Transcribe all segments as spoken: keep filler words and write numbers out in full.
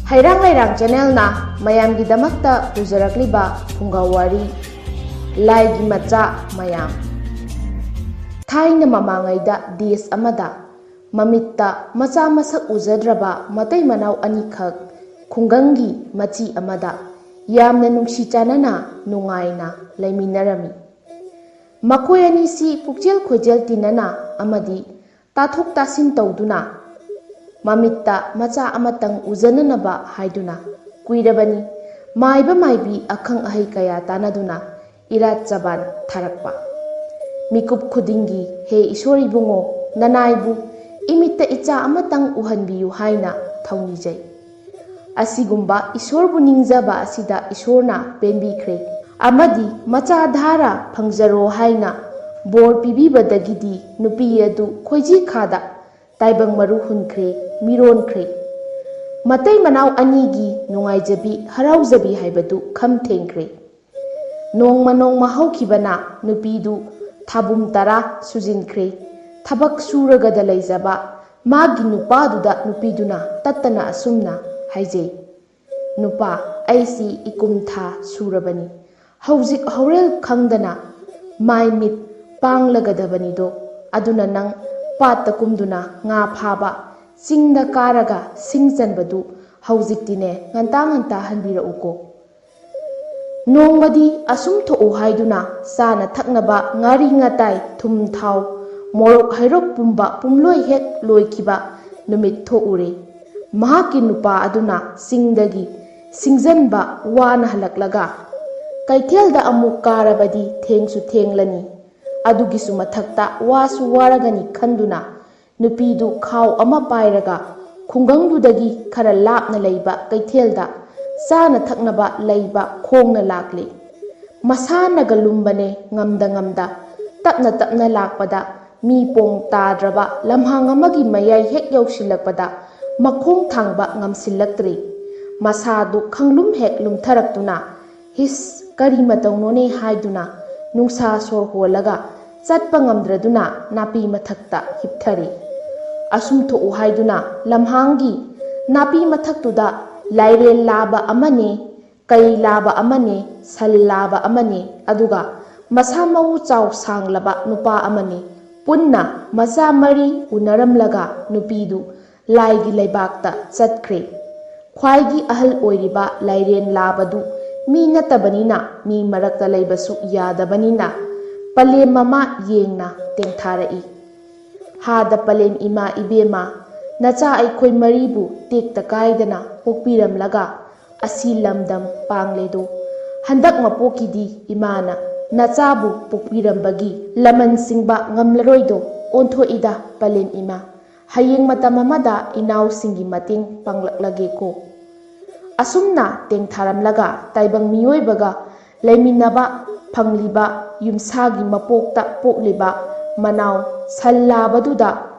ꯍꯩꯔꯥꯡ ꯂꯩꯔꯥꯡ ꯆꯦꯅꯦꯜꯅ ꯃꯌꯥꯝꯒꯤꯗꯃꯛꯇ ꯄꯨꯖꯔꯛꯂꯤꯕ ꯐꯨꯡꯒꯥ ꯋꯥꯔꯤ, ꯂꯥꯏꯒꯤ ꯃꯆꯥ ꯃꯌꯥꯝ꯫ ꯊꯥꯏꯅ ꯃꯃꯥꯡꯉꯩꯗ ꯗꯦꯁ ꯑꯃꯗ ꯃꯃꯤꯠꯇ ꯃꯆꯥ ꯃꯁꯛ ꯎꯖꯗ꯭ꯔꯕ ꯃꯇꯩ ꯃꯅꯥꯎ ꯑꯅꯤꯈꯛ ꯈꯨꯡꯒꯪꯒꯤ ꯃꯆꯤ ꯑꯃꯗ ꯌꯥꯝꯅ ꯅꯨꯡꯁꯤ ꯆꯥꯟꯅꯅ ꯅꯨꯡꯉꯥꯏꯅ ꯂꯩꯃꯤꯟꯅꯔꯝꯃꯤ꯫ ꯃꯈꯣꯏ ꯑꯅꯤꯁꯤ ꯄꯨꯛꯆꯦꯜ ꯈꯣꯏꯖꯦꯜ ꯇꯤꯟꯅꯅ ꯑꯃꯗꯤ ꯇꯥꯊꯣꯛ ꯇꯥꯁꯤꯟ ꯇꯧꯗꯨꯅ ꯃꯃꯤꯠꯇ ꯃꯆꯥ ꯑꯃꯇꯪ ꯎꯖꯅꯅꯕ ꯍꯥꯏꯗꯨꯅ ꯀꯨꯏꯔꯕꯅꯤ ꯃꯥꯏꯕ ꯃꯥꯏꯕꯤ ꯑꯈꯪ ꯑꯍꯩ ꯀꯌꯥ ꯇꯥꯟꯅꯗꯨꯅ ꯏꯔꯥꯠ ꯆꯕꯥꯟ ꯊꯥꯔꯛꯄ꯫ ꯃꯤꯀꯨꯞ ꯈꯨꯗꯤꯡꯒꯤ "ꯍꯦ ꯏꯁꯣꯔ ꯏꯕꯨꯡꯉꯣ, ꯅꯅꯥꯏꯕꯨ ꯏꯃꯤꯠꯇ ꯏꯆꯥ ꯑꯃꯇꯪ ꯎꯍꯟꯕꯤꯌꯨ" ꯍꯥꯏꯅ ꯊꯧꯅꯤꯖꯩ꯫ ꯑꯁꯤꯒꯨꯝꯕ ꯏꯁꯣꯔꯕꯨ ꯅꯤꯡꯖꯕ ꯑꯁꯤꯗ ꯏꯁꯣꯔꯅ ꯄꯦꯟꯕꯤꯈ꯭ꯔꯦ ꯑꯃꯗꯤ "ꯃꯆꯥ ꯙꯥꯔꯥ ꯐꯪꯖꯔꯣ" ꯍꯥꯏꯅ ꯕꯣꯔ ꯄꯤꯕꯤꯕꯗꯒꯤꯗꯤ ꯅꯨꯄꯤ ꯑꯗꯨ ꯈꯣꯏꯖꯤ ꯈꯥꯗ ꯇꯥꯏꯕꯪ ꯃꯔꯨ ꯍꯨꯟꯈ꯭ꯔꯦ, ꯃꯤꯔꯣꯟꯈ꯭ꯔꯦ꯫ ꯃꯇꯩ ꯃꯅꯥꯎ ꯑꯅꯤꯒꯤ ꯅꯨꯡꯉꯥꯏꯖꯕꯤ ꯍꯔꯥꯎꯖꯕꯤ ꯍꯥꯏꯕꯗꯨ ꯈꯝ ꯊꯦꯡꯈ꯭ꯔꯦ꯫ ꯅꯣꯡꯃ ꯅꯣꯡꯃ ꯍꯧꯈꯤꯕꯅ ꯅꯨꯄꯤꯗꯨ ꯊꯥꯕꯨꯝ ꯇꯔꯥ ꯁꯨꯖꯤꯟꯈ꯭ꯔꯦ꯫ ꯊꯕꯛ ꯁꯨꯔꯒꯗ ꯂꯩꯖꯕ ꯃꯥꯒꯤ ꯅꯨꯄꯥꯗꯨꯗ ꯅꯨꯄꯤꯗꯨꯅ ꯇꯠꯇꯅ ꯑꯁꯨꯝꯅ ꯍꯥꯏꯖꯩ, "ꯅꯨꯄꯥ, ꯑꯩꯁꯤ ꯏꯀꯨꯝ ꯊꯥ ꯁꯨꯔꯕꯅꯤ꯫ ꯍꯧꯖꯤꯛ ꯍꯣꯔꯦꯜ ꯈꯪꯗꯅ ꯃꯥꯏ ꯃꯤꯠ ꯄꯥꯡꯂꯒꯗꯕꯅꯤꯗꯣ꯫ ꯑꯗꯨꯅ ꯅꯪ ꯄꯥꯠꯇ ꯀꯨꯝꯗꯨꯅ ꯉꯥ ꯐꯥꯕ, ꯆꯤꯡꯗ ꯀꯥꯔꯒ ꯁꯤꯡ ꯆꯟꯕꯗꯨ ꯍꯧꯖꯤꯛꯇꯤꯅꯦ ꯉꯟꯇꯥ ꯉꯟꯇꯥ ꯍꯟꯕꯤꯔꯛꯎꯀꯣ꯫ ꯅꯣꯡꯃꯗꯤ ꯑꯁꯨꯝ ꯊꯣꯛꯎ" ꯍꯥꯏꯗꯨꯅ ꯆꯥꯅ ꯊꯛꯅꯕ ꯉꯥꯔꯤ ꯉꯥꯇꯥꯏ, ꯊꯨꯝ ꯊꯥꯎ, ꯃꯣꯔꯣꯛ ꯍꯩꯔꯣꯛ ꯄꯨꯝꯕ ꯄꯨꯝꯂꯣꯏ ꯍꯦꯛ ꯂꯣꯏꯈꯤꯕ ꯅꯨꯃꯤꯠ ꯊꯣꯛꯎꯔꯦ꯫ ꯃꯍꯥꯛꯀꯤ ꯅꯨꯄꯥ ꯑꯗꯨꯅ ꯆꯤꯡꯗꯒꯤ ꯁꯤꯡꯖꯟꯕ ꯋꯥꯅ ꯍꯜꯂꯛꯂꯒ ꯀꯩꯊꯦꯜꯗ ꯑꯃꯨꯛ ꯀꯥꯔꯕꯗꯤ ꯊꯦꯡꯁꯨ ꯊꯦꯡꯂꯅꯤ꯫ ꯑꯗꯨꯒꯤꯁꯨ ꯃꯊꯛꯇ ꯋꯥꯁꯨ ꯋꯥꯔꯒꯅꯤ ꯈꯟꯗꯨꯅ ꯅꯨꯄꯤꯗꯨ ꯈꯥꯎ ꯑꯃ ꯄꯥꯏꯔꯒ ꯈꯨꯡꯒꯪꯗꯨꯗꯒꯤ ꯈꯔ ꯂꯥꯞꯅ ꯂꯩꯕ ꯀꯩꯊꯦꯜꯗ ꯆꯥꯅ ꯊꯛꯅꯕ ꯂꯩꯕ ꯈꯣꯡꯅ ꯂꯥꯛꯂꯤ꯫ ꯃꯁꯥꯅꯒ ꯂꯨꯝꯕꯅꯦ ꯉꯝꯗ ꯉꯝꯗ꯫ ꯇꯞꯅ ꯇꯞꯅ ꯂꯥꯛꯄꯗ ꯃꯤ ꯄꯣꯡ ꯇꯥꯗ꯭ꯔꯕ ꯂꯝꯍꯥꯡ ꯑꯃꯒꯤ ꯃꯌꯥꯏ ꯍꯦꯛ ꯌꯧꯁꯤꯜꯂꯛꯄꯗ ꯃꯈꯣꯡ ꯊꯥꯡꯕ ꯉꯝꯁꯤꯜꯂꯛꯇ꯭ꯔꯦ꯫ ꯃꯁꯥꯗꯨ ꯈꯪꯂꯨꯝ ꯍꯦꯛ ꯂꯨꯝꯊꯔꯛꯇꯨꯅ "ꯍꯤꯁ, ꯀꯔꯤ ꯃꯇꯧꯅꯣꯅꯦ" ꯍꯥꯏꯗꯨꯅ ꯅꯨꯡꯁꯥ ꯁꯣꯔ ꯍꯣꯜꯂꯒ ꯆꯠꯄ ꯉꯝꯗ꯭ꯔꯗꯨꯅ ꯅꯥꯄꯤ ꯃꯊꯛꯇ ꯍꯤꯞꯊꯔꯦ꯫ ꯑꯁꯨꯝ ꯊꯣꯛꯎ ꯍꯥꯏꯗꯨꯅ ꯂꯝꯍꯥꯡꯒꯤ ꯅꯥꯄꯤ ꯃꯊꯛꯇꯨꯗ ꯂꯥꯏꯔꯦꯟ ꯂꯥꯕ ꯑꯃꯅꯦ, ꯀꯩ ꯂꯥꯕ ꯑꯃꯅꯦ, ꯁꯟ ꯂꯥꯕ ꯑꯃꯅꯦ, ꯑꯗꯨꯒ ꯃꯁꯥ ꯃꯎ ꯆꯥꯎ ꯁꯥꯡꯂꯕ ꯅꯨꯄꯥ ꯑꯃꯅꯤ꯫ ꯄꯨꯟꯅ ꯃꯆꯥ ꯃꯔꯤ ꯎꯅꯔꯝꯂꯒ ꯅꯨꯄꯤꯗꯨ ꯂꯥꯏꯒꯤ ꯂꯩꯕꯥꯛꯇ ꯆꯠꯈ꯭ꯔꯦ꯫ ꯈ꯭ꯋꯥꯏꯒꯤ ꯑꯍꯜ ꯑꯣꯏꯔꯤꯕ ꯂꯥꯏꯔꯦꯟ ꯂꯥꯕꯗꯨ ꯃꯤ ꯅꯠꯇꯕꯅꯤꯅ ꯃꯤ ꯃꯔꯛꯇ ꯂꯩꯕꯁꯨ ꯌꯥꯗꯕꯅꯤꯅ ꯄꯂꯦꯝ ꯃꯃꯥ ꯌꯦꯡꯅ ꯇꯦꯡꯊꯥꯔꯛꯏ꯫ ꯍꯥꯗ ꯄꯂꯦꯝ ꯏꯃꯥ ꯏꯕꯦꯝꯃ, ꯅꯆꯥ ꯑꯩꯈꯣꯏ ꯃꯔꯤꯕꯨ ꯇꯦꯛꯇ ꯀꯥꯏꯗꯅ ꯄꯣꯛꯄꯤꯔꯝꯂꯒ ꯑꯁꯤ ꯂꯝꯗꯝ ꯄꯥꯡꯂꯦꯗꯣ꯫ ꯍꯟꯗꯛ ꯃꯄꯣꯛꯀꯤꯗꯤ ꯏꯃꯥꯅ ꯅꯆꯥꯕꯨ ꯄꯣꯛꯄꯤꯔꯝꯕꯒꯤ ꯂꯃꯟ ꯁꯤꯡꯕ ꯉꯝꯂꯔꯣꯏꯗꯣ꯫ ꯑꯣꯟꯊꯣꯛꯏꯗ ꯄꯂꯦꯝ ꯏꯃꯥ, ꯍꯌꯦꯡ ꯃꯇꯝ ꯑꯃꯗ ꯏꯅꯥꯎꯁꯤꯡꯒꯤ ꯃꯇꯦꯡ ꯄꯥꯡꯂꯛꯂꯒꯦꯀꯣ꯫ ꯑꯁꯨꯝꯅ ꯇꯦꯡꯊꯥꯔꯝꯂꯒ ꯇꯥꯏꯕꯪ ꯃꯤꯑꯣꯏꯕꯒ ꯂꯩꯃꯤꯟꯅꯕ ꯐꯪꯂꯤꯕ ꯌꯨꯝꯁꯥꯒꯤ ꯃꯄꯣꯛꯇ ꯄꯣꯛꯂꯤꯕ ꯃꯅꯥꯎ ꯁꯟ ꯂꯥꯕꯗꯨꯗ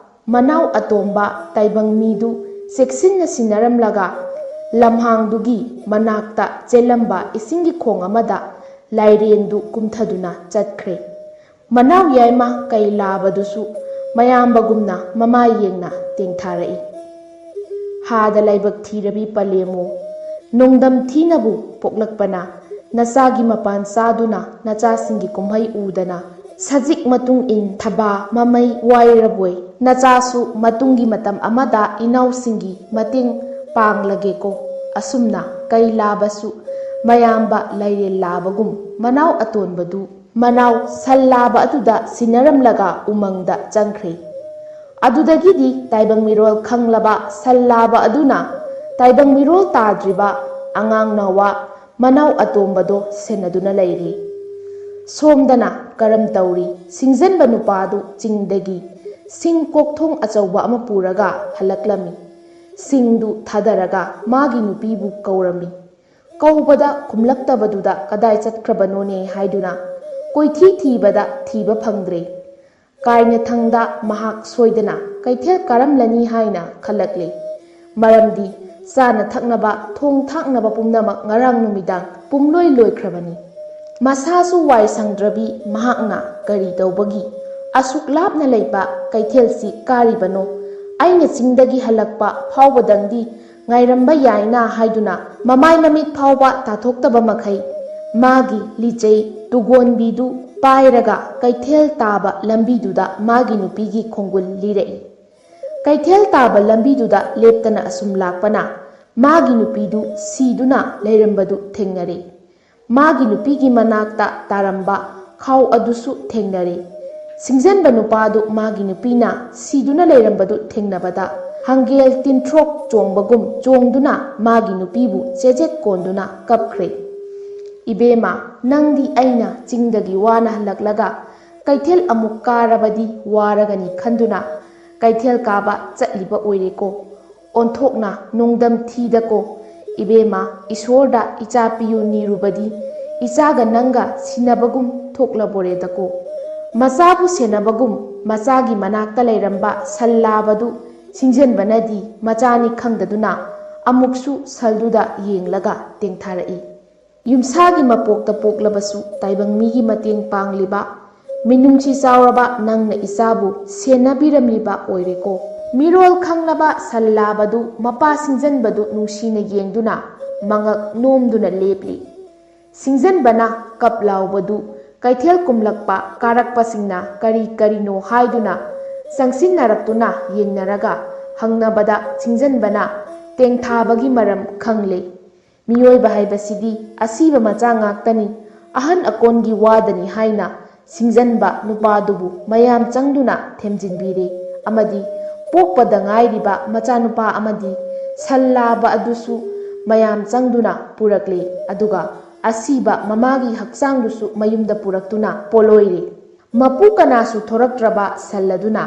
ꯃꯅꯥꯎ ꯑꯇꯣꯝꯕ ꯇꯥꯏꯕꯪ ꯃꯤꯗꯨ ꯆꯦꯛꯁꯤꯟꯅ ꯁꯤꯟꯅꯔꯝꯂꯒ ꯂꯝꯍꯥꯡꯗꯨꯒꯤ ꯃꯅꯥꯛꯇ ꯆꯦꯜꯂꯝꯕ ꯏꯁꯤꯡꯒꯤ ꯈꯣꯡ ꯑꯃꯗ ꯂꯥꯏꯔꯦꯟꯗꯨ ꯀꯨꯝꯊꯗꯨꯅ ꯆꯠꯈ꯭ꯔꯦ꯫ ꯃꯅꯥꯎ ꯌꯥꯏꯃ ꯀꯩ ꯂꯥꯕꯗꯨꯁꯨ ꯃꯌꯥꯝꯕꯒꯨꯝꯅ ꯃꯃꯥ ꯌꯦꯡꯅ ꯇꯦꯡꯊꯥꯔꯛꯏ꯫ ꯍꯥꯗ ꯂꯥꯏꯕꯛ ꯊꯤꯔꯕꯤ ꯄꯂꯦꯝꯃꯨ, ꯅꯣꯡꯗꯝ ꯊꯤꯅꯕꯨ ꯄꯣꯛꯂꯛꯄꯅ ꯅꯆꯥꯒꯤ ꯃꯄꯥꯟ ꯆꯥꯗꯨꯅ ꯅꯆꯥꯁꯤꯡꯒꯤ ꯀꯨꯝꯍꯩ ꯎꯗꯅ ꯁꯖꯤꯛ ꯃꯇꯨꯡ ꯏꯟ ꯊꯕꯥ ꯃꯃꯩ ꯋꯥꯏꯔꯕꯣꯏ꯫ ꯅꯆꯥꯁꯨ ꯃꯇꯨꯡꯒꯤ ꯃꯇꯝ ꯑꯃꯗ ꯏꯅꯥꯎꯁꯤꯡꯒꯤ ꯃꯇꯦꯡ ꯄꯥꯡꯂꯒꯦꯀꯣ꯫ ꯑꯁꯨꯝꯅ ꯀꯩ ꯂꯥꯕꯁꯨ ꯃꯌꯥꯝꯕ ꯂꯥꯏꯔꯦꯟ ꯂꯥꯕꯒꯨꯝ ꯃꯅꯥꯎ ꯑꯇꯣꯟꯕꯗꯨ ꯃꯅꯥꯎ ꯁꯟ ꯂꯥꯕ ꯑꯗꯨꯗ ꯁꯤꯟꯅꯔꯝꯂꯒ ꯎꯃꯪꯗ ꯆꯪꯈ꯭ꯔꯦ꯫ ꯑꯗꯨꯗꯒꯤꯗꯤ ꯇꯥꯏꯕꯪ ꯃꯤꯔꯣꯜ ꯈꯪꯂꯕ ꯁꯟ ꯂꯥꯕ ꯑꯗꯨꯅ ꯇꯥꯏꯕꯪ ꯃꯤꯔꯣꯜ ꯇꯥꯗ꯭ꯔꯤꯕ ꯑꯉꯥꯡ ꯅꯋꯥ ꯃꯅꯥꯎ ꯑꯇꯣꯝꯕꯗꯣ ꯁꯦꯟꯅꯗꯨꯅ ꯂꯩꯔꯤ꯫ ꯁꯣꯝꯗꯅ ꯀꯔꯝ ꯇꯧꯔꯤ? ꯁꯤꯡꯖꯟꯕ ꯅꯨꯄꯥꯗꯨ ꯆꯤꯡꯗꯒꯤ ꯁꯤꯡ ꯀꯣꯛꯊꯣꯡ ꯑꯆꯧꯕ ꯑꯃ ꯄꯨꯔꯒ ꯍꯜꯂꯛꯂꯝꯃꯤ꯫ ꯁꯤꯡꯗꯨ ꯊꯥꯗꯔꯒ ꯃꯥꯒꯤ ꯅꯨꯄꯤꯕꯨ ꯀꯧꯔꯝꯃꯤ꯫ ꯀꯧꯕꯗ ꯈꯨꯝꯂꯛꯇꯕꯗꯨꯗ ꯀꯗꯥꯏ ꯆꯠꯈ꯭ꯔꯕꯅꯣꯅꯦ ꯍꯥꯏꯗꯨꯅ ꯀꯣꯏꯊꯤ ꯊꯤꯕꯗ ꯊꯤꯕ ꯐꯪꯗ꯭ꯔꯦ꯫ ꯀꯥꯏꯅꯊꯪꯗ ꯃꯍꯥꯛ ꯁꯣꯏꯗꯅ ꯀꯩꯊꯦꯜ ꯀꯥꯔꯝꯂꯅꯤ ꯍꯥꯏꯅ ꯈꯜꯂꯛꯂꯦ꯫ ꯃꯔꯝꯗꯤ ꯆꯥꯅ ꯊꯛꯅꯕ, ꯊꯣꯡ ꯊꯥꯛꯅꯕ ꯄꯨꯝꯅꯃꯛ ꯉꯔꯥꯡ ꯅꯨꯃꯤꯗꯥꯡ ꯄꯨꯝꯂꯣꯏ ꯂꯣꯏꯈ꯭ꯔꯕꯅꯤ꯫ ꯃꯁꯥꯁꯨ ꯋꯥꯏ ꯁꯪꯗ꯭ꯔꯕꯤ ꯃꯍꯥꯛꯅ ꯀꯔꯤ ꯇꯧꯕꯒꯤ ꯑꯁꯨꯛ ꯂꯥꯞꯅ ꯂꯩꯕ ꯀꯩꯊꯦꯜꯁꯤ ꯀꯥꯔꯤꯕꯅꯣ? ꯑꯩꯅ ꯆꯤꯡꯗꯒꯤ ꯍꯜꯂꯛꯄ ꯐꯥꯎꯕꯗꯪꯗꯤ ꯉꯥꯏꯔꯝꯕ ꯌꯥꯏꯅ ꯍꯥꯏꯗꯨꯅ ꯃꯃꯥꯏ ꯃꯃꯤꯠ ꯐꯥꯎꯕ ꯇꯥꯊꯣꯛꯇꯕ ꯃꯈꯩ ꯃꯥꯒꯤ ꯂꯤꯆꯩ ꯇꯨꯒꯣꯟꯕꯤꯗꯨ ꯄꯥꯏꯔꯒ ꯀꯩꯊꯦꯜ ꯇꯥꯕ ꯂꯝꯕꯤꯗꯨꯗ ꯃꯥꯒꯤ ꯅꯨꯄꯤꯒꯤ ꯈꯣꯡꯒꯨꯜ ꯂꯤꯔꯛꯏ꯫ ꯀꯩꯊꯦꯜ ꯇꯥꯕ ꯂꯝꯕꯤꯗꯨꯗ ꯂꯦꯞꯇꯅ ꯑꯁꯨꯝ ꯂꯥꯛꯄꯅ ꯃꯥꯒꯤ ꯅꯨꯄꯤꯗꯨ ꯁꯤꯗꯨꯅ ꯂꯩꯔꯝꯕꯗꯨ ꯊꯦꯡꯅꯔꯦ꯫ ꯃꯥꯒꯤ ꯅꯨꯄꯤꯒꯤ ꯃꯅꯥꯛꯇ ꯇꯥꯔꯝꯕ ꯈꯥꯎ ꯑꯗꯨꯁꯨ ꯊꯦꯡꯅꯔꯦ꯫ ꯁꯤꯡꯖꯟꯕ ꯅꯨꯄꯥꯗꯨ ꯃꯥꯒꯤ ꯅꯨꯄꯤꯅ ꯁꯤꯗꯨꯅ ꯂꯩꯔꯝꯕꯗꯨ ꯊꯦꯡꯅꯕꯗ ꯍꯪꯒꯦꯜ ꯇꯤꯟꯊ꯭ꯔꯣꯛ ꯆꯣꯡꯕꯒꯨꯝ ꯆꯣꯡꯗꯨꯅ ꯃꯥꯒꯤ ꯅꯨꯄꯤꯕꯨ ꯆꯦꯖꯦꯠ ꯀꯣꯟꯗꯨꯅ ꯀꯞꯈ꯭ꯔꯦ꯫ "ꯏꯕꯦꯝꯃ, ꯅꯪꯗꯤ ꯑꯩꯅ ꯆꯤꯡꯗꯒꯤ ꯋꯥꯅ ꯍꯜꯂꯛꯂꯒ ꯀꯩꯊꯦꯜ ꯑꯃꯨꯛ ꯀꯥꯔꯕꯗꯤ ꯋꯥꯔꯒꯅꯤ ꯈꯟꯗꯨꯅ ꯀꯩꯊꯦꯜ ꯀꯥꯕ ꯆꯠꯂꯤꯕ ꯑꯣꯏꯔꯦꯀꯣ꯫ ꯑꯣꯟꯊꯣꯛꯅ ꯅꯣꯡꯗꯝ ꯊꯤꯗꯀꯣ꯫ ꯏꯕꯦꯝꯃ, ꯏꯁꯣꯔꯗ ꯏꯆꯥ ꯄꯤꯌꯨ ꯅꯤꯔꯨꯕꯗꯤ ꯏꯆꯥꯒ ꯅꯪꯒ ꯁꯤꯟꯅꯕꯒꯨꯝ ꯊꯣꯛꯂꯕꯣꯔꯦꯗꯀꯣ꯫" ꯃꯆꯥꯕꯨ ꯁꯦꯟꯅꯕꯒꯨꯝ ꯃꯆꯥꯒꯤ ꯃꯅꯥꯛꯇ ꯂꯩꯔꯝꯕ ꯁꯜ ꯂꯥꯕꯗꯨ ꯁꯤꯡꯖꯟꯕꯅꯗꯤ ꯃꯆꯥꯅꯤ ꯈꯪꯗꯗꯨꯅ ꯑꯃꯨꯛꯁꯨ ꯁꯜꯗꯨꯗ ꯌꯦꯡꯂꯒ ꯇꯦꯡꯊꯥꯔꯛꯏ꯫ ꯌꯨꯝꯁꯥꯒꯤ ꯃꯄꯣꯛꯇ ꯄꯣꯛꯂꯕꯁꯨ ꯇꯥꯏꯕꯪ ꯃꯤꯒꯤ ꯃꯇꯦꯡ ꯄꯥꯡꯂꯤꯕ, ꯃꯤꯅꯨꯡꯁꯤ ꯆꯥꯎꯔꯕ ꯅꯪꯅ ꯏꯆꯥꯕꯨ ꯁꯦꯟꯅꯕꯤꯔꯝꯂꯤꯕ ꯑꯣꯏꯔꯦꯀꯣ꯫ ꯃꯤꯔꯣꯜ ꯈꯪꯂꯕ ꯁꯜ ꯂꯥꯕꯗꯨ ꯃꯄꯥ ꯁꯤꯡꯖꯟꯕꯗꯨ ꯅꯨꯡꯁꯤꯅ ꯌꯦꯡꯗꯨꯅ ꯃꯉꯛ ꯅꯣꯝꯗꯨꯅ ꯂꯦꯞꯂꯤ꯫ ꯁꯤꯡꯖꯟꯕꯅ ꯀꯞ ꯂꯥꯎꯕꯗꯨ ꯀꯩꯊꯦꯜ ꯀꯨꯝꯂꯛꯄ ꯀꯥꯔꯛꯄꯁꯤꯡꯅ ꯀꯔꯤ ꯀꯔꯤꯅꯣ ꯍꯥꯏꯗꯨꯅ ꯆꯪꯁꯤꯟꯅꯔꯛꯇꯨꯅ ꯌꯦꯡꯅꯔꯒ ꯍꯪꯅꯕꯗ ꯁꯤꯡꯖꯟꯕꯅ ꯇꯦꯡꯊꯥꯕꯒꯤ ꯃꯔꯝ ꯈꯪꯂꯦ꯫ ꯃꯤꯑꯣꯏꯕ ꯍꯥꯏꯕꯁꯤꯗꯤ ꯑꯁꯤꯕ ꯃꯆꯥ ꯉꯥꯛꯇꯅꯤ, ꯑꯍꯟ ꯑꯀꯣꯟꯒꯤ ꯋꯥꯗꯅꯤ ꯍꯥꯏꯅ ꯁꯤꯡꯖꯟꯕ ꯅꯨꯄꯥꯗꯨꯕꯨ ꯃꯌꯥꯝ ꯆꯪꯗꯨꯅ ꯊꯦꯝꯖꯤꯟꯕꯤꯔꯦ ꯑꯃꯗꯤ ꯄꯣꯛꯄꯗ ꯉꯥꯏꯔꯤꯕ ꯃꯆꯥꯅꯨꯄꯥ ꯑꯃꯗꯤ ꯁꯜ ꯂꯥꯕ ꯑꯗꯨꯁꯨ ꯃꯌꯥꯝ ꯆꯪꯗꯨꯅ ꯄꯨꯔꯛꯂꯦ꯫ ꯑꯗꯨꯒ ꯑꯁꯤꯕ ꯃꯃꯥꯒꯤ ꯍꯛꯆꯥꯡꯗꯨꯁꯨ ꯃꯌꯨꯝꯗ ꯄꯨꯔꯛꯇꯨꯅ ꯄꯣꯂꯣꯏꯔꯦ꯫ ꯃꯄꯨ ꯀꯅꯥꯁꯨ ꯊꯣꯔꯛꯇ꯭ꯔꯕ ꯁꯜ ꯑꯗꯨꯅ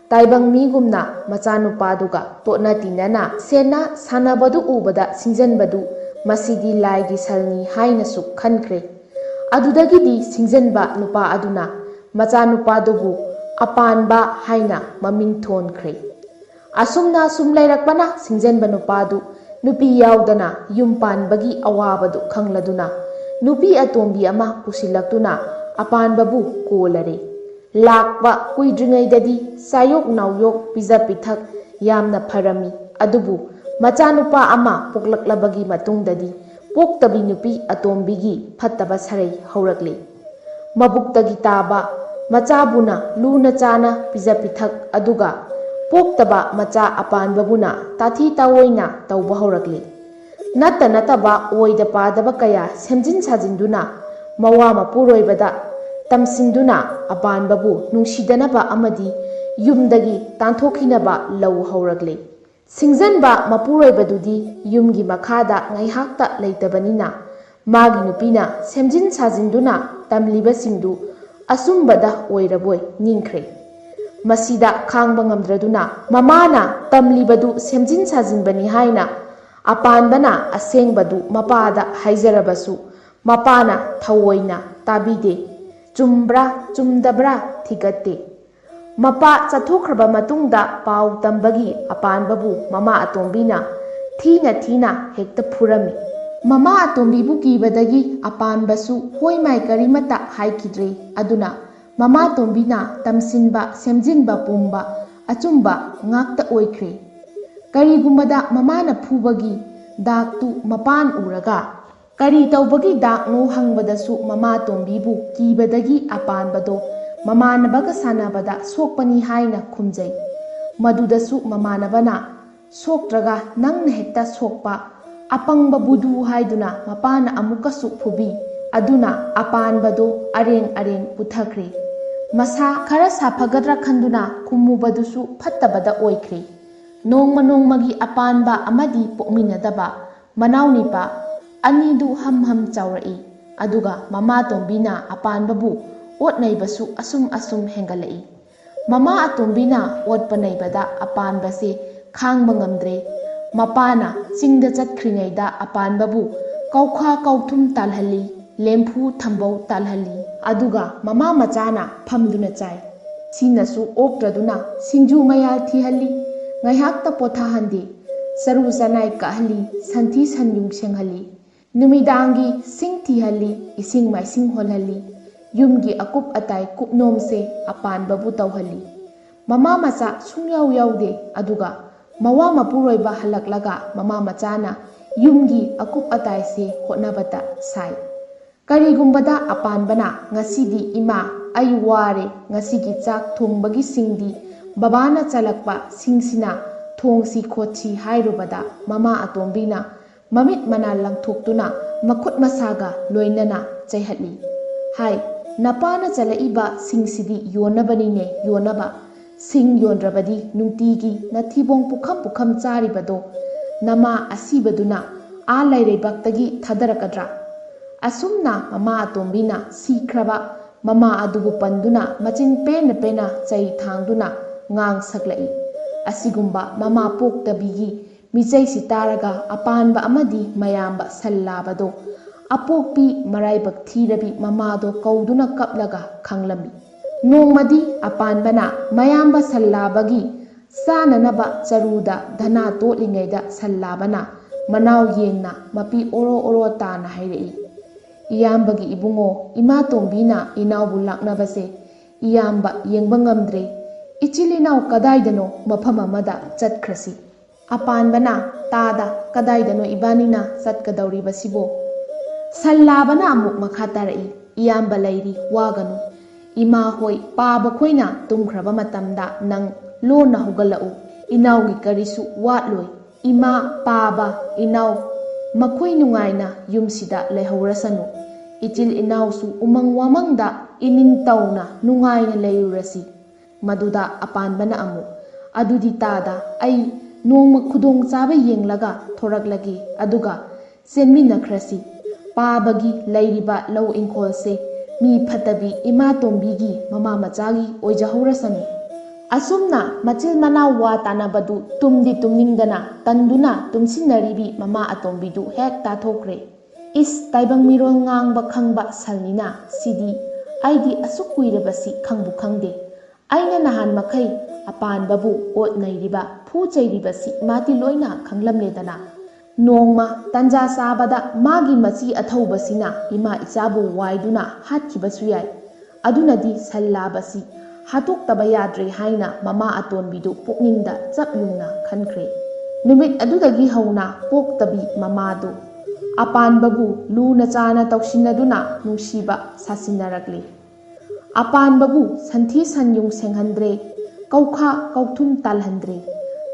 ꯇꯥꯏꯕꯪ ꯃꯤꯒꯨꯝꯅ ꯃꯆꯥꯅꯨꯄꯥꯗꯨꯒ ꯇꯣꯠꯅ ꯇꯤꯟꯅꯅ ꯁꯦꯟꯅ ꯁꯥꯟꯅꯕꯗꯨ ꯎꯕꯗ ꯁꯤꯡꯖꯟꯕꯗꯨ "ꯃꯁꯤꯗꯤ ꯂꯥꯏꯒꯤ ꯁꯜꯅꯤ" ꯍꯥꯏꯅꯁꯨ ꯈꯟꯈ꯭ꯔꯦ꯫ ꯑꯗꯨꯗꯒꯤꯗꯤ ꯁꯤꯡꯖꯟꯕ ꯅꯨꯄꯥ ꯑꯗꯨꯅ ꯃꯆꯥꯅꯨꯄꯥꯗꯨꯕꯨ ꯑꯄꯥꯟꯕ ꯍꯥꯏꯅ ꯃꯃꯤꯡ ꯊꯣꯟꯈ꯭ꯔꯦ꯫ ꯑꯁꯨꯝꯅ ꯁꯨꯝ ꯂꯩꯔꯛꯄꯅ ꯁꯤꯡꯖꯟꯕ ꯅꯨꯄꯥꯗꯨ ꯅꯨꯄꯤ ꯌꯥꯎꯗꯅ ꯌꯨꯝ ꯄꯥꯟꯕꯒꯤ ꯑꯋꯥꯕꯗꯨ ꯈꯪꯂꯗꯨꯅ ꯅꯨꯄꯤ ꯑꯇꯣꯝꯕꯤ ꯑꯃ ꯄꯨꯁꯤꯜꯂꯛꯇꯨꯅ ꯑꯄꯥꯟꯕꯕꯨ ꯀꯣꯜꯂꯔꯦ꯫ ꯂꯥꯛꯄ ꯀꯨꯏꯗ꯭ꯔꯤꯉꯩꯗꯗꯤ ꯆꯥꯌꯣꯛ ꯅꯥꯎꯌꯣꯛ ꯄꯤꯖ ꯄꯤꯊꯛ ꯌꯥꯝꯅ ꯐꯔꯝꯃꯤ꯫ ꯑꯗꯨꯕꯨ ꯃꯆꯥꯅꯨꯄꯥ ꯑꯃ ꯄꯣꯛꯂꯛꯂꯕꯒꯤ ꯃꯇꯨꯡꯗꯗꯤ ꯄꯣꯛꯇꯕꯤ ꯅꯨꯄꯤ ꯑꯇꯣꯝꯕꯤꯒꯤ ꯐꯠꯇꯕ ꯁꯔꯩ ꯍꯧꯔꯛꯂꯤ꯫ ꯃꯕꯨꯛꯇꯒꯤ ꯇꯥꯕ ꯃꯆꯥꯕꯨꯅ ꯂꯨꯅ ꯆꯥꯅ ꯄꯤꯖ ꯄꯤꯊꯛ ꯑꯗꯨꯒ ꯄꯣꯛꯇꯕ ꯃꯆꯥ ꯑꯄꯥꯟꯕꯕꯨꯅ ꯇꯥꯊꯤ ꯇꯥꯑꯣꯏꯅ ꯇꯧꯕ ꯍꯧꯔꯛꯂꯤ꯫ ꯅꯠꯇ ꯅꯠꯇꯕ ꯑꯣꯏꯗ ꯄꯥꯗꯕ ꯀꯌꯥ ꯁꯦꯝꯖꯤꯟ ꯁꯥꯖꯤꯟꯗꯨꯅ ꯃꯋꯥ ꯃꯄꯨꯔꯣꯏꯕꯗ ꯇꯝꯁꯤꯟꯗꯨꯅ ꯑꯄꯥꯟꯕꯕꯨ ꯅꯨꯡꯁꯤꯗꯅꯕ ꯑꯃꯗꯤ ꯌꯨꯝꯗꯒꯤ ꯇꯥꯟꯊꯣꯛꯈꯤꯅꯕ ꯂꯧ ꯍꯧꯔꯛꯂꯤ꯫ ꯁꯤꯡꯖꯟꯕ ꯃꯄꯨꯔꯣꯏꯕꯗꯨꯗꯤ ꯌꯨꯝꯒꯤ ꯃꯈꯥꯗ ꯉꯥꯏꯍꯥꯛꯇ ꯂꯩꯇꯕꯅꯤꯅ ꯃꯥꯒꯤ ꯅꯨꯄꯤꯅ ꯁꯦꯝꯖꯤꯟ ꯁꯥꯖꯤꯟꯗꯨꯅ ꯇꯝꯂꯤꯕꯁꯤꯡꯗꯨ ꯑꯆꯨꯝꯕꯗ ꯑꯣꯏꯔꯕꯣꯏ ꯅꯤꯡꯈ꯭ꯔꯦ꯫ ꯃꯁꯤꯗ ꯈꯥꯡꯕ ꯉꯝꯗ꯭ꯔꯗꯨꯅ ꯃꯃꯥꯅ ꯇꯝꯂꯤꯕꯗꯨ ꯁꯦꯝꯖꯤꯟ ꯁꯥꯖꯤꯟꯕꯅꯤ ꯍꯥꯏꯅ ꯑꯄꯥꯟꯕꯅ ꯑꯁꯦꯡꯕꯗꯨ ꯃꯄꯥꯗ ꯍꯥꯏꯖꯔꯕꯁꯨ ꯃꯄꯥꯅ ꯊꯑꯣꯏꯅ ꯇꯥꯕꯤꯗꯦ꯫ ꯆꯨꯝꯕ꯭ꯔꯥ ꯆꯨꯝꯗꯕ꯭ꯔꯥ ꯊꯤꯒꯠꯇꯦ꯫ ꯃꯄꯥ ꯆꯠꯊꯣꯛꯈ꯭ꯔꯕ ꯃꯇꯨꯡꯗ ꯄꯥꯎ ꯇꯝꯕꯒꯤ ꯑꯄꯥꯟꯕꯕꯨ ꯃꯃꯥ ꯑꯇꯣꯝꯕꯤꯅ ꯊꯤꯅ ꯊꯤꯅ ꯍꯦꯛꯇ ꯐꯨꯔꯝꯃꯤ꯫ ꯃꯃꯥ ꯑꯇꯣꯝꯕꯤꯕꯨ ꯀꯤꯕꯗꯒꯤ ꯑꯄꯥꯟꯕꯁꯨ ꯍꯣꯏ ꯃꯥꯏ ꯀꯔꯤꯃꯠꯇ ꯍꯥꯏꯈꯤꯗ꯭ꯔꯦ꯫ ꯑꯗꯨꯅ ꯃꯃꯥ ꯑꯇꯣꯝꯕꯤꯅ ꯇꯝꯁꯤꯟꯕ ꯁꯦꯝꯖꯤꯟꯕ ꯄꯨꯝꯕ ꯑꯆꯨꯝꯕ ꯉꯥꯛꯇ ꯑꯣꯏꯈ꯭ꯔꯦ꯫ ꯀꯔꯤꯒꯨꯝꯕꯗ ꯃꯃꯥꯅ ꯐꯨꯕꯒꯤ ꯗꯥꯛꯇꯨ ꯃꯄꯥꯟ ꯎꯔꯒ ꯀꯔꯤ ꯇꯧꯕꯒꯤ ꯗꯥꯛꯅꯣ ꯍꯪꯕꯗꯁꯨ ꯃꯃꯥ ꯇꯣꯝꯕꯤꯕꯨ ꯀꯤꯕꯗꯒꯤ ꯑꯄꯥꯟꯕꯗꯣ ꯃꯃꯥꯟꯅꯕꯒ ꯁꯥꯟꯅꯕꯗ ꯁꯣꯛꯄꯅꯤ ꯍꯥꯏꯅ ꯈꯨꯝꯖꯩ꯫ ꯃꯗꯨꯗꯁꯨ ꯃꯃꯥꯟꯅꯕꯅ ꯁꯣꯛꯇ꯭ꯔꯒ ꯅꯪꯅ ꯍꯦꯛꯇ ꯁꯣꯛꯄ ꯑꯄꯪꯕ ꯕꯨꯙꯨ ꯍꯥꯏꯗꯨꯅ ꯃꯄꯥꯅ ꯑꯃꯨꯛꯀꯁꯨ ꯐꯨꯕꯤ꯫ ꯑꯗꯨꯅ ꯑꯄꯥꯟꯕꯗꯣ ꯑꯔꯦꯡ ꯑꯔꯦꯡ ꯄꯨꯊꯈ꯭ꯔꯦ꯫ ꯃꯁꯥ ꯈꯔ ꯁꯥꯐꯒꯗ꯭ꯔꯥ ꯈꯟꯗꯨꯅ ꯈꯨꯝꯃꯨꯕꯗꯨꯁꯨ ꯐꯠꯇꯕꯗ ꯑꯣꯏꯈ꯭ꯔꯦ꯫ ꯅꯣꯡꯃ ꯅꯣꯡꯃꯒꯤ ꯑꯄꯥꯟꯕ ꯑꯃꯗꯤ ꯄꯣꯛꯃꯤꯟꯅꯗꯕ ꯃꯅꯥꯎꯅꯤꯄꯥ ꯑꯅꯤꯗꯨ ꯍꯝ ꯍꯝ ꯆꯥꯎꯔꯛꯏ꯫ ꯑꯗꯨꯒ ꯃꯃꯥ ꯇꯣꯝꯕꯤꯅ ꯑꯄꯥꯟꯕꯕꯨ ꯑꯣꯠ ꯅꯩꯕꯁꯨ ꯑꯁꯨꯝ ꯑꯁꯨꯝ ꯍꯦꯟꯒꯠꯂꯛꯏ꯫ ꯃꯃꯥ ꯑꯇꯣꯝꯕꯤꯅ ꯑꯣꯠꯄ ꯅꯩꯕꯗ ꯑꯄꯥꯟꯕꯁꯦ ꯈꯥꯡꯕ ꯉꯝꯗ꯭ꯔꯦ꯫ ꯃꯄꯥꯅ ꯆꯤꯡꯗ ꯆꯠꯈ꯭ꯔꯤꯉꯩꯗ ꯑꯄꯥꯟꯕꯕꯨ ꯀꯧꯈꯥ ꯀꯧꯊꯨꯝ ꯇꯥꯜꯍꯜꯂꯤ, ꯂꯦꯝꯐꯨ ꯊꯝꯕꯧ ꯇꯥꯜꯍꯜꯂꯤ꯫ ꯑꯗꯨꯒ ꯃꯃꯥ ꯃꯆꯥꯅ ꯐꯝꯗꯨꯅ ꯆꯥꯏ꯫ ꯁꯤꯅꯁꯨ ꯑꯣꯛꯇ꯭ꯔꯗꯨꯅ ꯁꯤꯡꯖꯨ ꯃꯌꯥꯜ ꯊꯤꯍꯜꯂꯤ꯫ ꯉꯥꯏꯍꯥꯛꯇ ꯄꯣꯊꯥꯍꯟꯗꯦ꯫ ꯆꯔꯨ ꯆꯅꯥꯏ ꯀꯛꯍꯜꯂꯤ, ꯁꯟꯊꯤ ꯁꯟꯌꯨꯡ ꯁꯦꯡꯍꯜꯂꯤ꯫ ꯅꯨꯃꯤꯗꯥꯡꯒꯤ ꯁꯤꯡ ꯊꯤꯍꯜꯂꯤ, ꯏꯁꯤꯡ ꯃꯥꯏꯁꯤꯡ ꯍꯣꯜꯍꯜꯂꯤ꯫ ꯌꯨꯝꯒꯤ ꯑꯀꯨꯞ ꯑꯇꯥꯏ ꯀꯨꯞꯅꯣꯝꯁꯦ ꯑꯄꯥꯟꯕꯕꯨ ꯇꯧꯍꯜꯂꯤ꯫ ꯃꯃꯥ ꯃꯆꯥ ꯁꯨꯡꯌꯥꯎ ꯌꯥꯎꯗꯦ꯫ ꯑꯗꯨꯒ ꯃꯋꯥ ꯃꯄꯨꯔꯣꯏꯕ ꯍꯜꯂꯛꯂꯒ ꯃꯃꯥ ꯃꯆꯥꯅ ꯌꯨꯝꯒꯤ ꯑꯀꯨꯞ ꯑꯇꯥꯏꯁꯦ ꯍꯣꯠꯅꯕꯇ ꯁꯥꯏ꯫ ꯀꯔꯤꯒꯨꯝꯕꯗ ꯑꯄꯥꯟꯕꯅ, "ꯉꯁꯤꯗꯤ ꯏꯃꯥ, ꯑꯩ ꯋꯥꯔꯦ, ꯉꯁꯤꯒꯤ ꯆꯥꯛ ꯊꯣꯡꯕꯒꯤ ꯁꯤꯡꯗꯤ ꯕꯕꯥꯅ ꯆꯜꯂꯛꯄ ꯁꯤꯡꯁꯤꯅ ꯊꯣꯡꯁꯤ ꯈꯣꯠꯁꯤ" ꯍꯥꯏꯔꯨꯕꯗ, ꯃꯃꯥ ꯑꯇꯣꯝꯕꯤꯅ ꯃꯃꯤꯠ ꯃꯅꯥ ꯂꯪꯊꯣꯛꯇꯨꯅ ꯃꯈꯨꯠ ꯃꯁꯥꯒ ꯂꯣꯏꯅꯅ ꯆꯩꯍꯠꯂꯤ꯫ ꯍꯥꯏ, "ꯅꯄꯥꯅ ꯆꯜꯂꯛꯏꯕ ꯁꯤꯡꯁꯤꯗꯤ ꯌꯣꯟꯅꯕꯅꯤꯅꯦ, ꯌꯣꯟꯅꯕ꯫ ꯁꯤꯡ ꯌꯣꯟꯗ꯭ꯔꯕꯗꯤ ꯅꯨꯡꯇꯤꯒꯤ ꯅꯊꯤꯕꯣꯡ ꯄꯨꯈꯝ ꯄꯨꯈꯝ ꯆꯥꯔꯤꯕꯗꯣ ꯅꯃꯥ ꯑꯁꯤꯕꯗꯨꯅ ꯑꯥ ꯂꯥꯏꯔꯩꯕꯥꯛꯇꯒꯤ ꯊꯥꯗꯔꯛꯀꯗ꯭ꯔꯥ?" ꯑꯁꯨꯝꯅ ꯃꯃꯥ ꯑꯇꯣꯝꯕꯤꯅ ꯁꯤꯈ꯭ꯔꯕ ꯃꯃꯥ ꯑꯗꯨꯕꯨ ꯄꯟꯗꯨꯅ ꯃꯆꯤꯟ ꯄꯦꯟꯅ ꯄꯦꯟꯅ ꯆꯩ ꯊꯥꯡꯗꯨꯅ ꯉꯥꯡ ꯁꯛꯂꯛꯏ꯫ ꯑꯁꯤꯒꯨꯝꯕ ꯃꯃꯥ ꯄꯣꯛꯇꯕꯤꯒꯤ ꯃꯤꯆꯩꯁꯤ ꯇꯥꯔꯒ ꯑꯄꯥꯟꯕ ꯑꯃꯗꯤ ꯃꯌꯥꯝꯕ ꯁꯜ ꯂꯥꯕꯗꯣ ꯑꯄꯣꯛꯄꯤ ꯃꯔꯥꯏꯕꯛ ꯊꯤꯔꯕꯤ ꯃꯃꯥꯗꯣ ꯀꯧꯗꯨꯅ ꯀꯞꯂꯒ ꯈꯥꯡꯂꯝꯃꯤ꯫ ꯅꯣꯡꯃꯗꯤ ꯑꯄꯥꯟꯕꯅ ꯃꯌꯥꯝꯕ ꯁꯜ ꯂꯥꯕꯒꯤ ꯆꯥꯅꯅꯕ ꯆꯔꯨꯗ ꯙꯅꯥ ꯇꯣꯠꯂꯤꯉꯩꯗ ꯁꯜ ꯂꯥꯕꯅ ꯃꯅꯥꯎ ꯌꯦꯡꯅ ꯃꯄꯤ ꯑꯣꯔꯣ ꯑꯣꯔꯣ ꯇꯥꯅ ꯍꯥꯏꯔꯛꯏ, "ꯏꯌꯥꯝꯕꯒꯤ ꯏꯕꯨꯡꯉꯣ, ꯏꯃꯥꯇꯣꯝꯕꯤꯅ ꯏꯅꯥꯎꯕꯨ ꯂꯥꯛꯅꯕꯁꯦ ꯏꯌꯥꯝꯕ ꯌꯦꯡꯕ ꯉꯝꯗ꯭ꯔꯦ꯫ ꯏꯆꯤꯜ ꯏꯅꯥꯎ ꯀꯗꯥꯏꯗꯅꯣ ꯃꯐꯝ ꯑꯃꯗ ꯆꯠꯈ꯭ꯔꯁꯤ꯫" ꯑꯄꯥꯟꯕꯅ, "ꯇꯥꯗ, ꯀꯗꯥꯏꯗꯅꯣ ꯏꯕꯥꯅꯤꯅ ꯆꯠꯀꯗꯧꯔꯤꯕꯁꯤꯕꯣ?" ꯁꯜ ꯂꯥꯕꯅ ꯑꯃꯨꯛ ꯃꯈꯥ ꯇꯥꯔꯛꯏ, "ꯏꯌꯥꯝꯕ ꯂꯩꯔꯤ, ꯋꯥꯒꯅꯨ꯫ ꯏꯃꯥ ꯍꯣꯏ, ꯄꯥꯕ ꯈꯣꯏꯅ ꯇꯨꯝꯈ꯭ꯔꯕ ꯃꯇꯝꯗ ꯅꯪ ꯂꯣꯟꯅ ꯍꯧꯒꯠꯂꯛꯎ꯫ ꯏꯅꯥꯎꯒꯤ ꯀꯔꯤꯁꯨ ꯋꯥꯠꯂꯣꯏ꯫ ꯏꯃꯥ, ꯄꯥꯕ, ꯏꯅꯥꯎ ꯃꯈꯣꯏ ꯅꯨꯡꯉꯥꯏꯅ ꯌꯨꯝꯁꯤꯗ ꯂꯩꯍꯧꯔꯁꯅꯨ꯫ ꯏꯆꯤꯜ ꯏꯅꯥꯎꯁꯨ ꯎꯃꯪ ꯋꯥꯃꯪꯗ ꯏꯅꯤꯡ ꯇꯧꯅ ꯅꯨꯡꯉꯥꯏꯅ ꯂꯩꯔꯨꯔꯁꯤ꯫" ꯃꯗꯨꯗ ꯑꯄꯥꯟꯕꯅ ꯑꯃꯨꯛ, "ꯑꯗꯨꯗꯤ ꯇꯥꯗ, ꯑꯩ ꯅꯣꯡꯃ ꯈꯨꯗꯣꯡ ꯆꯥꯕ ꯌꯦꯡꯂꯒ ꯊꯣꯔꯛꯂꯒꯦ, ꯑꯗꯨꯒ ꯆꯦꯟꯃꯤꯟꯅꯈ꯭ꯔꯁꯤ꯫ ꯄꯥꯕꯒꯤ ꯂꯩꯔꯤꯕ ꯂꯧ ꯏꯪꯈꯣꯜꯁꯦ ꯃꯤ ꯐꯠꯇꯕꯤ ꯏꯃꯥꯇꯣꯝꯕꯤꯒꯤ ꯃꯃꯥ ꯃꯆꯥꯒꯤ ꯑꯣꯏꯖꯍꯧꯔꯁꯅꯨ꯫" ꯑꯁꯨꯝꯅ ꯃꯆꯤꯜ ꯃꯅꯥꯎ ꯋꯥ ꯇꯥꯅꯕꯗꯨ ꯇꯨꯝꯗꯤ ꯇꯨꯝꯅꯤꯡꯗꯅ ꯇꯟꯗꯨꯅ ꯇꯨꯝꯁꯤꯟꯅꯔꯤꯕꯤ ꯃꯃꯥ ꯑꯇꯣꯝꯕꯤꯗꯨ ꯍꯦꯛ ꯇꯥꯊꯣꯛꯈ꯭ꯔꯦ꯫ "ꯏꯁ, ꯇꯥꯏꯕꯪ ꯃꯤꯔꯣꯜ ꯉꯥꯡꯕ ꯈꯪꯕ ꯁꯜꯅꯤꯅ ꯁꯤꯗꯤ, ꯑꯩꯗꯤ ꯑꯁꯨꯛ ꯀꯨꯏꯔꯕꯁꯤ ꯈꯪꯕꯨ ꯈꯪꯗꯦ꯫ ꯑꯩꯅ ꯅꯍꯥꯟ ꯃꯈꯩ ꯑꯄꯥꯟꯕꯕꯨ ꯑꯣꯠ ꯅꯩꯔꯤꯕ, ꯐꯨ ꯆꯩꯔꯤꯕꯁꯤ ꯃꯥꯗꯤ ꯂꯣꯏꯅ ꯈꯪꯂꯝꯂꯦꯗꯅ꯫ ꯅꯣꯡꯃ ꯇꯟꯖꯥ ꯆꯥꯕꯗ ꯃꯥꯒꯤ ꯃꯆꯤ ꯑꯊꯧꯕꯁꯤꯅ ꯏꯃꯥ ꯏꯆꯥꯕꯨ ꯋꯥꯏꯗꯨꯅ ꯍꯥꯠꯈꯤꯕꯁꯨ ꯌꯥꯏ꯫ ꯑꯗꯨꯅꯗꯤ ꯁꯜ ꯂꯥꯕꯁꯤ ꯍꯥꯠꯇꯣꯛꯇꯕ ꯌꯥꯗ꯭ꯔꯦ ꯍꯥꯏꯅ ꯃꯃꯥ ꯑꯇꯣꯟꯕꯤꯗꯨ ꯄꯨꯛꯅꯤꯡꯗ ꯆꯞ ꯌꯨꯡꯅ ꯈꯟꯈ꯭ꯔꯦ꯫ ꯅꯨꯃꯤꯠ ꯑꯗꯨꯗꯒꯤ ꯍꯧꯅ ꯄꯣꯛꯇꯕꯤ ꯃꯃꯥꯗꯨ ꯑꯄꯥꯟꯕꯕꯨ ꯂꯨꯅ ꯆꯥꯅ ꯇꯧꯁꯤꯟꯅꯗꯨꯅ ꯅꯨꯡꯁꯤꯕ ꯁꯥꯁꯤꯟꯅꯔꯛꯂꯤ꯫ ꯑꯄꯥꯟꯕꯕꯨ ꯁꯟꯊꯤ ꯁꯟꯌꯨꯡ ꯁꯦꯡꯍꯟꯗ꯭ꯔꯦ, ꯀꯧꯈꯥ ꯀꯧꯊꯨꯝ ꯇꯥꯜꯍꯟꯗ꯭ꯔꯦ꯫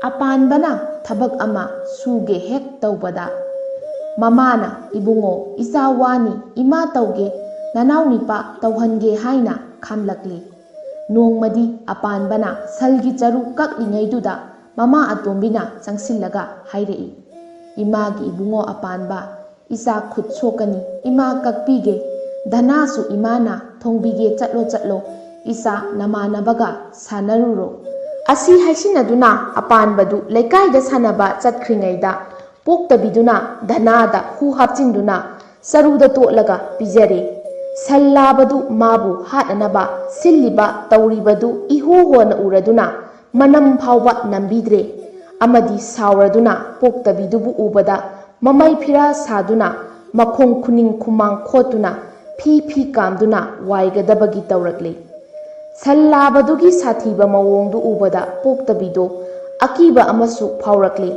ꯑꯄꯥꯟꯕꯅ ꯊꯕꯛ ꯑꯃ ꯁꯨꯒꯦ ꯍꯦꯛ ꯇꯧꯕꯗ, ꯃꯃꯥꯅ, "ꯏꯕꯨꯡꯉꯣ, ꯏꯆꯥ ꯋꯥꯅꯤ, ꯏꯃꯥ ꯇꯧꯒꯦ, ꯅꯅꯥꯎ ꯅꯤꯄꯥ ꯇꯧꯍꯟꯒꯦ" ꯍꯥꯏꯅ ꯈꯥꯝꯂꯛꯂꯤ꯫ ꯅꯣꯡꯃꯗꯤ ꯑꯄꯥꯟꯕꯅ ꯁꯜꯒꯤ ꯆꯔꯨ ꯀꯛꯂꯤꯉꯩꯗꯨꯗ ꯃꯃꯥ ꯑꯇꯣꯝꯕꯤꯅ ꯆꯪꯁꯤꯜꯂꯒ ꯍꯥꯏꯔꯛꯏ, "ꯏꯃꯥꯒꯤ ꯏꯕꯨꯡꯉꯣ ꯑꯄꯥꯟꯕ, ꯏꯆꯥ ꯈꯨꯠ ꯁꯣꯛꯀꯅꯤ, ꯏꯃꯥ ꯀꯛꯄꯤꯒꯦ꯫ ꯙꯅꯥꯁꯨ ꯏꯃꯥꯅ ꯊꯣꯡꯕꯤꯒꯦ, ꯆꯠꯂꯣ ꯆꯠꯂꯣ, ꯏꯆꯥ ꯅꯃꯥꯟꯅꯕꯒ ꯁꯥꯟꯅꯔꯨꯔꯣ"꯫ ꯑꯁꯤ ꯍꯥꯏꯁꯤꯟꯅꯗꯨꯅ ꯑꯄꯥꯟꯕꯗꯨ ꯂꯩꯀꯥꯏꯗ ꯁꯥꯟꯅꯕ ꯆꯠꯈ꯭ꯔꯤꯉꯩꯗ ꯄꯣꯛꯇꯕꯤꯗꯨꯅ ꯙꯅꯥꯗ ꯍꯨ ꯍꯥꯞꯆꯤꯟꯗꯨꯅ ꯆꯔꯨꯗ ꯇꯣꯠꯂꯒ ꯄꯤꯖꯔꯦ꯫ ꯁꯜ ꯂꯥꯕꯗꯨ ꯃꯥꯕꯨ ꯍꯥꯠꯅꯅꯕ ꯁꯤꯜꯂꯤꯕ ꯇꯧꯔꯤꯕꯗꯨ ꯏꯍꯨ ꯍꯣꯟꯅ ꯎꯔꯗꯨꯅ ꯃꯅꯝ ꯐꯥꯎꯕ ꯅꯝꯕꯤꯗ꯭ꯔꯦ꯫ ꯑꯃꯗꯤ ꯁꯥꯎꯔꯗꯨꯅ ꯄꯣꯛꯇꯕꯤꯗꯨꯕꯨ ꯎꯕꯗ ꯃꯃꯩ ꯐꯤꯔꯥ ꯁꯥꯗꯨꯅ ꯃꯈꯣꯡ ꯈꯨꯅꯤꯡ ꯈꯨꯃꯥꯡ ꯈꯣꯠꯇꯨꯅ ꯐꯤ ꯐꯤ ꯀꯥꯝꯗꯨꯅ ꯋꯥꯏꯒꯗꯕꯒꯤ ꯇꯧꯔꯛꯂꯦ꯫ ꯁꯜ ꯂꯥꯕꯗꯨꯒꯤ ꯁꯥꯊꯤꯕ ꯃꯑꯣꯡꯗꯨ ꯎꯕꯗ ꯄꯣꯛꯇꯕꯤꯗꯣ ꯑꯀꯤꯕ ꯑꯃꯁꯨ ꯐꯥꯎꯔꯛꯂꯦ꯫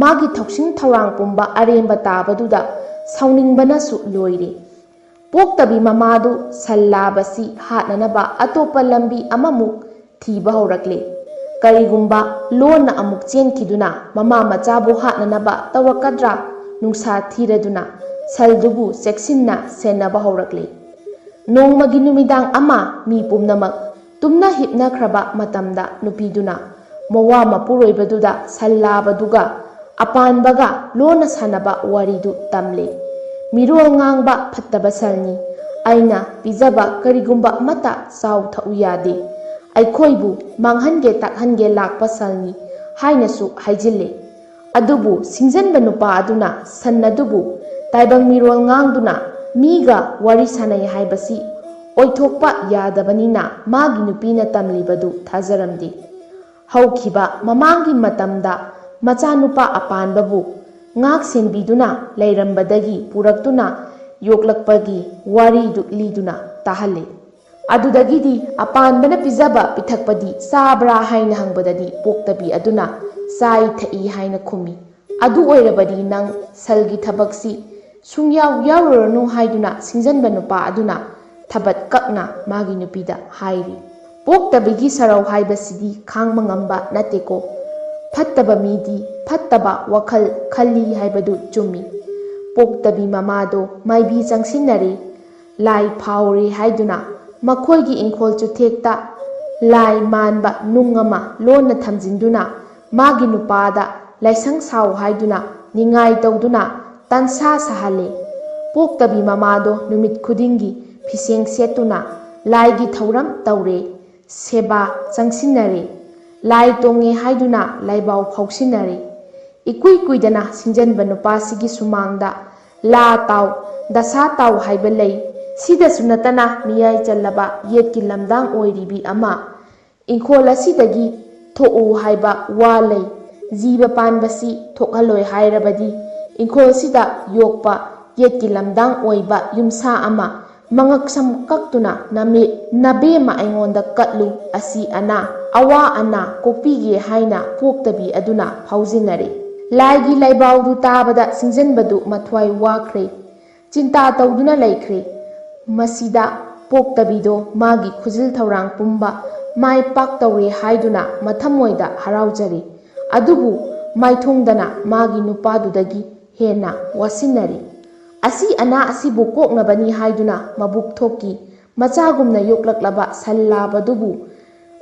ꯃꯥꯒꯤ ꯊꯧꯁꯤꯡ ꯊꯧꯔꯥꯡ ꯄꯨꯝꯕ ꯑꯔꯦꯝꯕ ꯇꯥꯕꯗꯨꯗ ꯁꯥꯎꯅꯤꯡꯕꯅꯁꯨ ꯂꯣꯏꯔꯦ꯫ ꯄꯣꯛꯇꯕꯤ ꯃꯃꯥꯗꯨ ꯁꯜ ꯂꯥꯕꯁꯤ ꯍꯥꯠꯅꯅꯕ ꯑꯇꯣꯞꯄ ꯂꯝꯕꯤ ꯑꯃꯃꯨꯛ ꯊꯤꯕ ꯍꯧꯔꯛꯂꯦ꯫ ꯀꯔꯤꯒꯨꯝꯕ ꯂꯣꯟꯅ ꯑꯃꯨꯛ ꯆꯦꯟꯈꯤꯗꯨꯅ ꯃꯃꯥ ꯃꯆꯥꯕꯨ ꯍꯥꯠꯅꯅꯕ ꯇꯧꯔꯛꯀꯗ꯭ꯔꯥ? ꯅꯨꯡꯁꯥ ꯊꯤꯔꯗꯨꯅ ꯁꯜꯗꯨꯕꯨ ꯆꯦꯛꯁꯤꯟꯅ ꯁꯦꯟꯅꯕ ꯍꯧꯔꯛꯂꯦ꯫ ꯅꯣꯡꯃꯒꯤ ꯅꯨꯃꯤꯗꯥꯡ ꯑꯃ ꯃꯤ ꯄꯨꯝꯅꯃꯛ ꯇꯨꯝꯅ ꯍꯤꯞꯅꯈ꯭ꯔꯕ ꯃꯇꯝꯗ ꯅꯨꯄꯤꯗꯨꯅ ꯃꯋꯥ ꯃꯄꯨꯔꯣꯏꯕꯗꯨꯗ ꯁꯜ ꯂꯥꯕꯗꯨꯒ ꯑꯄꯥꯟꯕꯒ ꯂꯣꯟꯅ ꯁꯥꯟꯅꯕ ꯋꯥꯔꯤꯗꯨ ꯇꯝꯂꯦ꯫ "ꯃꯤꯔꯣꯜ ꯉꯥꯡꯕ ꯐꯠꯇꯕ ꯁꯜꯅꯤ꯫ ꯑꯩꯅ ꯄꯤꯖꯕ ꯀꯔꯤꯒꯨꯝꯕ ꯑꯃꯠꯇ ꯆꯥꯎ ꯊꯛꯎ ꯌꯥꯗꯦ꯫ ꯑꯩꯈꯣꯏꯕꯨ ꯃꯥꯡꯍꯟꯒꯦ ꯇꯥꯛꯍꯟꯒꯦ ꯂꯥꯛꯄ ꯁꯜꯅꯤ" ꯍꯥꯏꯅꯁꯨ ꯍꯥꯏꯖꯤꯜꯂꯦ꯫ ꯑꯗꯨꯕꯨ ꯁꯤꯡꯖꯟꯕ ꯅꯨꯄꯥ ꯑꯗꯨꯅ ꯁꯟ ꯑꯗꯨꯕꯨ ꯇꯥꯏꯕꯪ ꯃꯤꯔꯣꯜ ꯉꯥꯡꯗꯨꯅ ꯃꯤꯒ ꯋꯥꯔꯤ ꯁꯥꯟꯅꯩ ꯍꯥꯏꯕꯁꯤ ꯑꯣꯏꯊꯣꯛꯄ ꯌꯥꯗꯕꯅꯤꯅ ꯃꯥꯒꯤ ꯅꯨꯄꯤꯅ ꯇꯝꯂꯤꯕꯗꯨ ꯊꯥꯖꯔꯝꯗꯦ꯫ ꯍꯧꯈꯤꯕ ꯃꯃꯥꯡꯒꯤ ꯃꯇꯝꯗ ꯃꯆꯥꯅꯨꯄꯥ ꯑꯄꯥꯟꯕꯕꯨ ꯉꯥꯛ ꯁꯦꯟꯕꯤꯗꯨꯅ ꯂꯩꯔꯝꯕꯗꯒꯤ ꯄꯨꯔꯛꯇꯨꯅ ꯌꯣꯛꯂꯛꯄꯒꯤ ꯋꯥꯔꯤꯗꯨ ꯂꯤꯗꯨꯅ ꯇꯥꯍꯜꯂꯤ꯫ ꯑꯗꯨꯗꯒꯤꯗꯤ ꯑꯄꯥꯟꯕꯅ ꯄꯤꯖꯕ ꯄꯤꯊꯛꯄꯗꯤ ꯆꯥꯕ꯭ꯔꯥ ꯍꯥꯏꯅ ꯍꯪꯕꯗꯗꯤ ꯄꯣꯛꯇꯕꯤ ꯑꯗꯨꯅ ꯆꯥꯏ ꯊꯛꯏ ꯍꯥꯏꯅ ꯈꯨꯝꯃꯤ꯫ ꯑꯗꯨ ꯑꯣꯏꯔꯕꯗꯤ ꯅꯪ ꯁꯜꯒꯤ ꯊꯕꯛꯁꯤ ꯁꯨꯡꯌꯥꯎ ꯌꯥꯎꯔꯨꯔꯅꯨ ꯍꯥꯏꯗꯨꯅ ꯁꯤꯡꯖꯟꯕ ꯅꯨꯄꯥ ꯑꯗꯨꯅ ꯊꯕꯠ ꯀꯛꯅ ꯃꯥꯒꯤ ꯅꯨꯄꯤꯗ ꯍꯥꯏꯔꯤ꯫ ꯄꯣꯛꯇꯕꯤꯒꯤ ꯁꯔꯧ ꯍꯥꯏꯕꯁꯤꯗꯤ ꯈꯥꯡꯕ ꯉꯝꯕ ꯅꯠꯇꯦꯀꯣ꯫ ꯐꯠꯇꯕ ꯃꯤꯗꯤ ꯐꯠꯇꯕ ꯋꯥꯈꯜ ꯈꯜꯂꯤ ꯍꯥꯏꯕꯗꯨ ꯆꯨꯝꯃꯤ꯫ ꯄꯣꯛꯇꯕꯤ ꯃꯃꯥꯗꯣ ꯃꯥꯏꯕꯤ ꯆꯪꯁꯤꯟꯅꯔꯦ꯫ ꯂꯥꯏ ꯐꯥꯎꯔꯦ ꯍꯥꯏꯗꯨꯅ ꯃꯈꯣꯏꯒꯤ ꯏꯪꯈꯣꯜ ꯆꯨꯊꯦꯛꯇ ꯂꯥꯏ ꯃꯥꯟꯕ ꯅꯨꯡ ꯑꯃ ꯂꯣꯟꯅ ꯊꯝꯖꯤꯟꯗꯨꯅ ꯃꯥꯒꯤ ꯅꯨꯄꯥꯗ ꯂꯥꯏꯁꯪ ꯁꯥꯎ ꯍꯥꯏꯗꯨꯅ ꯅꯤꯡꯉꯥꯏ ꯇꯧꯗꯨꯅ ꯇꯟꯁꯥ ꯁꯥꯍꯜꯂꯦ꯫ ꯄꯣꯛꯇꯕꯤ ꯃꯃꯥꯗꯣ ꯅꯨꯃꯤꯠ ꯈꯨꯗꯤꯡꯒꯤ ꯐꯤꯁꯦꯡ ꯁꯦꯠꯇꯨꯅ ꯂꯥꯏꯒꯤ ꯊꯧꯔꯝ ꯇꯧꯔꯦ꯫ ꯁꯦꯕꯥ ꯆꯪꯁꯤꯟꯅꯔꯦ꯫ ꯂꯥꯏ ꯇꯣꯡꯉꯦ ꯍꯥꯏꯗꯨꯅ ꯂꯥꯏꯕꯥꯎ ꯐꯥꯎꯁꯤꯟꯅꯔꯦ꯫ ꯏꯀꯨꯏ ꯀꯨꯏꯗꯅ ꯁꯤꯡꯖꯟꯕ ꯅꯨꯄꯥꯁꯤꯒꯤ ꯁꯨꯃꯥꯡꯗ ꯂꯥ ꯇꯥꯎ, ꯗꯁꯥ ꯇꯥꯎ ꯍꯥꯏꯕ ꯂꯩ꯫ ꯁꯤꯗꯁꯨ ꯅꯠꯇꯅ ꯃꯤꯌꯥꯏ ꯆꯜꯂꯕ ꯌꯦꯠꯀꯤ ꯂꯝꯗꯥꯡ ꯑꯣꯏꯔꯤꯕꯤ ꯑꯃ, ꯏꯪꯈꯣꯜ ꯑꯁꯤꯗꯒꯤ ꯊꯣꯛꯎ ꯍꯥꯏꯕ ꯋꯥ ꯂꯩ꯫ ꯖꯤꯕ ꯄꯥꯟꯕꯁꯤ ꯊꯣꯛꯍꯜꯂꯣꯏ ꯍꯥꯏꯔꯕꯗꯤ ꯏꯪꯈꯣꯜꯁꯤꯗ ꯌꯣꯛꯄ ꯌꯦꯠꯀꯤ ꯂꯝꯗꯥꯡ ꯑꯣꯏꯕ ꯌꯨꯝꯁꯥ ꯑꯃ ꯃꯉꯛꯁꯝ ꯀꯛꯇꯨꯅ ꯅꯃꯦ-, ꯅꯕꯦꯝꯃ ꯑꯩꯉꯣꯟꯗ ꯀꯠꯂꯨ, ꯑꯁꯤ ꯑꯅꯥ, ꯑꯋꯥ ꯑꯅꯥ ꯀꯣꯛꯄꯤꯒꯦ ꯍꯥꯏꯅ ꯄꯣꯛꯇꯕꯤ ꯑꯗꯨꯅ ꯐꯥꯎꯖꯤꯟꯅꯔꯦ꯫ ꯂꯥꯏꯒꯤ ꯂꯥꯏꯕꯥꯎꯗꯨ ꯇꯥꯕꯗ ꯁꯤꯡꯖꯟꯕꯗꯨ ꯃꯊ꯭ꯋꯥꯏ ꯋꯥꯈ꯭ꯔꯦ꯫ ꯆꯤꯟꯇꯥ ꯇꯧꯗꯨꯅ ꯂꯩꯈ꯭ꯔꯦ꯫ ꯃꯁꯤꯗ ꯄꯣꯛꯇꯕꯤꯗꯣ ꯃꯥꯒꯤ ꯈꯨꯖꯤꯜ ꯊꯧꯔꯥꯡ ꯄꯨꯝꯕ ꯃꯥꯏ ꯄꯥꯛꯇꯧꯔꯦ ꯍꯥꯏꯗꯨꯅ ꯃꯊꯃꯣꯏꯗ ꯍꯔꯥꯎꯖꯔꯤ꯫ ꯑꯗꯨꯕꯨ ꯃꯥꯏꯊꯣꯡꯗꯅ ꯃꯥꯒꯤ ꯅꯨꯄꯥꯗꯨꯗꯒꯤ ꯍꯦꯟꯅ ꯋꯥꯁꯤꯟꯅꯔꯤ꯫ ꯑꯁꯤ ꯑꯅꯥ ꯑꯁꯤꯕꯨ ꯀꯣꯛꯅꯕꯅꯤ ꯍꯥꯏꯗꯨꯅ ꯃꯕꯨꯛ ꯊꯣꯛꯀꯤ ꯃꯆꯥꯒꯨꯝꯅ ꯌꯣꯛꯂꯛꯂꯕ ꯁꯟ ꯂꯥꯕꯗꯨꯕꯨ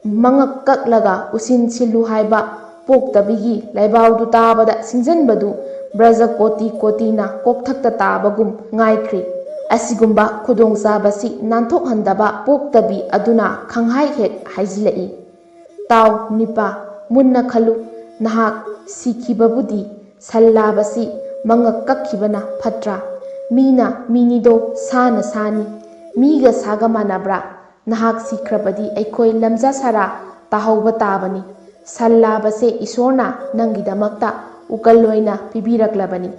ꯃꯉꯛ ꯀꯛꯂꯒ ꯎꯁꯤꯟ ꯁꯤꯜꯂꯨ ꯍꯥꯏꯕ ꯄꯣꯛꯇꯕꯤꯒꯤ ꯂꯥꯏꯕꯥꯎꯗꯨ ꯇꯥꯕꯗ ꯁꯤꯡꯖꯟꯕꯗꯨ ꯕ꯭ꯔꯖ ꯀꯣꯇꯤ ꯀꯣꯇꯤꯅ ꯀꯣꯛꯊꯛꯇ ꯇꯥꯕꯒꯨꯝ ꯉꯥꯏꯈ꯭ꯔꯤ꯫ ꯑꯁꯤꯒꯨꯝꯕ ꯈꯨꯗꯣꯡꯆꯥꯕꯁꯤ ꯅꯥꯟꯊꯣꯛꯍꯟꯗꯕ ꯄꯣꯛꯇꯕꯤ ꯑꯗꯨꯅ ꯈꯪꯍꯥꯏ ꯍꯦꯛ ꯍꯥꯏꯖꯤꯜꯂꯛꯏ꯫ ꯇꯥꯎ ꯅꯤꯄꯥ, ꯃꯨꯟꯅ ꯈꯜꯂꯨ, ꯅꯍꯥꯛ ꯁꯤꯈꯤꯕꯕꯨꯗꯤ ꯁꯟ ꯂꯥꯕꯁꯤ ꯃꯉꯛ ꯀꯛꯈꯤꯕꯅ ꯐꯠꯇ꯭ꯔꯥ? ꯃꯤꯅ ꯃꯤꯅꯤꯗꯣ, ꯁꯥꯅ ꯁꯥꯅꯤ꯫ ꯃꯤꯒ ꯁꯥꯒ ꯃꯥꯟꯅꯕ꯭ꯔꯥ? ꯅꯍꯥꯛ ꯁꯤꯈ꯭ꯔꯕꯗꯤ ꯑꯩꯈꯣꯏ ꯂꯝꯖꯥ ꯁꯥꯔꯥ ꯇꯥꯍꯧꯕ ꯇꯥꯕꯅꯤ꯫ ꯁꯟ ꯂꯥꯕꯁꯦ ꯏꯁꯣꯔꯅ ꯅꯪꯒꯤꯗꯃꯛꯇ ꯎꯀꯜ ꯑꯣꯏꯅ ꯄꯤꯕꯤꯔꯛꯂꯕꯅꯤ꯫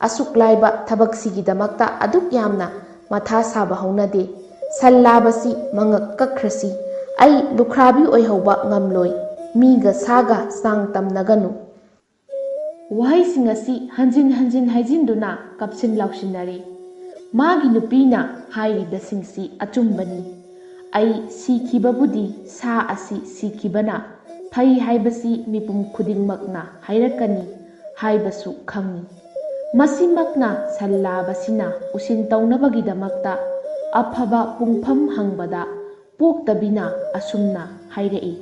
ꯑꯁꯨꯛ ꯂꯥꯏꯕ ꯊꯕꯛꯁꯤꯒꯤꯗꯃꯛꯇ ꯑꯗꯨꯛ ꯌꯥꯝꯅ ꯃꯊꯥ ꯁꯥꯕ ꯍꯧꯅꯗꯦ꯫ "ꯁꯟ ꯂꯥꯕꯁꯤ ꯃꯉꯛ ꯀꯛꯈ꯭ꯔꯁꯤ꯫ ꯑꯩ ꯂꯨꯈ꯭ꯔꯥꯕꯤ ꯑꯣꯏꯍꯧꯕ ꯉꯝꯂꯣꯏ꯫ ꯃꯤꯒ ꯁꯥꯒ ꯆꯥꯡ ꯇꯝꯅꯒꯅꯨ꯫" ꯋꯥꯍꯩꯁꯤꯡ ꯑꯁꯤ ꯍꯟꯖꯤꯟ ꯍꯟꯖꯤꯟ ꯍꯥꯏꯖꯤꯟꯗꯨꯅ ꯀꯥꯞꯁꯤꯟ ꯂꯥꯎꯁꯤꯟꯅꯔꯦ꯫ ꯃꯥꯒꯤ ꯅꯨꯄꯤꯅ ꯍꯥꯏꯔꯤꯕꯁꯤꯡꯁꯤ ꯑꯆꯨꯝꯕꯅꯤ꯫ "ꯑꯩ ꯁꯤꯈꯤꯕꯕꯨꯗꯤ ꯁꯥ ꯑꯁꯤ ꯁꯤꯈꯤꯕꯅ ꯐꯩ ꯍꯥꯏꯕꯁꯤ ꯃꯤꯄꯨꯝ ꯈꯨꯗꯤꯡꯃꯛꯅ ꯍꯥꯏꯔꯛꯀꯅꯤ ꯍꯥꯏꯕꯁꯨ ꯈꯪꯏ꯫ ꯃꯁꯤꯃꯛꯅ ꯁꯟ ꯂꯥꯕꯁꯤꯅ ꯎꯁꯤꯟ ꯇꯧꯅꯕꯒꯤꯗꯃꯛꯇ ꯑꯐꯕ ꯄꯨꯡꯐꯝ ꯍꯪꯕꯗ ꯄꯣꯛꯇꯕꯤꯅ ꯑꯁꯨꯝꯅ ꯍꯥꯏꯔꯛꯏ,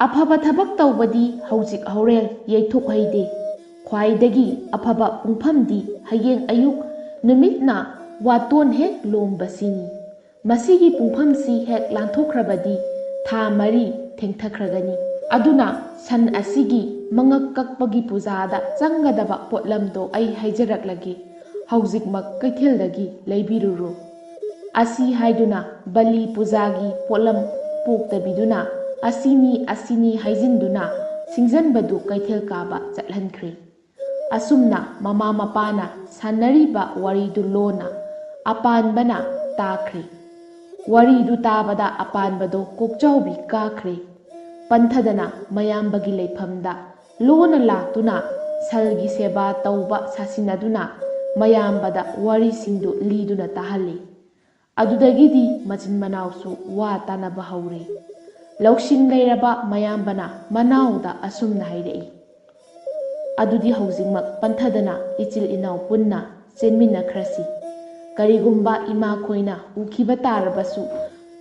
"ꯑꯐꯕ ꯊꯕꯛ ꯇꯧꯕꯗꯤ ꯍꯧꯖꯤꯛ ꯍꯣꯔꯦꯟ ꯌꯩꯊꯣꯛꯍꯩꯗꯦ꯫ ꯈ꯭ꯋꯥꯏꯗꯒꯤ ꯑꯐꯕ ꯄꯨꯡꯐꯝꯗꯤ ꯍꯌꯦꯡ ꯑꯌꯨꯛ ꯅꯨꯃꯤꯠꯅ ꯋꯥꯇꯣꯟ ꯍꯦꯛ ꯂꯣꯝꯕꯁꯤꯅꯤ꯫ ꯃꯁꯤꯒꯤ ꯄꯨꯡꯐꯝꯁꯤ ꯍꯦꯛ ꯂꯥꯟꯊꯣꯛꯈ꯭ꯔꯕꯗꯤ ꯊꯥ ꯃꯔꯤ ꯊꯦꯡꯊꯈ꯭ꯔꯒꯅꯤ꯫ ꯑꯗꯨꯅ ꯁꯟ ꯑꯁꯤꯒꯤ ꯃꯉꯛ ꯀꯛꯄꯒꯤ ꯄꯨꯖꯥꯗ ꯆꯪꯒꯗꯕ ꯄꯣꯠꯂꯝꯗꯣ ꯑꯩ ꯍꯥꯏꯖꯔꯛꯂꯒꯦ꯫ ꯍꯧꯖꯤꯛꯃꯛ ꯀꯩꯊꯦꯜꯗꯒꯤ ꯂꯩꯕꯤꯔꯨꯔꯣ꯫" ꯑꯁꯤ ꯍꯥꯏꯗꯨꯅ ꯕꯂꯤ ꯄꯨꯖꯥꯒꯤ ꯄꯣꯠꯂꯝ ꯄꯣꯛꯇꯕꯤꯗꯨꯅ ꯑꯁꯤꯅꯤ ꯑꯁꯤꯅꯤ ꯍꯥꯏꯖꯤꯟꯗꯨꯅ ꯁꯤꯡꯖꯟꯕꯗꯨ ꯀꯩꯊꯦꯜ ꯀꯥꯕ ꯆꯠꯍꯟꯈ꯭ꯔꯦ꯫ ꯑꯁꯨꯝꯅ ꯃꯃꯥ ꯃꯄꯥꯅ ꯁꯥꯟꯅꯔꯤꯕ ꯋꯥꯔꯤꯗꯨ ꯂꯣꯟꯅ ꯑꯄꯥꯟꯕꯅ ꯇꯥꯈ꯭ꯔꯦ꯫ ꯋꯥꯔꯤꯗꯨ ꯇꯥꯕꯗ ꯑꯄꯥꯟꯕꯗꯣ ꯀꯣꯛꯆꯥꯎꯕꯤ ꯀꯥꯈ꯭ꯔꯦ꯫ ꯄꯟꯊꯗꯅ ꯃꯌꯥꯝꯕꯒꯤ ꯂꯩꯐꯝꯗ ꯂꯣꯟꯅ ꯂꯥꯛꯇꯨꯅ ꯁꯜꯒꯤ ꯁꯦꯕꯥ ꯇꯧꯕ ꯁꯥꯁꯤꯟꯅꯗꯨꯅ ꯃꯌꯥꯝꯕꯗ ꯋꯥꯔꯤꯁꯤꯡꯗꯨ ꯂꯤꯗꯨꯅ ꯇꯥꯍꯜꯂꯤ꯫ ꯑꯗꯨꯗꯒꯤꯗꯤ ꯃꯆꯤꯟ ꯃꯅꯥꯎꯁꯨ ꯋꯥ ꯇꯥꯅꯕ ꯍꯧꯔꯦ꯫ ꯂꯧꯁꯤꯡ ꯂꯩꯔꯕ ꯃꯌꯥꯝꯕꯅ ꯃꯅꯥꯎꯗ ꯑꯁꯨꯝꯅ ꯍꯥꯏꯔꯛꯏ, "ꯑꯗꯨꯗꯤ ꯍꯧꯖꯤꯛꯃꯛ ꯄꯟꯊꯗꯅ ꯏꯆꯤꯜ ꯏꯅꯥꯎ ꯄꯨꯟꯅ ꯆꯦꯟꯃꯤꯟꯅꯈ꯭ꯔꯁꯤ꯫ ꯀꯔꯤꯒꯨꯝꯕ ꯏꯃꯥꯈꯣꯏꯅ ꯎꯈꯤꯕ ꯇꯥꯔꯕꯁꯨ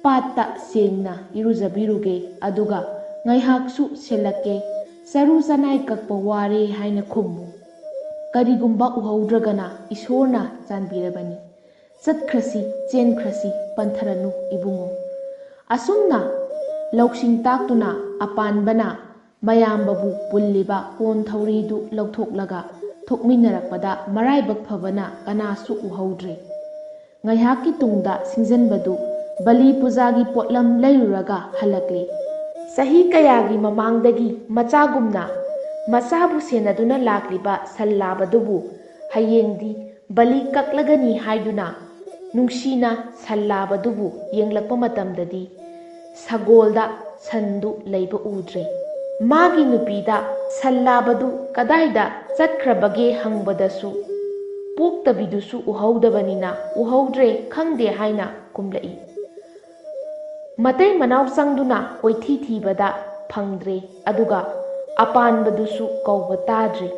ꯄꯥꯠꯇ ꯁꯦꯡꯅ ꯏꯔꯨꯖꯕꯤꯔꯨꯒꯦ, ꯑꯗꯨꯒ ꯉꯥꯏꯍꯥꯛꯁꯨ ꯁꯦꯜꯂꯛꯀꯦ꯫ ꯆꯔꯨ ꯆꯅꯥꯏ ꯀꯛꯄ ꯋꯥꯔꯦ ꯍꯥꯏꯅ ꯈꯨꯝꯃꯨ꯫ ꯀꯔꯤꯒꯨꯝꯕ ꯎꯍꯧꯗ꯭ꯔꯒꯅ ꯏꯁꯣꯔꯅ ꯆꯥꯟꯕꯤꯔꯕꯅꯤ꯫ ꯆꯠꯈ꯭ꯔꯁꯤ, ꯆꯦꯟꯈ꯭ꯔꯁꯤ, ꯄꯟꯊꯔꯅꯨ ꯏꯕꯨꯡꯉꯣ꯫" ꯑꯁꯨꯝꯅ ꯂꯧꯁꯤꯡ ꯇꯥꯛꯇꯨꯅ ꯑꯄꯥꯟꯕꯅ ꯃꯌꯥꯝꯕꯕꯨ ꯄꯨꯜꯂꯤꯕ ꯀꯣꯟ ꯊꯧꯔꯤꯗꯨ ꯂꯧꯊꯣꯛꯂꯒ ꯊꯣꯛꯃꯤꯟꯅꯔꯛꯄꯗ ꯃꯔꯥꯏꯕꯛ ꯐꯕꯅ ꯀꯅꯥꯁꯨ ꯎꯍꯧꯗ꯭ꯔꯦ꯫ ꯉꯥꯏꯍꯥꯛꯀꯤ ꯇꯨꯡꯗ ꯁꯤꯡꯖꯟꯕꯗꯨ ꯕꯂꯤ ꯄꯨꯖꯥꯒꯤ ꯄꯣꯠꯂꯝ ꯂꯩꯔꯨꯔꯒ ꯍꯜꯂꯛꯂꯦ꯫ ꯆꯍꯤ ꯀꯌꯥꯒꯤ ꯃꯃꯥꯡꯗꯒꯤ ꯃꯆꯥꯒꯨꯝꯅ ꯃꯆꯥꯕꯨ ꯁꯦꯟꯅꯗꯨꯅ ꯂꯥꯛꯂꯤꯕ ꯁꯟ ꯂꯥꯕꯗꯨꯕꯨ ꯍꯌꯦꯡꯗꯤ ꯕꯂꯤ ꯀꯛꯂꯒꯅꯤ ꯍꯥꯏꯗꯨꯅ ꯅꯨꯡꯁꯤꯅ ꯁꯟ ꯂꯥꯕꯗꯨꯕꯨ ꯌꯦꯡꯂꯛꯄ ꯃꯇꯝꯗꯗꯤ ꯁꯒꯣꯜꯗ ꯁꯟꯗꯨ ꯂꯩꯕ ꯎꯗ꯭ꯔꯦ꯫ ꯃꯥꯒꯤ ꯅꯨꯄꯤꯗ ꯁꯟ ꯂꯥꯕꯗꯨ ꯀꯗꯥꯏꯗ ꯆꯠꯈ꯭ꯔꯕꯒꯦ ꯍꯪꯕꯗꯁꯨ ꯄꯣꯛꯇꯕꯤꯗꯨꯁꯨ ꯎꯍꯧꯗꯕꯅꯤꯅ ꯎꯍꯧꯗ꯭ꯔꯦ, ꯈꯪꯗꯦ ꯍꯥꯏꯅ ꯀꯨꯝꯂꯛꯏ꯫ ꯃꯇꯩ ꯃꯅꯥꯎ ꯆꯪꯗꯨꯅ ꯀꯣꯏꯊꯤ ꯊꯤꯕꯗ ꯐꯪꯗ꯭ꯔꯦ, ꯑꯗꯨꯒ ꯑꯄꯥꯟꯕꯗꯨꯁꯨ ꯀꯧꯕ ꯇꯥꯗ꯭ꯔꯦ꯫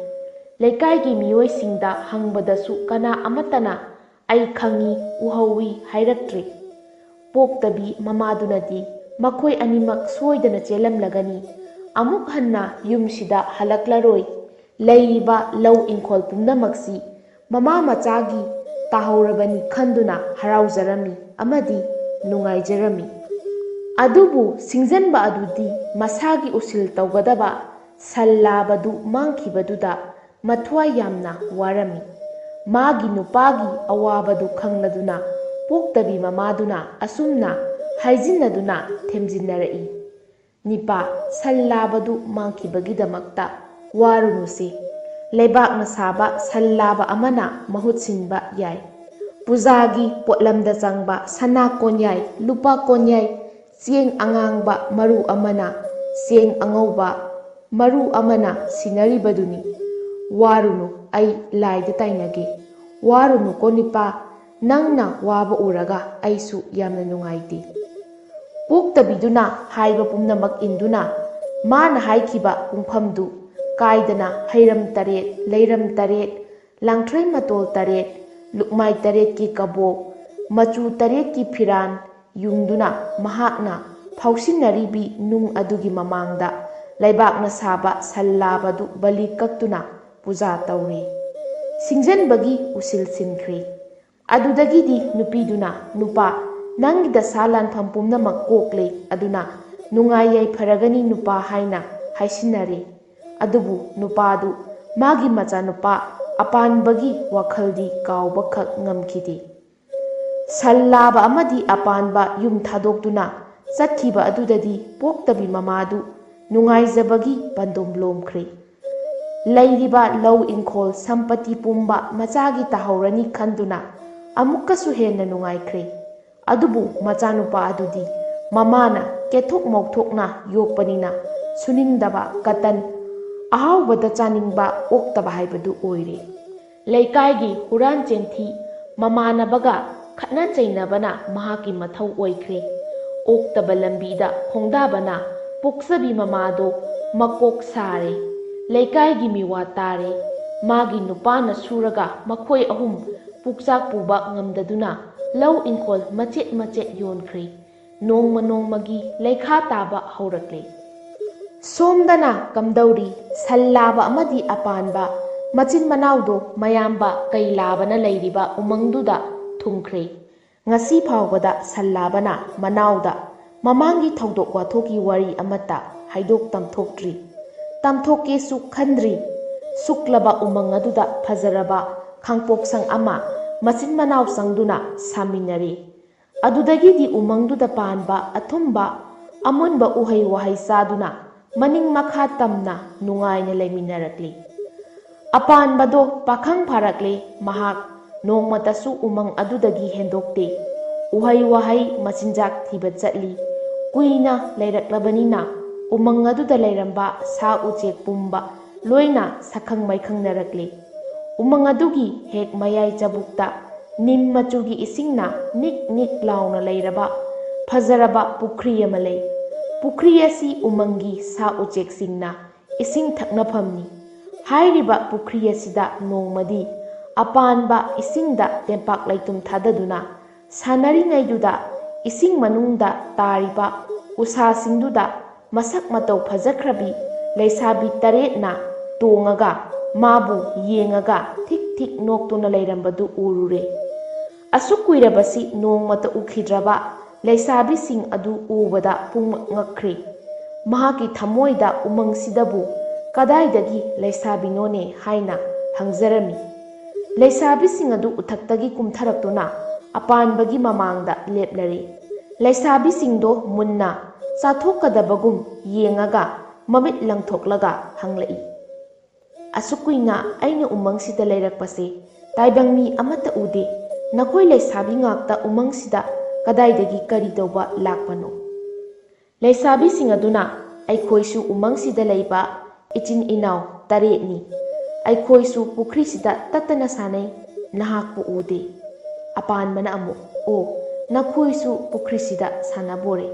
ꯂꯩꯀꯥꯏꯒꯤ ꯃꯤꯑꯣꯏꯁꯤꯡꯗ ꯍꯪꯕꯗꯁꯨ ꯀꯅꯥ ꯑꯃꯠꯇꯅ "ꯑꯩ ꯈꯪꯏ, ꯎꯍꯧꯏ" ꯍꯥꯏꯔꯛꯇ꯭ꯔꯦ꯫ ꯄꯣꯛꯇꯕꯤ ꯃꯃꯥꯗꯨꯅꯗꯤ ꯃꯈꯣꯏ ꯑꯅꯤꯃꯛ ꯁꯣꯏꯗꯅ ꯆꯦꯜꯂꯝꯂꯒꯅꯤ, ꯑꯃꯨꯛ ꯍꯟꯅ ꯌꯨꯝꯁꯤꯗ ꯍꯜꯂꯛꯂꯔꯣꯏ, ꯂꯩꯔꯤꯕ ꯂꯧ ꯏꯪꯈꯣꯜ ꯄꯨꯝꯅꯃꯛꯁꯤ ꯃꯃꯥ ꯃꯆꯥꯒꯤ ꯇꯥꯍꯧꯔꯕꯅꯤ ꯈꯟꯗꯨꯅ ꯍꯔꯥꯎꯖꯔꯝꯃꯤ ꯑꯃꯗꯤ ꯅꯨꯡꯉꯥꯏꯖꯔꯝꯃꯤ꯫ ꯑꯗꯨꯕꯨ ꯁꯤꯡꯖꯟꯕ ꯑꯗꯨꯗꯤ ꯃꯁꯥꯒꯤ ꯎꯁꯤꯜ ꯇꯧꯒꯗꯕ ꯁꯟ ꯂꯥꯕꯗꯨ ꯃꯥꯡꯈꯤꯕꯗꯨꯗ ꯃꯊ꯭ꯋꯥꯏ ꯌꯥꯝꯅ ꯋꯥꯔꯝꯃꯤ꯫ ꯃꯥꯒꯤ ꯅꯨꯄꯥꯒꯤ ꯑꯋꯥꯕꯗꯨ ꯈꯪꯂꯗꯨꯅ ꯄꯣꯛꯇꯕꯤ ꯃꯃꯥꯗꯨꯅ ꯑꯁꯨꯝꯅ ꯍꯥꯏꯖꯤꯟꯅꯗꯨꯅ ꯊꯦꯝꯖꯤꯟꯅꯔꯛꯏ, "ꯅꯤꯄꯥ, ꯁꯟ ꯂꯥꯕꯗꯨ ꯃꯥꯡꯈꯤꯕꯒꯤꯗꯃꯛꯇ ꯋꯥꯔꯨꯅꯨꯁꯦ꯫ ꯂꯩꯕꯥꯛꯅ ꯁꯥꯕ ꯁꯟ ꯂꯥꯕ ꯑꯃꯅ ꯃꯍꯨꯠ ꯁꯤꯟꯕ ꯌꯥꯏ꯫ ꯄꯨꯖꯥꯒꯤ ꯄꯣꯠꯂꯝꯗ ꯆꯪꯕ ꯁꯅꯥ ꯀꯣꯟꯌꯥꯏ, ꯂꯨꯄꯥ ꯀꯣꯟꯌꯥꯏ, ꯆꯦꯡ ꯑꯉꯥꯡꯕ ꯃꯔꯨ ꯑꯃꯅ ꯆꯦꯡ ꯑꯉꯧꯕ ꯃꯔꯨ ꯑꯃꯅ ꯁꯤꯟꯅꯔꯤꯕꯗꯨꯅꯤ꯫ ꯋꯥꯔꯨꯅꯨ, ꯑꯩ ꯂꯥꯏꯗ ꯇꯥꯏꯅꯒꯦ꯫ ꯋꯥꯔꯨꯅꯨꯀꯣ ꯅꯤꯄꯥ, ꯅꯪꯅ ꯋꯥꯕ ꯎꯔꯒ ꯑꯩꯁꯨ ꯌꯥꯝꯅ ꯅꯨꯡꯉꯥꯏꯇꯦ"꯫ ꯄꯣꯛꯇꯕꯤꯗꯨꯅ ꯍꯥꯏꯕ ꯄꯨꯝꯅꯃꯛ ꯏꯟꯗꯨꯅ ꯃꯥꯅ ꯍꯥꯏꯈꯤꯕ ꯄꯨꯡꯐꯝꯗꯨ ꯀꯥꯏꯗꯅ ꯍꯩꯔꯝ ꯇꯔꯦꯠ, ꯂꯩꯔꯝ ꯇꯔꯦꯠ, ꯂꯥꯡꯊ꯭ꯔꯩ ꯃꯇꯣꯜ ꯇꯔꯦꯠ, ꯂꯨꯛꯃꯥꯏ ꯇꯔꯦꯠꯀꯤ ꯀꯕꯣꯛ, ꯃꯆꯨ ꯇꯔꯦꯠꯀꯤ ꯐꯤꯔꯥꯟ ꯌꯨꯡꯗꯨꯅ ꯃꯍꯥꯛꯅ ꯐꯥꯎꯁꯤꯟꯅꯔꯤꯕꯤ ꯅꯨꯡ ꯑꯗꯨꯒꯤ ꯃꯃꯥꯡꯗ ꯂꯩꯕꯥꯛꯅ ꯁꯥꯕ ꯁꯟ ꯂꯥꯕꯗꯨ ꯕꯂꯤ ꯀꯛꯇꯨꯅ ꯄꯨꯖꯥ ꯇꯧꯔꯦ꯫ ꯁꯤꯡꯖꯟꯕꯒꯤ ꯎꯁꯤꯜ ꯁꯤꯟꯈ꯭ꯔꯦ꯫ ꯑꯗꯨꯗꯒꯤꯗꯤ ꯅꯨꯄꯤꯗꯨꯅ, "ꯅꯨꯄꯥ, ꯅꯪꯒꯤ ꯗꯁꯥ ꯂꯥꯟꯐꯝ ꯄꯨꯝꯅꯃꯛ ꯀꯣꯛꯂꯦ, ꯑꯗꯨꯅ ꯅꯨꯡꯉꯥꯏ ꯌꯥꯏꯐꯔꯒꯅꯤ ꯅꯨꯄꯥ" ꯍꯥꯏꯅ ꯍꯥꯏꯁꯤꯟꯅꯔꯦ꯫ ꯑꯗꯨꯕꯨ ꯅꯨꯄꯥꯗꯨ ꯃꯥꯒꯤ ꯃꯆꯥꯅꯨꯄꯥ ꯑꯄꯥꯟꯕꯒꯤ ꯋꯥꯈꯜꯗꯤ ꯀꯥꯎꯕꯈꯛ ꯉꯝꯈꯤꯗꯦ꯫ ꯁꯟ ꯂꯥꯕ ꯑꯃꯗꯤ ꯑꯄꯥꯟꯕ ꯌꯨꯝ ꯊꯥꯗꯣꯛꯇꯨꯅ ꯆꯠꯈꯤꯕ ꯑꯗꯨꯗꯗꯤ ꯄꯣꯛꯇꯕꯤ ꯃꯃꯥꯗꯨ ꯅꯨꯡꯉꯥꯏꯖꯕꯒꯤ ꯄꯟꯗꯨꯝ ꯂꯣꯝꯈ꯭ꯔꯦ꯫ ꯂꯩꯔꯤꯕ ꯂꯧ ꯏꯪꯈꯣꯜ ꯁꯝꯄꯇꯤ ꯄꯨꯝꯕ ꯃꯆꯥꯒꯤ ꯇꯥꯍꯧꯔꯅꯤ ꯈꯟꯗꯨꯅ ꯑꯃꯨꯛꯀꯁꯨ ꯍꯦꯟꯅ ꯅꯨꯡꯉꯥꯏꯈ꯭ꯔꯦ꯫ ꯑꯗꯨꯕꯨ ꯃꯆꯥꯅꯨꯄꯥ ꯑꯗꯨꯗꯤ ꯃꯃꯥꯅ ꯀꯦꯊꯣꯛ ꯃꯧꯊꯣꯛꯅ ꯌꯣꯛꯄꯅꯤꯅ ꯁꯨꯅꯤꯡꯗꯕ, ꯀꯇꯟ, ꯑꯍꯥꯎꯕꯗ ꯆꯥꯅꯤꯡꯕ ꯑꯣꯛꯇꯕ ꯍꯥꯏꯕꯗꯨ ꯑꯣꯏꯔꯦ꯫ ꯂꯩꯀꯥꯏꯒꯤ ꯍꯨꯔꯥꯟ ꯆꯦꯟꯊꯤ, ꯃꯃꯥꯟꯅꯕꯒ ꯈꯠꯅ ꯆꯩꯅꯕꯅ ꯃꯍꯥꯛꯀꯤ ꯃꯊꯧ ꯑꯣꯏꯈ꯭ꯔꯦ꯫ ꯑꯣꯛꯇꯕ ꯂꯝꯕꯤꯗ ꯈꯣꯡꯗꯥꯕꯅ ꯄꯣꯛꯆꯕꯤ ꯃꯃꯥꯗꯣ ꯃꯀꯣꯛ ꯁꯥꯔꯦ꯫ ꯂꯩꯀꯥꯏꯒꯤ ꯃꯤꯋꯥ ꯇꯥꯔꯦ꯫ ꯃꯥꯒꯤ ꯅꯨꯄꯥꯅ ꯁꯨꯔꯒ ꯃꯈꯣꯏ ꯑꯍꯨꯝ ꯄꯨꯛꯆꯥꯛ ꯄꯨꯕ ꯉꯝꯗꯗꯨꯅ ꯂꯧ ꯏꯪꯈꯣꯜ ꯃꯆꯦꯠ ꯃꯆꯦꯠ ꯌꯣꯟꯈ꯭ꯔꯦ꯫ ꯅꯣꯡꯃ ꯅꯣꯡꯃꯒꯤ ꯂꯩꯈꯥ ꯇꯥꯕ ꯍꯧꯔꯛꯂꯦ꯫ ꯁꯣꯝꯗꯅ ꯀꯝꯗꯧꯔꯤ? ꯁꯟ ꯂꯥꯕ ꯑꯃꯗꯤ ꯑꯄꯥꯟꯕ ꯃꯆꯤꯟ ꯃꯅꯥꯎꯗꯣ ꯃꯌꯥꯝꯕ ꯀꯩꯂꯥꯕꯅ ꯂꯩꯔꯤꯕ ꯎꯃꯪꯗꯨꯗ ꯊꯨꯡꯈ꯭ꯔꯦ꯫ ꯉꯁꯤ ꯐꯥꯎꯕꯗ ꯁꯟ ꯂꯥꯕꯅ ꯃꯅꯥꯎꯗ ꯃꯃꯥꯡꯒꯤ ꯊꯧꯗꯣꯛ ꯋꯥꯊꯣꯛꯀꯤ ꯋꯥꯔꯤ ꯑꯃꯠꯇ ꯍꯥꯏꯗꯣꯛ ꯇꯝꯊꯣꯛꯇ꯭ꯔꯤ꯫ ꯇꯝꯊꯣꯛꯀꯦꯁꯨ ꯈꯟꯗ꯭ꯔꯤ꯫ ꯁꯨꯛꯂꯕ ꯎꯃꯪ ꯑꯗꯨꯗ ꯐꯖꯔꯕ ꯈꯥꯡꯄꯣꯛꯁꯪ ꯑꯃ ꯃꯆꯤꯟ ꯃꯅꯥꯎ ꯆꯪꯗꯨꯅ ꯁꯥꯃꯤꯟꯅꯔꯦ꯫ ꯑꯗꯨꯗꯒꯤꯗꯤ ꯎꯃꯪꯗꯨꯗ ꯄꯥꯟꯕ ꯑꯊꯨꯝꯕ ꯑꯃꯨꯟꯕ ꯎꯍꯩ ꯋꯥꯍꯩ ꯆꯥꯗꯨꯅ ꯃꯅꯤꯡ ꯃꯈꯥ ꯇꯝꯅ ꯅꯨꯡꯉꯥꯏꯅ ꯂꯩꯃꯤꯟꯅꯔꯛꯂꯤ꯫ ꯑꯄꯥꯟꯕꯗꯣ ꯄꯥꯈꯪ ꯐꯥꯔꯛꯂꯦ꯫ ꯃꯍꯥꯛ ꯅꯣꯡꯃꯇꯁꯨ ꯎꯃꯪ ꯑꯗꯨꯗꯒꯤ ꯍꯦꯟꯗꯣꯛꯇꯦ꯫ ꯎꯍꯩ ꯋꯥꯍꯩ ꯃꯆꯤꯟꯖꯥꯛ ꯊꯤꯕ ꯆꯠꯂꯤ꯫ ꯀꯨꯏꯅ ꯂꯩꯔꯛꯂꯕꯅꯤꯅ ꯎꯃꯪ ꯑꯗꯨꯗ ꯂꯩꯔꯝꯕ ꯁꯥ ꯎꯆꯦꯛ ꯄꯨꯝꯕ ꯂꯣꯏꯅ ꯁꯛꯈꯪ ꯃꯥꯏꯈꯪꯅꯔꯛꯂꯤ꯫ ꯎꯃꯪ ꯑꯗꯨꯒꯤ ꯍꯦꯛ ꯃꯌꯥꯏ ꯆꯕꯨꯛꯇ ꯅꯤꯝ ꯃꯆꯨꯒꯤ ꯏꯁꯤꯡꯅ ꯅꯤꯛ ꯅꯤꯛ ꯂꯥꯎꯅ ꯂꯩꯔꯕ ꯐꯖꯔꯕ ꯄꯨꯈ꯭ꯔꯤ ꯑꯃ ꯂꯩ꯫ ꯄꯨꯈ꯭ꯔꯤ ꯑꯁꯤ ꯎꯃꯪꯒꯤ ꯁꯥ ꯎꯆꯦꯛꯁꯤꯡꯅ ꯏꯁꯤꯡ ꯊꯛꯅꯐꯝꯅꯤ꯫ ꯍꯥꯏꯔꯤꯕ ꯄꯨꯈ꯭ꯔꯤ ꯑꯁꯤꯗ ꯅꯣꯡꯃꯗꯤ ꯑꯄꯥꯟꯕ ꯏꯁꯤꯡꯗ ꯇꯦꯝꯄꯥꯛ ꯂꯩꯇꯨꯝ ꯊꯥꯗꯗꯨꯅ ꯁꯥꯟꯅꯔꯤꯉꯩꯗꯨꯗ ꯏꯁꯤꯡ ꯃꯅꯨꯡꯗ ꯇꯥꯔꯤꯕ ꯎꯁꯥꯁꯤꯡꯗꯨꯗ ꯃꯁꯛ ꯃꯇꯧ ꯐꯖꯈ꯭ꯔꯕꯤ ꯂꯩꯁꯥꯕꯤ ꯇꯔꯦꯠꯅ ꯇꯣꯡꯉꯒ ꯃꯥꯕꯨ ꯌꯦꯡꯉꯒ ꯊꯤꯛ ꯊꯤꯛ ꯅꯣꯛꯇꯨꯅ ꯂꯩꯔꯝꯕꯗꯨ ꯎꯔꯨꯔꯦ꯫ ꯑꯁꯨꯛ ꯀꯨꯏꯔꯕꯁꯤ ꯅꯣꯡꯃꯇ ꯎꯈꯤꯗ꯭ꯔꯕ ꯂꯩꯁꯥꯕꯤꯁꯤꯡ ꯑꯗꯨ ꯎꯕꯗ ꯄꯨꯡꯉꯛ ꯉꯛꯈ꯭ꯔꯦ꯫ ꯃꯍꯥꯛꯀꯤ ꯊꯃꯣꯏꯗ ꯎꯃꯪꯁꯤꯗꯕꯨ ꯀꯗꯥꯏꯗꯒꯤ ꯂꯩꯁꯥꯕꯤꯅꯣꯅꯦ ꯍꯥꯏꯅ ꯍꯪꯖꯔꯝꯃꯤ꯫ ꯂꯩꯁꯥꯕꯤꯁꯤꯡ ꯑꯗꯨ ꯎꯊꯛꯇꯒꯤ ꯀꯨꯝꯊꯔꯛꯇꯨꯅ ꯑꯄꯥꯟꯕꯒꯤ ꯃꯃꯥꯡꯗ ꯂꯦꯞꯂꯔꯦ꯫ ꯂꯩꯁꯥꯕꯤꯁꯤꯡꯗꯣ ꯃꯨꯟꯅ ꯆꯥꯊꯣꯛꯀꯗꯕꯒꯨꯝ ꯌꯦꯡꯉꯒ ꯃꯃꯤꯠ ꯂꯪꯊꯣꯛꯂꯒ ꯍꯪꯂꯛꯏ, "ꯑꯁꯨꯛ ꯀꯨꯏꯅ ꯑꯩꯅ ꯎꯃꯪꯁꯤꯗ ꯂꯩꯔꯛꯄꯁꯦ ꯇꯥꯏꯕꯪ ꯃꯤ ꯑꯃꯠꯇ ꯎꯗꯦ꯫ "ꯅꯈꯣꯏ ꯂꯩꯁꯥꯕꯤ ꯉꯥꯛꯇ ꯎꯃꯪꯁꯤꯗ ꯀꯗꯥꯏꯗꯒꯤ ꯀꯔꯤ ꯇꯧꯕ ꯂꯥꯛꯄꯅꯣ?" ꯂꯩꯁꯥꯕꯤꯁꯤꯡ ꯑꯗꯨꯅ, "ꯑꯩꯈꯣꯏꯁꯨ ꯎꯃꯪꯁꯤꯗ ꯂꯩꯕ ꯏꯆꯤꯟ ꯏꯅꯥꯎ ꯇꯔꯦꯠꯅꯤ꯫ ꯑꯩꯈꯣꯏꯁꯨ ꯄꯨꯈ꯭ꯔꯤꯁꯤꯗ ꯇꯠꯇꯅ ꯁꯥꯟꯅꯩ, ꯅꯍꯥꯛꯄꯨ ꯎꯗꯦ꯫" ꯑꯄꯥꯟꯕꯅ ꯑꯃꯨꯛ, "ꯑꯣ, ꯅꯈꯣꯏꯁꯨ ꯄꯨꯈ꯭ꯔꯤꯁꯤꯗ ꯁꯥꯟꯅꯕꯣꯔꯦ?"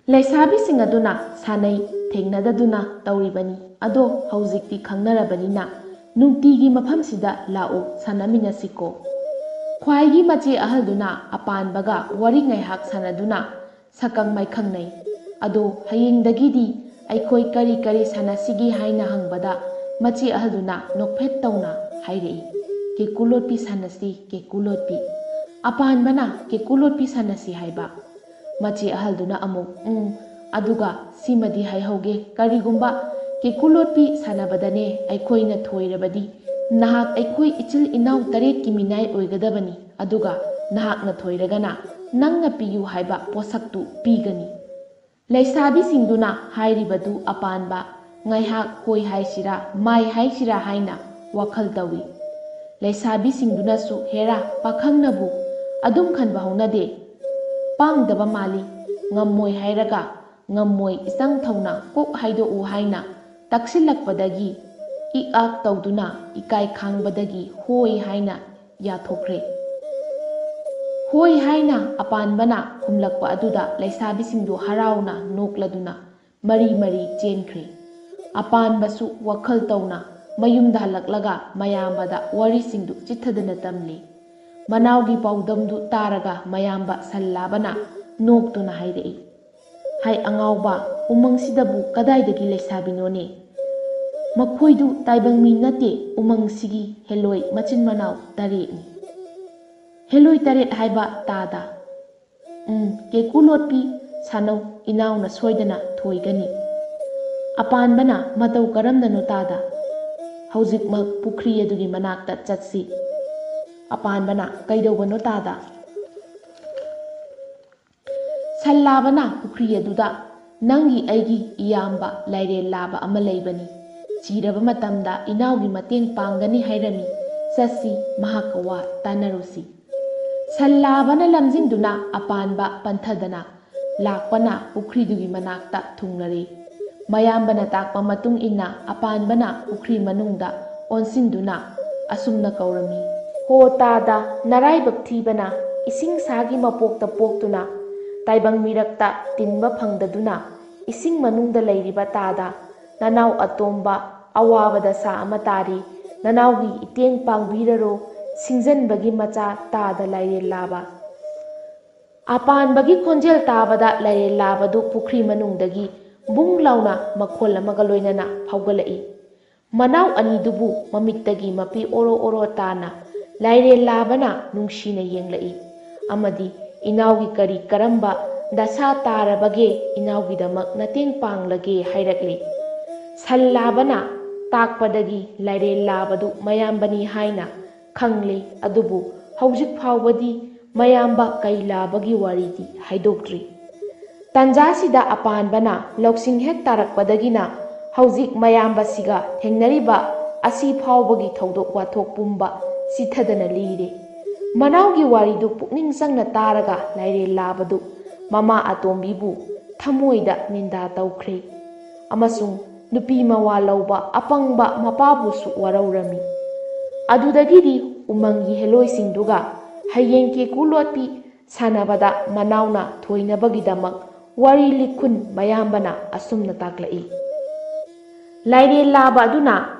ꯂꯩꯁꯥꯕꯤꯁꯤꯡ ꯑꯗꯨꯅ, "ꯁꯥꯟꯅꯩ, ꯊꯦꯡꯅꯗꯗꯨꯅ ꯇꯧꯔꯤꯕꯅꯤ꯫ ꯑꯗꯣ ꯍꯧꯖꯤꯛꯇꯤ ꯈꯪꯅꯔꯕꯅꯤꯅ ꯅꯨꯡꯇꯤꯒꯤ ꯃꯐꯝꯁꯤꯗ ꯂꯥꯛꯎ, ꯁꯥꯟꯅꯃꯤꯟꯅꯁꯤꯀꯣ꯫" ꯈ꯭ꯋꯥꯏꯒꯤ ꯃꯆꯦ ꯑꯍꯜꯗꯨꯅ ꯑꯄꯥꯟꯕꯒ ꯋꯥꯔꯤ ꯉꯥꯏꯍꯥꯛ ꯁꯥꯟꯅꯗꯨꯅ ꯁꯛꯀꯪ ꯃꯥꯏꯈꯪꯅꯩ꯫ ꯑꯗꯣ ꯍꯌꯦꯡꯗꯒꯤꯗꯤ ꯑꯩꯈꯣꯏ ꯀꯔꯤ ꯀꯔꯤ ꯁꯥꯟꯅꯁꯤꯒꯦ ꯍꯥꯏꯅ ꯍꯪꯕꯗ, ꯃꯆꯦ ꯑꯍꯜꯗꯨꯅ ꯅꯣꯛꯐꯦꯠ ꯇꯧꯅ ꯍꯥꯏꯔꯛꯏ, "ꯀꯦꯀꯨ ꯂꯣꯠꯄꯤ ꯁꯥꯟꯅꯁꯤ, ꯀꯦꯀꯨ ꯂꯣꯠꯄꯤ꯫" ꯑꯄꯥꯟꯕꯅ ꯀꯦꯀꯨ ꯂꯣꯠꯄꯤ ꯁꯥꯟꯅꯁꯤ ꯍꯥꯏꯕ꯫ ꯃꯆꯦ ꯑꯍꯜꯗꯨꯅ ꯑꯃꯨꯛ, "ꯎꯝ, ꯑꯗꯨꯒ ꯁꯤꯃꯗꯤ ꯍꯥꯏꯍꯧꯒꯦ, ꯀꯔꯤꯒꯨꯝꯕ ꯀꯦꯀꯨ ꯂꯣꯠꯄꯤ ꯁꯥꯟꯅꯕꯗꯅꯦ ꯑꯩꯈꯣꯏꯅ ꯊꯣꯏꯔꯕꯗꯤ, ꯅꯍꯥꯛ ꯑꯩꯈꯣꯏ ꯏꯆꯤꯜ ꯏꯅꯥꯎ ꯇꯔꯦꯠꯀꯤ ꯃꯤꯅꯥꯏ ꯑꯣꯏꯒꯗꯕꯅꯤ, ꯑꯗꯨꯒ ꯅꯍꯥꯛꯅ ꯊꯣꯏꯔꯒꯅ ꯅꯪꯅ ꯄꯤꯌꯨ ꯍꯥꯏꯕ ꯄꯣꯠꯁꯛꯇꯨ ꯄꯤꯒꯅꯤ꯫" ꯂꯩꯁꯥꯕꯤꯁꯤꯡꯗꯨꯅ ꯍꯥꯏꯔꯤꯕꯗꯨ ꯑꯄꯥꯟꯕ ꯉꯥꯏꯍꯥꯛ ꯍꯣꯏ ꯍꯥꯏꯁꯤꯔꯥ ꯃꯥꯏ ꯍꯥꯏꯁꯤꯔꯥ ꯍꯥꯏꯅ ꯋꯥꯈꯜ ꯇꯧꯏ꯫ ꯂꯩꯁꯥꯕꯤꯁꯤꯡꯗꯨꯅꯁꯨ, "ꯍꯦꯔꯥ, ꯄꯥꯈꯪꯅꯕꯨ ꯑꯗꯨꯝ ꯈꯟꯕ ꯍꯧꯅꯗꯦ꯫ ꯄꯥꯡꯗꯕ ꯃꯥꯜꯂꯤ꯫ ꯉꯝꯃꯣꯏ ꯍꯥꯏꯔꯒ ꯉꯝꯃꯣꯏ ꯏꯆꯪ ꯊꯧꯅ ꯀꯣꯛ ꯍꯥꯏꯗꯣꯛꯎ" ꯍꯥꯏꯅ ꯇꯛꯁꯤꯜꯂꯛꯄꯗꯒꯤ ꯏꯛ ꯑꯥꯛ ꯇꯧꯗꯨꯅ ꯏꯀꯥꯏ ꯈꯥꯡꯕꯗꯒꯤ ꯍꯣꯏ ꯍꯥꯏꯅ ꯌꯥꯊꯣꯛꯈ꯭ꯔꯦ꯫ ꯍꯣꯏ ꯍꯥꯏꯅ ꯑꯄꯥꯟꯕꯅ ꯈꯨꯝꯂꯛꯄ ꯑꯗꯨꯗ ꯂꯩꯁꯥꯕꯤꯁꯤꯡꯗꯨ ꯍꯔꯥꯎꯅ ꯅꯣꯛꯂꯗꯨꯅ ꯃꯔꯤ ꯃꯔꯤ ꯆꯦꯟꯈ꯭ꯔꯦ꯫ ꯑꯄꯥꯟꯕꯁꯨ ꯋꯥꯈꯜ ꯇꯧꯅ ꯃꯌꯨꯝꯗ ꯍꯜꯂꯛꯂꯒ ꯃꯌꯥꯝꯕꯗ ꯋꯥꯔꯤꯁꯤꯡꯗꯨ ꯆꯤꯠꯊꯗꯅ ꯇꯝꯂꯤ꯫ ꯃꯅꯥꯎꯒꯤ ꯄꯥꯎꯗꯝꯗꯨ ꯇꯥꯔꯒ ꯃꯌꯥꯝꯕ ꯁꯜꯂꯥꯕꯅ ꯅꯣꯛꯇꯨꯅ ꯍꯥꯏꯔꯛꯏ, "ꯍꯥꯏ ꯑꯉꯥꯎꯕ, ꯎꯃꯪꯁꯤꯗꯕꯨ ꯀꯗꯥꯏꯗꯒꯤ ꯂꯩꯁꯥꯕꯤꯅꯣꯅꯦ? ꯃꯈꯣꯏꯗꯨ ꯇꯥꯏꯕꯪ ꯃꯤ ꯅꯠꯇꯦ, ꯎꯃꯪꯁꯤꯒꯤ ꯍꯦꯂꯣꯏ ꯃꯆꯤꯟ ꯃꯅꯥꯎ ꯇꯔꯦꯠꯅꯤ꯫" "ꯍꯦꯂꯣꯏ ꯇꯔꯦꯠ ꯍꯥꯏꯕ ꯇꯥꯗ?" "ꯎꯝ, ꯀꯦꯀꯨ ꯂꯣꯠꯄꯤ ꯁꯥꯟꯅꯧ, ꯏꯅꯥꯎꯅ ꯁꯣꯏꯗꯅ ꯊꯣꯏꯒꯅꯤ꯫" ꯑꯄꯥꯟꯕꯅ, "ꯃꯇꯧ ꯀꯔꯝꯅꯅꯣ ꯇꯥꯗ? ꯍꯧꯖꯤꯛꯃꯛ ꯄꯨꯈ꯭ꯔꯤ ꯑꯗꯨꯒꯤ ꯃꯅꯥꯛꯇ ꯆꯠꯁꯤ꯫" ꯑꯄꯥꯟꯕꯅ, "ꯀꯩꯗꯧꯕꯅꯣ ꯇꯥꯗ?" ꯁꯜꯂꯥꯕꯅ ꯄꯨꯈ꯭ꯔꯤ ꯑꯗꯨꯗ, "ꯅꯪꯒꯤ ꯑꯩꯒꯤ ꯏꯌꯥꯝꯕ ꯂꯥꯏꯔꯦꯜ ꯂꯥꯕ ꯑꯃ ꯂꯩꯕꯅꯤ꯫ ꯁꯤꯔꯕ ꯃꯇꯝꯗ ꯏꯅꯥꯎꯒꯤ ꯃꯇꯦꯡ ꯄꯥꯡꯒꯅꯤ ꯍꯥꯏꯔꯝꯃꯤ꯫ ꯆꯠꯁꯤ, ꯃꯍꯥꯛꯀ ꯋꯥ ꯇꯥꯅꯔꯨꯁꯤ꯫" ꯁꯟ ꯂꯥꯕꯅ ꯂꯝꯖꯤꯡꯗꯨꯅ ꯑꯄꯥꯟꯕ ꯄꯟꯊꯗꯅ ꯂꯥꯛꯄꯅ ꯄꯨꯈ꯭ꯔꯤꯗꯨꯒꯤ ꯃꯅꯥꯛꯇ ꯊꯨꯡꯂꯔꯦ꯫ ꯃꯌꯥꯝꯕꯅ ꯇꯥꯛꯄ ꯃꯇꯨꯡ ꯏꯟꯅ ꯑꯄꯥꯟꯕꯅ ꯄꯨꯈ꯭ꯔꯤ ꯃꯅꯨꯡꯗ ꯑꯣꯟꯁꯤꯟꯗꯨꯅ ꯑꯁꯨꯝꯅ ꯀꯧꯔꯝꯃꯤ, "ꯍꯣ ꯇꯥꯗ, ꯅꯔꯥꯏꯕꯛ ꯊꯤꯕꯅ ꯏꯁꯤꯡ ꯁꯥꯒꯤ ꯃꯄꯣꯛꯇ ꯄꯣꯛꯇꯨꯅ ꯇꯥꯏꯕꯪ ꯃꯤꯔꯛꯇ ꯇꯤꯟꯕ ꯐꯪꯗꯗꯨꯅ ꯏꯁꯤꯡ ꯃꯅꯨꯡꯗ ꯂꯩꯔꯤꯕ ꯇꯥꯗ, ꯅꯅꯥꯎ ꯑꯇꯣꯝꯕ ꯑꯋꯥꯕꯗ ꯁꯥ ꯑꯃ ꯇꯥꯔꯤ꯫ ꯅꯅꯥꯎꯒꯤ ꯏꯇꯦꯡ ꯄꯥꯡꯕꯤꯔꯔꯣ, ꯁꯤꯡꯖꯟꯕꯒꯤ ꯃꯆꯥ ꯇꯥꯗ ꯂꯥꯏꯔꯦꯜ ꯂꯥꯕ"꯫ ꯑꯄꯥꯟꯕꯒꯤ ꯈꯣꯟꯖꯦꯜ ꯇꯥꯕꯗ ꯂꯥꯏꯔꯦꯜ ꯂꯥꯕꯗꯨ ꯄꯨꯈ꯭ꯔꯤ ꯃꯅꯨꯡꯗꯒꯤ ꯕꯨꯡ ꯂꯥꯎꯅ ꯃꯈꯣꯜ ꯑꯃꯒ ꯂꯣꯏꯅꯅ ꯐꯥꯎꯒꯠꯂꯛꯏ꯫ ꯃꯅꯥꯎ ꯑꯅꯤꯗꯨꯕꯨ ꯃꯃꯤꯠꯇꯒꯤ ꯃꯄꯤ ꯑꯣꯔꯣ ꯑꯣꯔꯣ ꯇꯥꯅ ꯂꯥꯏꯔꯦꯜ ꯂꯥꯕꯅ ꯅꯨꯡꯁꯤꯅ ꯌꯦꯡꯂꯛꯏ ꯑꯃꯗꯤ ꯏꯅꯥꯎꯒꯤ ꯀꯔꯤ ꯀꯔꯝꯕ ꯗꯁꯥ ꯇꯥꯔꯕꯒꯦ ꯏꯅꯥꯎꯒꯤꯗꯃꯛ ꯅꯇꯦꯡ ꯄꯥꯡꯂꯒꯦ ꯍꯥꯏꯔꯛꯂꯤ꯫ ꯁꯟ ꯂꯥꯕꯅ ꯇꯥꯛꯄꯗꯒꯤ ꯂꯥꯏꯔꯦꯜ ꯂꯥꯕꯗꯨ ꯃꯌꯥꯝꯕꯅꯤ ꯍꯥꯏꯅ ꯈꯪꯂꯦ, ꯑꯗꯨꯕꯨ ꯍꯧꯖꯤꯛ ꯐꯥꯎꯕꯗꯤ ꯃꯌꯥꯝꯕ ꯀꯩ ꯂꯥꯕꯒꯤ ꯋꯥꯔꯤꯗꯤ ꯍꯥꯏꯗꯣꯛꯇ꯭ꯔꯤ꯫ ꯇꯥꯟꯖꯥꯁꯤꯗ ꯑꯄꯥꯟꯕꯅ ꯂꯧꯁꯤꯡ ꯍꯦꯛ ꯇꯥꯔꯛꯄꯗꯒꯤꯅ ꯍꯧꯖꯤꯛ ꯃꯌꯥꯝꯕꯁꯤꯒ ꯊꯦꯡꯅꯔꯤꯕ ꯑꯁꯤ ꯐꯥꯎꯕꯒꯤ ꯊꯧꯗꯣꯛ ꯋꯥꯊꯣꯛ ꯄꯨꯝꯕ ꯆꯤꯊꯗꯅ ꯂꯤꯔꯦ꯫ ꯃꯅꯥꯎꯒꯤ ꯋꯥꯔꯤꯗꯨ ꯄꯨꯛꯅꯤꯡ ꯆꯪꯅ ꯇꯥꯔꯒ ꯂꯥꯏꯔꯦꯜ ꯂꯥꯕꯗꯨ ꯃꯃꯥ ꯑꯇꯣꯝꯕꯤꯕꯨ ꯊꯃꯣꯏꯗ ꯅꯤꯟꯗꯥ ꯇꯧꯈ꯭ꯔꯦ ꯑꯃꯁꯨꯡ ꯅꯨꯄꯤ ꯃꯋꯥ ꯂꯧꯕ ꯑꯄꯪꯕ ꯃꯄꯥꯕꯨꯁꯨ ꯋꯥꯔꯧꯔꯝꯃꯤ꯫ ꯑꯗꯨꯗꯒꯤꯗꯤ ꯎꯃꯪꯒꯤ ꯍꯦꯂꯣꯏꯁꯤꯡꯗꯨꯒ ꯍꯌꯦꯡ ꯀꯦꯀꯨ ꯂꯣꯠꯄꯤ ꯁꯥꯟꯅꯕꯗ ꯃꯅꯥꯎꯅ ꯊꯣꯏꯅꯕꯒꯤꯗꯃꯛ ꯋꯥꯔꯤ ꯂꯤꯈꯨꯟ ꯃꯌꯥꯝꯕꯅ ꯑꯁꯨꯝꯅ ꯇꯥꯛꯂꯛꯏ꯫ ꯂꯥꯏꯔꯦꯜ ꯂꯥꯕ ꯑꯗꯨꯅ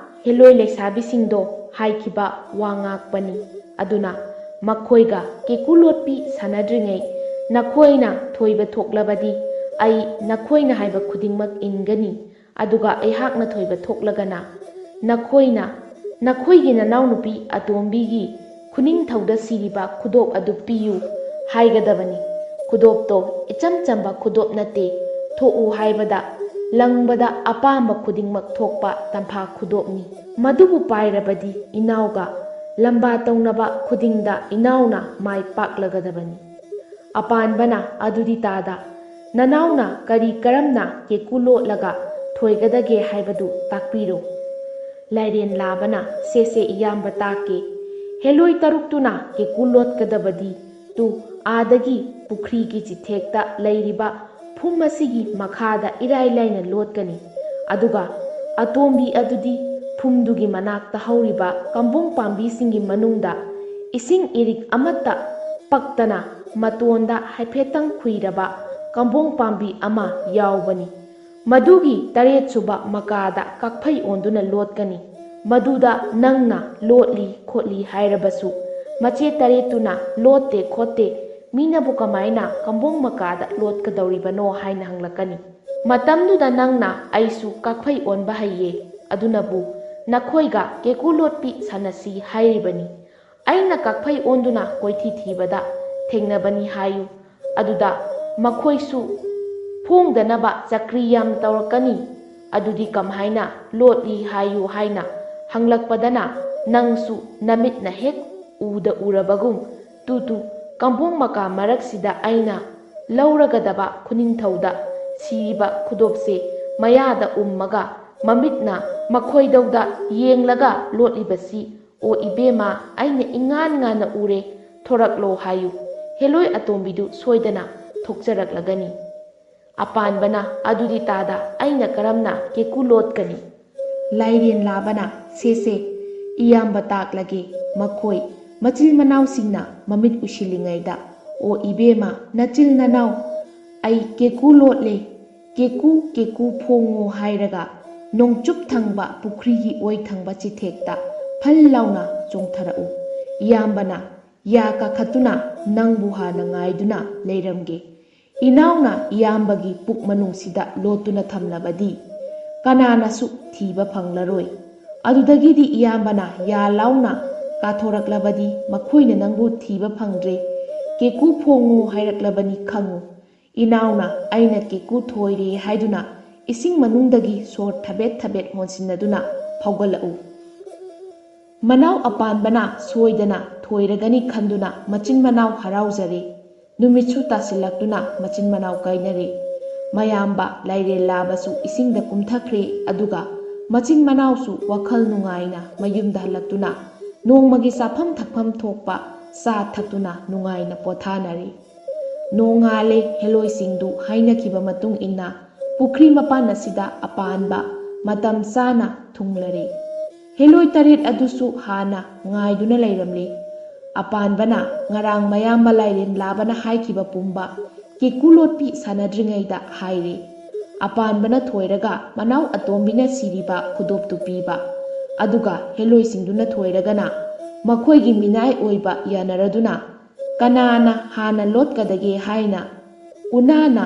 ꯍꯦꯂꯣꯏ ꯂꯩꯁꯥꯕꯤꯁꯤꯡꯗꯣ ꯍꯥꯏꯈꯤꯕ ꯋꯥ ꯉꯥꯛꯄꯅꯤ꯫ ꯑꯗꯨꯅ ꯃꯈꯣꯏꯒ ꯀꯦꯀꯨ ꯂꯣꯠꯄꯤ ꯁꯥꯟꯅꯗ꯭ꯔꯤꯉꯩ ꯅꯈꯣꯏꯅ ꯊꯣꯏꯕ ꯊꯣꯛꯂꯕꯗꯤ ꯑꯩ ꯅꯈꯣꯏꯅ ꯍꯥꯏꯕ ꯈꯨꯗꯤꯡꯃꯛ ꯏꯟꯒꯅꯤ꯫ ꯑꯗꯨꯒ ꯑꯩꯍꯥꯛꯅ ꯊꯣꯏꯕ ꯊꯣꯛꯂꯒꯅ ꯅꯈꯣꯏꯅ ꯅꯈꯣꯏꯒꯤ ꯅꯅꯥꯎꯅꯨꯄꯤ ꯑꯇꯣꯝꯕꯤꯒꯤ ꯈꯨꯅꯤꯡꯊꯧꯗ ꯁꯤꯔꯤꯕ ꯈꯨꯗꯣꯞ ꯑꯗꯨ ꯄꯤꯌꯨ ꯍꯥꯏꯒꯗꯕꯅꯤ꯫ ꯈꯨꯗꯣꯞꯇꯣ ꯏꯆꯝ ꯆꯝꯕ ꯈꯨꯗꯣꯞ ꯅꯠꯇꯦ꯫ ꯊꯣꯛꯎ ꯍꯥꯏꯕꯗ ꯂꯪꯕꯗ ꯑꯄꯥꯝꯕ ꯈꯨꯗꯤꯡꯃꯛ ꯊꯣꯛꯄ ꯇꯝꯐꯥ ꯈꯨꯗꯣꯞꯅꯤ꯫ ꯃꯗꯨꯕꯨ ꯄꯥꯏꯔꯕꯗꯤ ꯏꯅꯥꯎꯒ ꯂꯝꯕꯥ ꯇꯧꯅꯕ ꯈꯨꯗꯤꯡꯗ ꯏꯅꯥꯎꯅ ꯃꯥꯏ ꯄꯥꯛꯂꯒꯗꯕꯅꯤ꯫ ꯑꯄꯥꯟꯕꯅ, "ꯑꯗꯨꯗꯤ ꯇꯥꯗ, ꯅꯅꯥꯎꯅ ꯀꯔꯤ ꯀꯔꯝꯅ ꯀꯦꯀꯨ ꯂꯣꯠꯂꯒ ꯊꯣꯏꯒꯗꯒꯦ ꯍꯥꯏꯕꯗꯨ ꯇꯥꯛꯄꯤꯔꯣ"꯫ ꯂꯥꯏꯔꯦꯟ ꯂꯥꯕꯅ, "ꯁꯦ ꯁꯦ ꯏꯌꯥꯝꯕ ꯇꯥꯛꯀꯦ꯫ ꯍꯦꯂꯣꯏ ꯇꯔꯨꯛꯇꯨꯅ ꯀꯦꯀꯨ ꯂꯣꯠꯀꯗꯕꯗꯤ ꯇꯨ ꯑꯥꯗꯒꯤ ꯄꯨꯈ꯭ꯔꯤꯒꯤ ꯆꯤꯊꯦꯛꯇ ꯂꯩꯔꯤꯕ ꯐꯨꯝ ꯑꯁꯤꯒꯤ ꯃꯈꯥꯗ ꯏꯔꯥꯏ ꯂꯥꯏꯅ ꯂꯣꯠꯀꯅꯤ꯫ ꯑꯗꯨꯒ ꯑꯇꯣꯝꯕꯤ ꯑꯗꯨꯗꯤ ꯐꯨꯝꯗꯨꯒꯤ ꯃꯅꯥꯛꯇ ꯍꯧꯔꯤꯕ ꯀꯝꯕꯣꯡ ꯄꯥꯝꯕꯤꯁꯤꯡꯒꯤ ꯃꯅꯨꯡꯗ ꯏꯁꯤꯡ ꯏꯔꯤꯛ ꯑꯃꯠꯇ ꯄꯛꯇꯅ ꯃꯇꯣꯟꯗ ꯍꯥꯏꯐꯦꯠꯇꯪ ꯈꯨꯏꯔꯕ ꯀꯝꯕꯣꯡ ꯄꯥꯝꯕꯤ ꯑꯃ ꯌꯥꯎꯕꯅꯤ꯫ ꯃꯗꯨꯒꯤ ꯇꯔꯦꯠꯁꯨꯕ ꯃꯀꯥꯗ ꯀꯛꯐꯩ ꯑꯣꯟꯗꯨꯅ ꯂꯣꯠꯀꯅꯤ꯫ ꯃꯗꯨꯗ ꯅꯪꯅ ꯂꯣꯠꯂꯤ ꯈꯣꯠꯂꯤ ꯍꯥꯏꯔꯕꯁꯨ ꯃꯆꯦ ꯇꯔꯦꯠꯇꯨꯅ ꯂꯣꯠꯇꯦ ꯈꯣꯠꯇꯦ, ꯃꯤꯅꯕꯨ ꯀꯃꯥꯏꯅ ꯀꯝꯕꯣꯡ ꯃꯀꯥꯗ ꯂꯣꯠꯀꯗꯧꯔꯤꯕꯅꯣ ꯍꯥꯏꯅ ꯍꯪꯂꯛꯀꯅꯤ꯫ ꯃꯇꯝꯗꯨꯗ ꯅꯪꯅ ꯑꯩꯁꯨ ꯀꯛꯐꯩ ꯑꯣꯟꯕ ꯍꯩꯌꯦ, ꯑꯗꯨꯅꯕꯨ ꯅꯈꯣꯏꯒ ꯀꯦꯀꯨ ꯂꯣꯠꯄꯤ ꯁꯥꯟꯅꯁꯤ ꯍꯥꯏꯔꯤꯕꯅꯤ꯫ ꯑꯩꯅ ꯀꯛꯐꯩ ꯑꯣꯟꯗꯨꯅ ꯀꯣꯏꯊꯤ ꯊꯤꯕꯗ ꯊꯦꯡꯅꯕꯅꯤ ꯍꯥꯏꯌꯨ꯫ ꯑꯗꯨꯗ ꯃꯈꯣꯏꯁꯨ ꯐꯣꯡꯗꯅꯕ ꯆꯀ꯭ꯔꯤ ꯌꯥꯝ ꯇꯧꯔꯛꯀꯅꯤ꯫ ꯑꯗꯨꯗꯤ ꯀꯝꯍꯥꯏꯅ ꯂꯣꯠꯂꯤ ꯍꯥꯏꯌꯨ ꯍꯥꯏꯅ ꯍꯪꯂꯛꯄꯗꯅ ꯅꯪꯁꯨ ꯅꯃꯤꯠꯅ ꯍꯦꯛ ꯎꯗ ꯎꯔꯕꯒꯨꯝ ꯇꯨ ꯇꯨ ꯀꯝꯕꯣꯡ ꯃꯀꯥ ꯃꯔꯛꯁꯤꯗ ꯑꯩꯅ ꯂꯧꯔꯒꯗꯕ ꯈꯨꯅꯤꯡꯊꯧꯗ ꯁꯤꯔꯤꯕ ꯈꯨꯗꯣꯞꯁꯦ ꯃꯌꯥꯗ ꯎꯝꯃꯒ ꯃꯃꯤꯠꯅ ꯃꯈꯣꯏꯗꯧꯗ ꯌꯦꯡꯂꯒ ꯂꯣꯠꯂꯤꯕꯁꯤ ꯑꯣ ꯏꯕꯦꯝꯃ, ꯑꯩꯅ ꯏꯉꯥꯟ ꯉꯥꯟꯅ ꯎꯔꯦ, ꯊꯣꯔꯛꯂꯣ ꯍꯥꯏꯌꯨ꯫ ꯍꯦꯂꯣꯏ ꯑꯇꯣꯝꯕꯤꯗꯨ ꯁꯣꯏꯗꯅ ꯊꯣꯛꯆꯔꯛꯂꯒꯅꯤ꯫ ꯑꯄꯥꯟꯕꯅ, ꯑꯗꯨꯗꯤ ꯇꯥꯗ, ꯑꯩꯅ ꯀꯔꯝꯅ ꯀꯦꯀꯨ ꯂꯣꯠꯀꯅꯤ? ꯂꯥꯏꯔꯦꯟ ꯂꯥꯕꯅ, ꯁꯦ ꯁꯦ, ꯏꯌꯥꯝꯕ ꯇꯥꯛꯂꯒꯦ꯫ ꯃꯈꯣꯏ ꯃꯆꯤꯟ ꯃꯅꯥꯎꯁꯤꯡꯅ ꯃꯃꯤꯠ ꯎꯏꯁꯤꯜꯂꯤꯉꯩꯗ, ꯑꯣ ꯏꯕꯦꯝꯃ, ꯅꯆꯤꯜ ꯅꯅꯥꯎ, ꯑꯩ ꯀꯦꯀꯨ ꯂꯣꯠꯂꯦ, ꯀꯦꯀꯨ ꯀꯦꯀꯨ ꯐꯣꯡꯉꯣ ꯍꯥꯏꯔꯒ ꯅꯣꯡꯆꯨꯞ ꯊꯪꯕ ꯄꯨꯈ꯭ꯔꯤꯒꯤ ꯑꯣꯏ ꯊꯪꯕ ꯆꯤꯊꯦꯛꯇ ꯐꯜ ꯂꯥꯎꯅ ꯆꯣꯡꯊꯔꯛꯎ꯫ ꯏꯌꯥꯝꯕꯅ ꯌꯥ ꯀꯥꯈꯠꯇꯨꯅ ꯅꯪꯕꯨ ꯍꯥꯟꯅ ꯉꯥꯏꯗꯨꯅ ꯂꯩꯔꯝꯒꯦ꯫ ꯏꯅꯥꯎꯅ ꯏꯌꯥꯝꯕꯒꯤ ꯄꯨꯛ ꯃꯅꯨꯡꯁꯤꯗ ꯂꯣꯠꯇꯨꯅ ꯊꯝꯂꯕꯗꯤ ꯀꯅꯥꯅꯁꯨ ꯊꯤꯕ ꯐꯪꯂꯔꯣꯏ꯫ ꯑꯗꯨꯗꯒꯤꯗꯤ ꯏꯌꯥꯝꯕꯅ ꯌꯥ ꯂꯥꯎꯅ ꯀꯥꯊꯣꯔꯛꯂꯕꯗꯤ ꯃꯈꯣꯏꯅ ꯅꯪꯕꯨ ꯊꯤꯕ ꯐꯪꯗ꯭ꯔꯦ꯫ ꯀꯦꯀꯨ ꯐꯣꯡꯉꯨ ꯍꯥꯏꯔꯛꯂꯕꯅꯤ ꯈꯪꯉꯨ꯫ ꯏꯅꯥꯎꯅ ꯑꯩꯅ ꯀꯦꯀꯨ ꯊꯣꯏꯔꯦ ꯍꯥꯏꯗꯨꯅ ꯏꯁꯤꯡ ꯃꯅꯨꯡꯗꯒꯤ ꯁꯣꯔ ꯊꯕꯦꯠ ꯊꯕꯦꯠ ꯍꯣꯟꯁꯤꯟꯅꯗꯨꯅ ꯐꯥꯎꯒꯠꯂꯛꯎ꯫ ꯃꯅꯥꯎ ꯑꯄꯥꯟꯕꯅ ꯁꯣꯏꯗꯅ ꯊꯣꯏꯔꯒꯅꯤ ꯈꯟꯗꯨꯅ ꯃꯆꯤꯟ ꯃꯅꯥꯎ ꯍꯔꯥꯎꯖꯔꯦ꯫ ꯅꯨꯃꯤꯠꯁꯨ ꯇꯥꯁꯤꯜꯂꯛꯇꯨꯅ ꯃꯆꯤꯟ ꯃꯅꯥꯎ ꯀꯥꯏꯅꯔꯦ꯫ ꯃꯌꯥꯝꯕ ꯂꯥꯏꯔꯦꯜ ꯂꯥꯕꯁꯨ ꯏꯁꯤꯡꯗ ꯀꯨꯝꯊꯈ꯭ꯔꯦ, ꯑꯗꯨꯒ ꯃꯆꯤꯟ ꯃꯅꯥꯎꯁꯨ ꯋꯥꯈꯜ ꯅꯨꯡꯉꯥꯏꯅ ꯃꯌꯨꯝꯗ ꯍꯜꯂꯛꯇꯨꯅ ꯅꯣꯡꯃꯒꯤ ꯆꯥꯐꯝ ꯊꯛꯐꯝ ꯊꯣꯛꯄ ꯆꯥ ꯊꯛꯇꯨꯅ ꯅꯨꯡꯉꯥꯏꯅ ꯄꯣꯊꯥꯅꯔꯤ꯫ ꯅꯣꯡꯉꯥꯜꯂꯦ꯫ ꯍꯦꯂꯣꯏꯁꯤꯡꯗꯨ ꯍꯥꯏꯅꯈꯤꯕ ꯃꯇꯨꯡ ꯏꯟꯅ ꯄꯨꯈ꯭ꯔꯤ ꯃꯄꯥꯟ ꯑꯁꯤꯗ ꯑꯄꯥꯟꯕ ꯃꯇꯝ ꯆꯥꯅ ꯊꯨꯡꯂꯔꯦ꯫ ꯍꯦꯂꯣꯏ ꯇꯔꯦꯠ ꯑꯗꯨꯁꯨ ꯍꯥꯟꯅ ꯉꯥꯏꯗꯨꯅ ꯂꯩꯔꯝꯂꯤ꯫ ꯑꯄꯥꯟꯕꯅ ꯉꯔꯥꯡ ꯃꯌꯥꯝꯕ ꯂꯥꯏꯔꯦꯟ ꯂꯥꯕꯅ ꯍꯥꯏꯈꯤꯕ ꯄꯨꯝꯕ ꯀꯦꯀꯨ ꯂꯣꯠꯄꯤ ꯁꯥꯟꯅꯗ꯭ꯔꯤꯉꯩꯗ ꯍꯥꯏꯔꯦ꯫ ꯑꯄꯥꯟꯕꯅ ꯊꯣꯏꯔꯒ ꯃꯅꯥꯎ ꯑꯇꯣꯝꯕꯤꯅ ꯁꯤꯔꯤꯕ ꯈꯨꯗꯣꯞꯇꯨ ꯄꯤꯕ, ꯑꯗꯨꯒ ꯍꯦꯂꯣꯏꯁꯤꯡꯗꯨꯅ ꯊꯣꯏꯔꯒꯅ ꯃꯈꯣꯏꯒꯤ ꯃꯤꯅꯥꯏ ꯑꯣꯏꯕ ꯌꯥꯅꯔꯗꯨꯅ ꯀꯅꯥꯅ ꯍꯥꯟꯅ ꯂꯣꯠꯀꯗꯒꯦ ꯍꯥꯏꯅ ꯎꯅꯥꯅ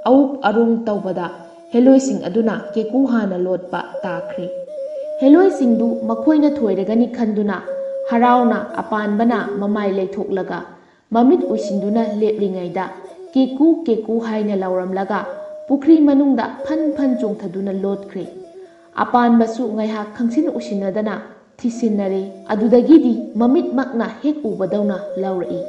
ꯑꯎꯞ ꯑꯔꯣꯡ ꯇꯧꯕꯗ ꯍꯦꯂꯣꯏꯁꯤꯡ ꯑꯗꯨꯅ ꯀꯦꯀꯨ ꯍꯥꯟꯅ ꯂꯣꯠꯄ ꯇꯥꯈ꯭ꯔꯦ꯫ ꯍꯦꯂꯣꯏꯁꯤꯡꯗꯨ ꯃꯈꯣꯏꯅ ꯊꯣꯏꯔꯒꯅꯤ ꯈꯟꯗꯨꯅ ꯍꯔꯥꯎꯅ ꯑꯄꯥꯟꯕꯅ ꯃꯃꯥꯏ ꯂꯩꯊꯣꯛꯂꯒ ꯃꯃꯤꯠ ꯎꯏꯁꯤꯟꯗꯨꯅ ꯂꯦꯞꯂꯤꯉꯩꯗ ꯀꯦꯀꯨ ꯀꯦꯀꯨ ꯍꯥꯏꯅ ꯂꯥꯎꯔꯝꯂꯒ ꯄꯨꯈ꯭ꯔꯤ ꯃꯅꯨꯡꯗ ꯐꯟ ꯐꯟ ꯆꯣꯡꯊꯗꯨꯅ ꯂꯣꯠꯈ꯭ꯔꯦ꯫ ꯑꯄꯥꯟꯕꯁꯨ ꯉꯥꯏꯍꯥꯛ ꯈꯪꯁꯤꯟ ꯎꯁꯤꯟꯅꯗꯅ ꯊꯤꯁꯤꯟꯅꯔꯦ꯫ ꯑꯗꯨꯗꯒꯤꯗꯤ ꯃꯃꯤꯠꯃꯛꯅ ꯍꯦꯛ ꯎꯕꯗꯧꯅ ꯂꯥꯎꯔꯛꯏ,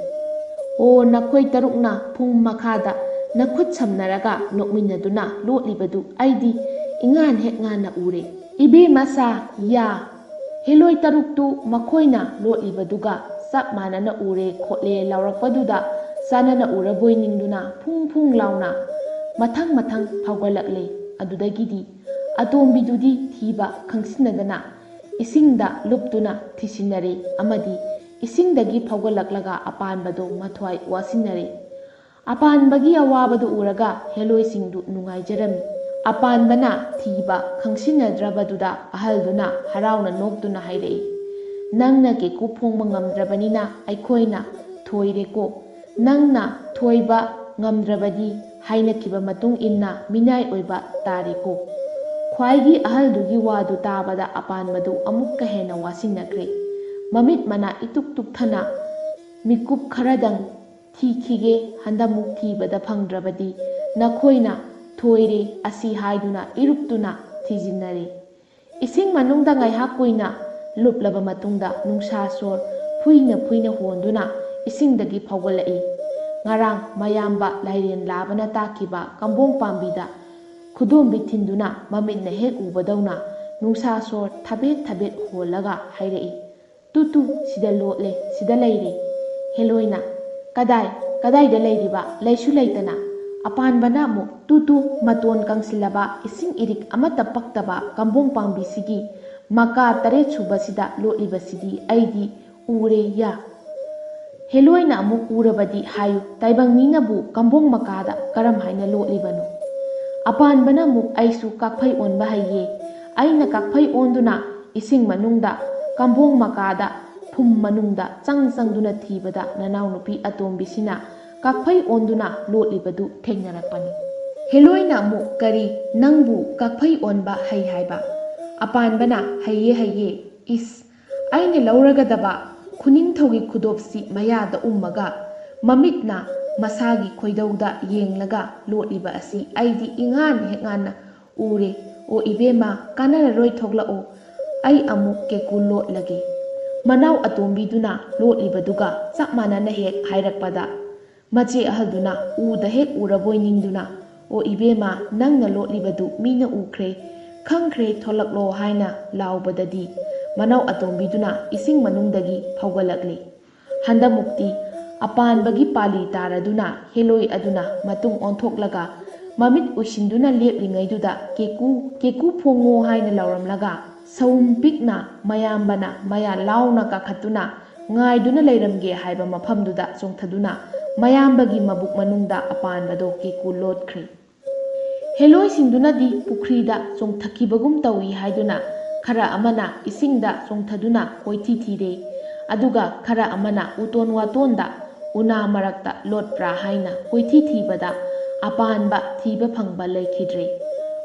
"ꯑꯣ, ꯅꯈꯣꯏ ꯇꯔꯨꯛꯅ ꯐꯨꯝ ꯃꯈꯥꯗ ꯅꯈꯨꯠ ꯁꯝꯅꯔꯒ ꯅꯣꯛꯃꯤꯟꯅꯗꯨꯅ ꯂꯣꯠꯂꯤꯕꯗꯨ ꯑꯩꯗꯤ ꯏꯉꯥꯟ ꯍꯦꯛ ꯉꯥꯟꯅ ꯎꯔꯦ꯫ ꯏꯕꯦꯝꯃ ꯁꯥ, ꯌꯥ, ꯍꯦꯂꯣꯏ ꯇꯔꯨꯛꯇꯨ ꯃꯈꯣꯏꯅ ꯂꯣꯠꯂꯤꯕꯗꯨꯒ ꯆꯞ ꯃꯥꯟꯅꯅ ꯎꯔꯦ ꯈꯣꯠꯂꯦ ꯂꯥꯎꯔꯛꯄꯗꯨꯗ ꯆꯥꯟꯅꯅ ꯎꯔꯕꯣꯏ ꯅꯤꯡꯗꯨꯅ ꯐꯨꯡ ꯐꯨꯡ ꯂꯥꯎꯅ ꯃꯊꯪ ꯃꯊꯪ ꯐꯥꯎꯒꯠꯂꯛꯂꯦ꯫ ꯑꯗꯨꯗꯒꯤꯗꯤ ꯑꯇꯣꯝꯕꯤꯗꯨꯗꯤ ꯊꯤꯕ ꯈꯪꯁꯤꯟꯅꯗꯅ ꯏꯁꯤꯡꯗ ꯂꯨꯞꯇꯨꯅ ꯊꯤꯁꯤꯟꯅꯔꯦ ꯑꯃꯗꯤ ꯏꯁꯤꯡꯗꯒꯤ ꯐꯥꯎꯒꯠꯂꯛꯂꯒ ꯑꯄꯥꯟꯕꯗꯣ ꯃꯊ꯭ꯋꯥꯏ ꯋꯥꯁꯤꯟꯅꯔꯦ꯫ ꯑꯄꯥꯟꯕꯒꯤ ꯑꯋꯥꯕꯗꯨ ꯎꯔꯒ ꯍꯦꯂꯣꯏꯁꯤꯡꯗꯨ ꯅꯨꯡꯉꯥꯏꯖꯔꯝꯃꯤ꯫ ꯑꯄꯥꯟꯕꯅ ꯊꯤꯕ ꯈꯪꯁꯤꯟꯅꯗ꯭ꯔꯕꯗꯨꯗ ꯑꯍꯜꯗꯨꯅ ꯍꯔꯥꯎꯅ ꯅꯣꯛꯇꯨꯅ ꯍꯥꯏꯔꯛꯏ, "ꯅꯪꯅ ꯀꯦꯀꯨ ꯐꯣꯡꯕ ꯉꯝꯗ꯭ꯔꯕꯅꯤꯅ ꯑꯩꯈꯣꯏꯅ ꯊꯣꯏꯔꯦꯀꯣ꯫ ꯅꯪꯅ ꯊꯣꯏꯕ ꯉꯝꯗ꯭ꯔꯕꯗꯤ ꯍꯥꯏꯅꯈꯤꯕ ꯃꯇꯨꯡ ꯏꯟꯅ ꯃꯤꯅꯥꯏ ꯑꯣꯏꯕ ꯇꯥꯔꯦꯀꯣ꯫" ꯈ꯭ꯋꯥꯏꯒꯤ ꯑꯍꯜꯗꯨꯒꯤ ꯋꯥꯗꯨ ꯇꯥꯕꯗ ꯑꯄꯥꯟꯕꯗꯨ ꯑꯃꯨꯛꯀ ꯍꯦꯟꯅ ꯋꯥꯁꯤꯟꯅꯈ꯭ꯔꯦ꯫ ꯃꯃꯤꯠ ꯃꯅꯥ ꯏꯇꯨꯛ ꯇꯨꯛꯊꯅ ꯃꯤꯀꯨꯞ ꯈꯔꯗꯪ ꯊꯤꯈꯤꯒꯦ, ꯍꯟꯗꯛꯃꯨꯛ ꯊꯤꯕꯗ ꯐꯪꯗ꯭ꯔꯕꯗꯤ ꯅꯈꯣꯏꯅ ꯊꯣꯏꯔꯦ ꯑꯁꯤ ꯍꯥꯏꯗꯨꯅ ꯏꯔꯨꯞꯇꯨꯅ ꯊꯤꯖꯤꯟꯅꯔꯦ꯫ ꯏꯁꯤꯡ ꯃꯅꯨꯡꯗ ꯉꯥꯏꯍꯥꯛ ꯀꯨꯏꯅ ꯂꯨꯞꯂꯕ ꯃꯇꯨꯡꯗ ꯅꯨꯡꯁꯥ ꯁꯣꯔ ꯐꯨꯏꯅ ꯐꯨꯏꯅ ꯍꯣꯟꯗꯨꯅ ꯏꯁꯤꯡꯗꯒꯤ ꯐꯥꯎꯒꯠꯂꯛꯏ꯫ ꯉꯔꯥꯡ ꯃꯌꯥꯝꯕ ꯂꯥꯏꯔꯦꯟ ꯂꯥꯕꯅ ꯇꯥꯛꯈꯤꯕ ꯀꯝꯕꯣꯡ ꯄꯥꯝꯕꯤꯗ ꯈꯨꯗꯣꯝꯕꯤ ꯊꯤꯟꯗꯨꯅ ꯃꯃꯤꯠꯅ ꯍꯦꯛ ꯎꯕꯗꯧꯅ ꯅꯨꯡꯁꯥ ꯁꯣꯔ ꯊꯕꯦꯠ ꯊꯕꯦꯠ ꯍꯣꯜꯂꯒ ꯍꯥꯏꯔꯛꯏ, "ꯇꯨ ꯇꯨ, ꯁꯤꯗ ꯂꯣꯠꯂꯦ, ꯁꯤꯗ ꯂꯩꯔꯦ꯫" ꯍꯦꯂꯣꯏꯅ, "ꯀꯗꯥꯏ, ꯀꯗꯥꯏꯗ ꯂꯩꯔꯤꯕ? ꯂꯩꯁꯨ ꯂꯩꯇꯅ꯫" ꯑꯄꯥꯟꯕꯅ ꯑꯃꯨꯛ, "ꯇꯨ ꯇꯨ, ꯃꯇꯣꯟ ꯀꯪꯁꯤꯜꯂꯕ ꯏꯁꯤꯡ ꯏꯔꯤꯛ ꯑꯃꯠꯇ ꯄꯛꯇꯕ ꯀꯝꯕꯣꯡ ꯄꯥꯝꯕꯤꯁꯤꯒꯤ ꯃꯀꯥ ꯇꯔꯦꯠ ꯁꯨꯕꯁꯤꯗ ꯂꯣꯠꯂꯤꯕꯁꯤꯗꯤ ꯑꯩꯗꯤ ꯎꯔꯦ ꯌꯥ꯫" ꯍꯦꯂꯣꯏꯅ ꯑꯃꯨꯛ, "ꯎꯔꯕꯗꯤ ꯍꯥꯏꯌꯨ, ꯇꯥꯏꯕꯪ ꯃꯤꯅꯕꯨ ꯀꯝꯕꯣꯡ ꯃꯀꯥꯗ ꯀꯔꯝ ꯍꯥꯏꯅ ꯂꯣꯠꯂꯤꯕꯅꯣ?" ꯑꯄꯥꯟꯕꯅ ꯑꯃꯨꯛ, "ꯑꯩꯁꯨ ꯀꯥꯛꯐꯩ ꯑꯣꯟꯕ ꯍꯩꯌꯦ꯫ ꯑꯩꯅ ꯀꯥꯛꯐꯩ ꯑꯣꯟꯗꯨꯅ ꯏꯁꯤꯡ ꯃꯅꯨꯡꯗ ꯀꯝꯕꯣꯡ ꯃꯀꯥꯗ ꯐꯨꯝ ꯃꯅꯨꯡꯗ ꯆꯪ ꯆꯪꯗꯨꯅ ꯊꯤꯕꯗ ꯅꯅꯥꯎꯅꯨꯄꯤ ꯑꯇꯣꯝꯕꯤꯁꯤꯅ ꯀꯥꯛꯐꯩ ꯑꯣꯟꯗꯨꯅ ꯂꯣꯠꯂꯤꯕꯗꯨ ꯊꯦꯡꯅꯔꯛꯄꯅꯤ꯫" ꯍꯦꯂꯣꯏꯅ ꯑꯃꯨꯛ, "ꯀꯔꯤ, ꯅꯪꯕꯨ ꯀꯥꯛꯐꯩ ꯑꯣꯟꯕ ꯍꯩ ꯍꯥꯏꯕ?" ꯑꯄꯥꯟꯕꯅ, "ꯍꯩꯌꯦ, ꯍꯩꯌꯦ꯫ ꯏꯁ, ꯑꯩꯅ ꯂꯧꯔꯒꯗꯕ ꯈꯨꯅꯤꯡꯊꯧꯒꯤ ꯈꯨꯗꯣꯞꯁꯤ ꯃꯌꯥꯗ ꯎꯝꯃꯒ ꯃꯃꯤꯠꯅ ꯃꯁꯥꯒꯤ ꯈꯣꯏꯗꯧꯗ ꯌꯦꯡꯂꯒ ꯂꯣꯠꯂꯤꯕ ꯑꯁꯤ ꯑꯩꯗꯤ ꯏꯉꯥꯟ ꯍꯦꯛ ꯉꯥꯟꯅ ꯎꯔꯦ꯫ ꯑꯣ ꯏꯕꯦꯝꯃ, ꯀꯥꯟꯅꯔꯔꯣꯏ, ꯊꯣꯛꯂꯛꯑꯣ, ꯑꯩ ꯑꯃꯨꯛ ꯀꯦꯀꯨ ꯂꯣꯠꯂꯒꯦ꯫" ꯃꯅꯥꯎ ꯑꯇꯣꯝꯕꯤꯗꯨꯅ ꯂꯣꯠꯂꯤꯕꯗꯨꯒ ꯆꯞ ꯃꯥꯟꯅꯅ ꯍꯦꯛ ꯍꯥꯏꯔꯛꯄꯗ, ꯃꯆꯦ ꯑꯍꯜꯗꯨꯅ ꯎꯗ ꯍꯦꯛ ꯎꯔꯕꯣꯏ ꯅꯤꯡꯗꯨꯅ, "ꯑꯣ ꯏꯕꯦꯝꯃ, ꯅꯪꯅ ꯂꯣꯠꯂꯤꯕꯗꯨ ꯃꯤꯅ ꯎꯈ꯭ꯔꯦ, ꯈꯪꯈ꯭ꯔꯦ, ꯊꯣꯛꯂꯛꯂꯣ" ꯍꯥꯏꯅ ꯂꯥꯎꯕꯗꯗꯤ, ꯃꯅꯥꯎ ꯑꯇꯣꯝꯕꯤꯗꯨꯅ ꯏꯁꯤꯡ ꯃꯅꯨꯡꯗꯒꯤ ꯐꯥꯎꯒꯠꯂꯛꯂꯤ꯫ ꯍꯟꯗꯃꯨꯛꯇꯤ ꯑꯄꯥꯟꯕꯒꯤ ꯄꯥꯂꯤ ꯇꯥꯔꯗꯨꯅ ꯍꯦꯂꯣꯏ ꯑꯗꯨꯅ ꯃꯇꯨꯡ ꯑꯣꯟꯊꯣꯛꯂꯒ ꯃꯃꯤꯠ ꯎꯏꯁꯤꯟꯗꯨꯅ ꯂꯦꯞꯂꯤꯉꯩꯗꯨꯗ, "ꯀꯦꯀꯨ, ꯀꯦꯀꯨ ꯐꯣꯡꯉꯣ" ꯍꯥꯏꯅ ꯂꯥꯎꯔꯝꯂꯒ, ꯁꯎꯝ ꯄꯤꯛꯅ ꯃꯌꯥꯝꯕꯅ ꯃꯌꯥ ꯂꯥꯎꯅ ꯀꯥꯈꯠꯇꯨꯅ ꯉꯥꯏꯗꯨꯅ ꯂꯩꯔꯝꯒꯦ ꯍꯥꯏꯕ ꯃꯐꯝꯗꯨꯗ ꯆꯣꯡꯊꯗꯨꯅ ꯃꯌꯥꯝꯕꯒꯤ ꯃꯕꯨꯛ ꯃꯅꯨꯡꯗ ꯑꯄꯥꯟꯕꯗꯣ ꯀꯦꯀꯨ ꯂꯣꯠꯈ꯭ꯔꯦ꯫ ꯍꯦꯂꯣꯏꯁꯤꯡꯗꯨꯅꯗꯤ ꯄꯨꯈ꯭ꯔꯤꯗ ꯆꯣꯡꯊꯈꯤꯕꯒꯨꯝ ꯇꯧꯏ ꯍꯥꯏꯗꯨꯅ ꯈꯔ ꯑꯃꯅ ꯏꯁꯤꯡꯗ ꯆꯣꯡꯊꯗꯨꯅ ꯀꯣꯏꯊꯤ ꯊꯤꯔꯦ꯫ ꯑꯗꯨꯒ ꯈꯔ ꯑꯃꯅ ꯎꯇꯣꯟ ꯋꯥꯇꯣꯟꯗ ꯎꯅꯥ ꯃꯔꯛꯇ ꯂꯣꯠꯄ꯭ꯔꯥ ꯍꯥꯏꯅ ꯀꯣꯏꯊꯤ ꯊꯤꯕꯗ ꯑꯄꯥꯟꯕ ꯊꯤꯕ ꯐꯪꯕ ꯂꯩꯈꯤꯗ꯭ꯔꯦ꯫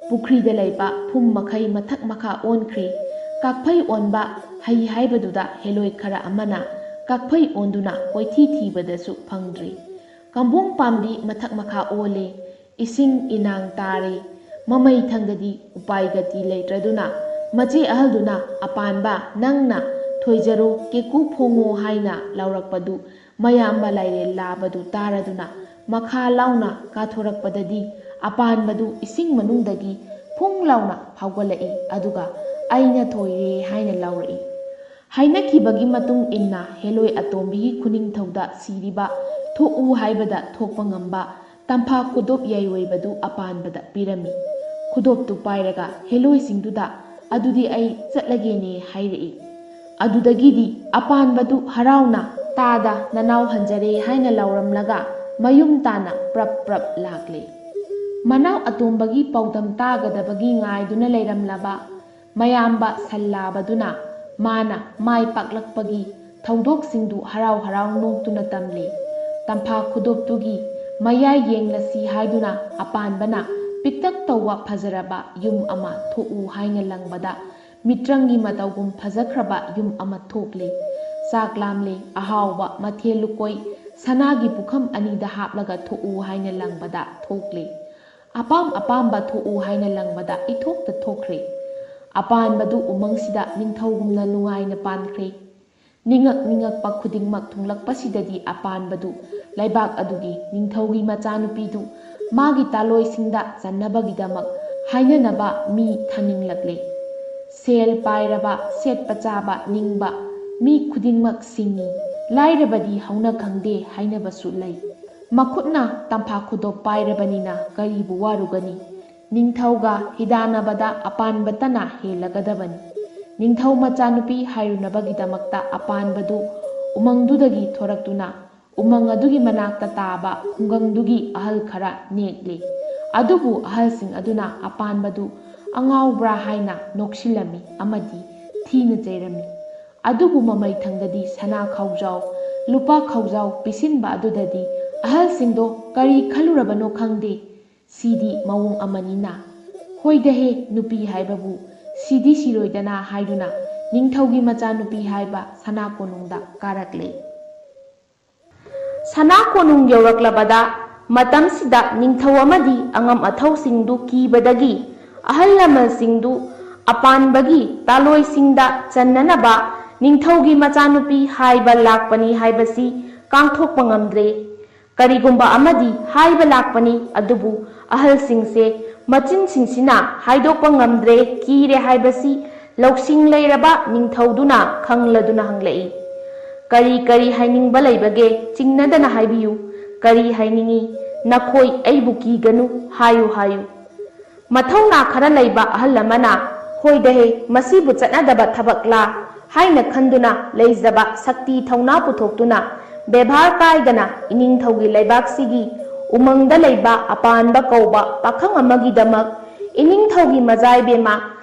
ꯄꯨꯈ꯭ꯔꯤꯗ ꯂꯩꯕ ꯐꯨꯝ ꯃꯈꯩ ꯃꯊꯛ ꯃꯈꯥ ꯑꯣꯟꯈ꯭ꯔꯦ꯫ ꯀꯥꯛꯐꯩ ꯑꯣꯟꯕ ꯍꯩ ꯍꯥꯏꯕꯗꯨꯗ ꯍꯦꯂꯣꯏ ꯈꯔ ꯑꯃꯅ ꯀꯥꯛꯐꯩ ꯑꯣꯟꯗꯨꯅ ꯀꯣꯏꯊꯤ ꯊꯤꯕꯗꯁꯨ ꯐꯪꯗ꯭ꯔꯦ꯫ ꯀꯝꯕꯣꯡ ꯄꯥꯝꯕꯤ ꯃꯊꯛ ꯃꯈꯥ ꯑꯣꯜꯂꯦ꯫ ꯏꯁꯤꯡ ꯏꯅꯥꯡ ꯇꯥꯔꯦ꯫ ꯃꯃꯩ ꯊꯪꯗꯗꯤ ꯎꯄꯥꯏ ꯒꯇꯤ ꯂꯩꯇ꯭ꯔꯗꯨꯅ ꯃꯆꯦ ꯑꯍꯜꯗꯨꯅ, "ꯑꯄꯥꯟꯕ, ꯅꯪꯅ ꯊꯣꯏꯖꯔꯣ, ꯀꯦꯀꯨ ꯐꯣꯡꯉꯣ" ꯍꯥꯏꯅ ꯂꯥꯎꯔꯛꯄꯗꯨ ꯃꯌꯥꯝꯕ ꯂꯥꯏꯔꯦꯜ ꯂꯥꯕꯗꯨ ꯇꯥꯔꯗꯨꯅ ꯃꯈꯥ ꯂꯥꯎꯅ ꯀꯥꯊꯣꯔꯛꯄꯗꯗꯤ ꯑꯄꯥꯟꯕꯗꯨ ꯏꯁꯤꯡ ꯃꯅꯨꯡꯗꯒꯤ ꯐꯨꯡ ꯂꯥꯎꯅ ꯐꯥꯎꯒꯠꯂꯛꯏ꯫ ꯑꯗꯨꯒ "ꯑꯩꯅ ꯊꯣꯏꯔꯦ" ꯍꯥꯏꯅ ꯂꯥꯎꯔꯛꯏ꯫ ꯍꯥꯏꯅꯈꯤꯕꯒꯤ ꯃꯇꯨꯡ ꯏꯟꯅ ꯍꯦꯂꯣꯏ ꯑꯇꯣꯝꯕꯤꯒꯤ ꯈꯨꯅꯤꯡꯊꯧꯗ ꯁꯤꯔꯤꯕ ꯊꯣꯛꯎ ꯍꯥꯏꯕꯗ ꯊꯣꯛꯄ ꯉꯝꯕ ꯇꯝꯐꯥ ꯈꯨꯗꯣꯞ ꯌꯥꯏꯑꯣꯏꯕꯗꯨ ꯑꯄꯥꯟꯕꯗ ꯄꯤꯔꯝꯃꯤ꯫ ꯈꯨꯗꯣꯞꯇꯨ ꯄꯥꯏꯔꯒ ꯍꯦꯂꯣꯏꯁꯤꯡꯗꯨꯗ "ꯑꯗꯨꯗꯤ ꯑꯩ ꯆꯠꯂꯒꯦꯅꯦ" ꯍꯥꯏꯔꯛꯏ꯫ ꯑꯗꯨꯗꯒꯤꯗꯤ ꯑꯄꯥꯟꯕꯗꯨ ꯍꯔꯥꯎꯅ "ꯇꯥꯗ, ꯅꯅꯥꯎ ꯍꯟꯖꯔꯦ" ꯍꯥꯏꯅ ꯂꯥꯎꯔꯝꯂꯒ ꯃꯌꯨꯝ ꯇꯥꯅ ꯄ꯭ꯔꯞ ꯄ꯭ꯔꯞ ꯂꯥꯛꯂꯦ꯫ ꯃꯅꯥꯎ ꯑꯇꯣꯝꯕꯒꯤ ꯄꯥꯎꯗꯝ ꯇꯥꯒꯗꯕꯒꯤ ꯉꯥꯏꯗꯨꯅ ꯂꯩꯔꯝꯂꯕ ꯃꯌꯥꯝꯕ ꯁꯜꯂꯥꯕꯗꯨꯅ ꯃꯥꯅ ꯃꯥꯏ ꯄꯥꯛꯂꯛꯄꯒꯤ ꯊꯧꯗꯣꯛꯁꯤꯡꯗꯨ ꯍꯔꯥꯎ ꯍꯔꯥꯎ ꯅꯣꯛꯇꯨꯅ ꯇꯝꯂꯤ꯫ ꯇꯝꯐꯥ ꯈꯨꯗꯣꯞꯇꯨꯒꯤ ꯃꯌꯥꯏ ꯌꯦꯡꯂꯁꯤ ꯍꯥꯏꯗꯨꯅ ꯑꯄꯥꯟꯕꯅ ꯄꯤꯛꯇꯛ ꯇꯧꯕ ꯐꯖꯔꯕ ꯌꯨꯝ ꯑꯃ ꯊꯣꯛꯎ ꯍꯥꯏꯅ ꯂꯪꯕꯗ ꯃꯤꯇ꯭ꯔꯪꯒꯤ ꯃꯇꯧꯒꯨꯝ ꯐꯖꯈ꯭ꯔꯕ ꯌꯨꯝ ꯑꯃ ꯊꯣꯛꯂꯤ꯫ ꯆꯥꯛ ꯂꯥꯝꯂꯤ꯫ ꯑꯍꯥꯎꯕ ꯃꯊꯦꯜ ꯂꯨꯀꯣꯏ ꯁꯅꯥꯒꯤ ꯄꯨꯈꯝ ꯑꯅꯤꯗ ꯍꯥꯞꯂꯒ ꯊꯣꯛꯎ ꯍꯥꯏꯅ ꯂꯪꯕꯗ ꯊꯣꯛꯂꯤ꯫ ꯑꯄꯥꯝ ꯑꯄꯥꯝꯕ ꯊꯣꯛꯎ ꯍꯥꯏꯅ ꯂꯪꯕꯗ ꯏꯊꯣꯛꯇ ꯊꯣꯛꯈ꯭ꯔꯦ꯫ ꯑꯄꯥꯟꯕꯗꯨ ꯎꯃꯪꯁꯤꯗ ꯅꯤꯡꯊꯧꯒꯨꯝꯅ ꯅꯨꯡꯉꯥꯏꯅ ꯄꯥꯟꯈ꯭ꯔꯦ꯫ ꯅꯤꯡꯉꯛ ꯅꯤꯡꯉꯛꯄ ꯈꯨꯗꯤꯡꯃꯛ ꯊꯨꯡꯂꯛꯄꯁꯤꯗꯗꯤ ꯑꯄꯥꯟꯕꯗꯨ ꯂꯩꯕꯥꯛ ꯑꯗꯨꯒꯤ ꯅꯤꯡꯊꯧꯒꯤ ꯃꯆꯥꯅꯨꯄꯤꯗꯨ ꯃꯥꯒꯤ ꯇꯥꯂꯣꯏꯁꯤꯡꯗ ꯆꯟꯅꯕꯒꯤꯗꯃꯛ ꯍꯥꯏꯅꯅꯕ ꯃꯤ ꯊꯥꯅꯤꯡꯂꯛꯂꯦ꯫ ꯁꯦꯜ ꯄꯥꯏꯔꯕ, ꯁꯦꯠꯄ ꯆꯥꯕ ꯅꯤꯡꯕ ꯃꯤ ꯈꯨꯗꯤꯡꯃꯛ ꯁꯤꯡꯏ, ꯂꯥꯏꯔꯕꯗꯤ ꯍꯧꯅ ꯈꯪꯗꯦ ꯍꯥꯏꯅꯕꯁꯨ ꯂꯩ꯫ ꯃꯈꯨꯠꯅ ꯇꯝꯐꯥ ꯈꯨꯗꯣꯞ ꯄꯥꯏꯔꯕꯅꯤꯅ ꯀꯔꯤꯕꯨ ꯋꯥꯔꯨꯒꯅꯤ? ꯅꯤꯡꯊꯧꯒ ꯍꯤꯗꯥꯟꯅꯕꯗ ꯑꯄꯥꯟꯕꯇꯅ ꯍꯦꯜꯂꯒꯗꯕꯅꯤ꯫ ꯅꯤꯡꯊꯧ ꯃꯆꯥꯅꯨꯄꯤ ꯍꯥꯏꯔꯨꯅꯕꯒꯤꯗꯃꯛꯇ ꯑꯄꯥꯟꯕꯗꯨ ꯎꯃꯪꯗꯨꯗꯒꯤ ꯊꯣꯔꯛꯇꯨꯅ ꯎꯃꯪ ꯑꯗꯨꯒꯤ ꯃꯅꯥꯛꯇ ꯇꯥꯕ ꯈꯨꯡꯒꯪꯗꯨꯒꯤ ꯑꯍꯜ ꯈꯔ ꯅꯦꯛꯂꯤ꯫ ꯑꯗꯨꯕꯨ ꯑꯍꯜꯁꯤꯡ ꯑꯗꯨꯅ ꯑꯄꯥꯟꯕꯗꯨ ꯑꯉꯥꯎꯕ꯭ꯔꯥ ꯍꯥꯏꯅ ꯅꯣꯛꯁꯤꯜꯂꯝꯃꯤ ꯑꯃꯗꯤ ꯊꯤꯅ ꯆꯩꯔꯝꯃꯤ꯫ ꯑꯗꯨꯕꯨ ꯃꯃꯩꯊꯪꯗꯗꯤ ꯁꯅꯥ ꯈꯥꯎꯖꯥꯎ, ꯂꯨꯄꯥ ꯈꯥꯎꯖꯥꯎ ꯄꯤꯁꯤꯟꯕ ꯑꯗꯨꯗꯗꯤ ꯑꯍꯜꯁꯤꯡꯗꯣ ꯀꯔꯤ ꯈꯜꯂꯨꯔꯕꯅꯣ ꯈꯪꯗꯦ, "ꯁꯤꯗꯤ ꯃꯑꯣꯡ ꯑꯃꯅꯤꯅ꯫ ꯍꯣꯏꯗꯍꯦ, ꯅꯨꯄꯤ ꯍꯥꯏꯕꯕꯨ ꯁꯤꯗꯤ ꯁꯤꯔꯣꯏꯗꯅ" ꯍꯥꯏꯗꯨꯅ ꯅꯤꯡꯊꯧꯒꯤ ꯃꯆꯥꯅꯨꯄꯤ ꯍꯥꯏꯕ ꯁꯅꯥ ꯀꯣꯅꯨꯡꯗ ꯀꯥꯔꯛꯂꯦ꯫ ꯁꯅꯥ ꯀꯣꯅꯨꯡ ꯌꯧꯔꯛꯂꯕꯗ ꯃꯇꯝꯁꯤꯗ ꯅꯤꯡꯊꯧ ꯑꯃꯗꯤ ꯑꯉꯝ ꯑꯊꯧꯁꯤꯡꯗꯨ ꯀꯤꯕꯗꯒꯤ ꯑꯍꯜ ꯂꯃꯟꯁꯤꯡꯗꯨ ꯑꯄꯥꯟꯕꯒꯤ ꯇꯥꯂꯣꯏꯁꯤꯡꯗ ꯆꯟꯅꯅꯕ ꯅꯤꯡꯊꯧꯒꯤ ꯃꯆꯥꯅꯨꯄꯤ ꯍꯥꯏꯕ ꯂꯥꯛꯄꯅꯤ ꯍꯥꯏꯕꯁꯤ ꯀꯥꯡꯊꯣꯛꯄ ꯉꯝꯗ꯭ꯔꯦ꯫ ꯀꯔꯤꯒꯨꯝꯕ ꯑꯃꯗꯤ ꯍꯥꯏꯕ ꯂꯥꯛꯄꯅꯤ, ꯑꯗꯨꯕꯨ ꯑꯍꯜꯁꯤꯡꯁꯦ ꯃꯆꯤꯟꯁꯤꯡꯁꯤꯅ ꯍꯥꯏꯗꯣꯛꯄ ꯉꯝꯗ꯭ꯔꯦ, ꯀꯤꯔꯦ ꯍꯥꯏꯕꯁꯤ ꯂꯧꯁꯤꯡ ꯂꯩꯔꯕ ꯅꯤꯡꯊꯧꯗꯨꯅ ꯈꯪꯂꯗꯨꯅ ꯍꯪꯂꯛꯏ, "ꯀꯔꯤ ꯀꯔꯤ ꯍꯥꯏꯅꯤꯡꯕ ꯂꯩꯕꯒꯦ? ꯆꯤꯡꯅꯗꯅ ꯍꯥꯏꯕꯤꯌꯨ꯫ ꯀꯔꯤ ꯍꯥꯏꯅꯤꯡꯏ? ꯅꯈꯣꯏ ꯑꯩꯕꯨ ꯀꯤꯒꯅꯨ, ꯍꯥꯏꯌꯨ, ꯍꯥꯏꯌꯨ"꯫ ꯃꯊꯧꯅꯥ ꯈꯔ ꯂꯩꯕ ꯑꯍꯜ ꯑꯃꯅ, "ꯍꯣꯏꯗꯍꯦ, ꯃꯁꯤꯕꯨ ꯆꯠꯅꯗꯕ ꯊꯕꯛꯂꯥ?" ꯍꯥꯏꯅ ꯈꯟꯗꯨꯅ ꯂꯩꯖꯕ ꯁꯛꯇꯤ ꯊꯧꯅꯥ ꯄꯨꯊꯣꯛꯇꯨꯅ ꯕꯦꯕꯥꯔ ꯀꯥꯏꯗꯅ ꯏꯅꯤꯡꯊꯧꯒꯤ ꯂꯩꯕꯥꯛꯁꯤꯒꯤ ꯎꯃꯪꯗ ꯂꯩꯕ ꯑꯄꯥꯟꯕ ꯀꯧꯕ ꯄꯥꯈꯪ ꯑꯃꯒꯤꯗꯃꯛ ꯏꯅꯤꯡꯊꯧꯒꯤ ꯃꯖꯥꯏꯕꯦꯝꯃ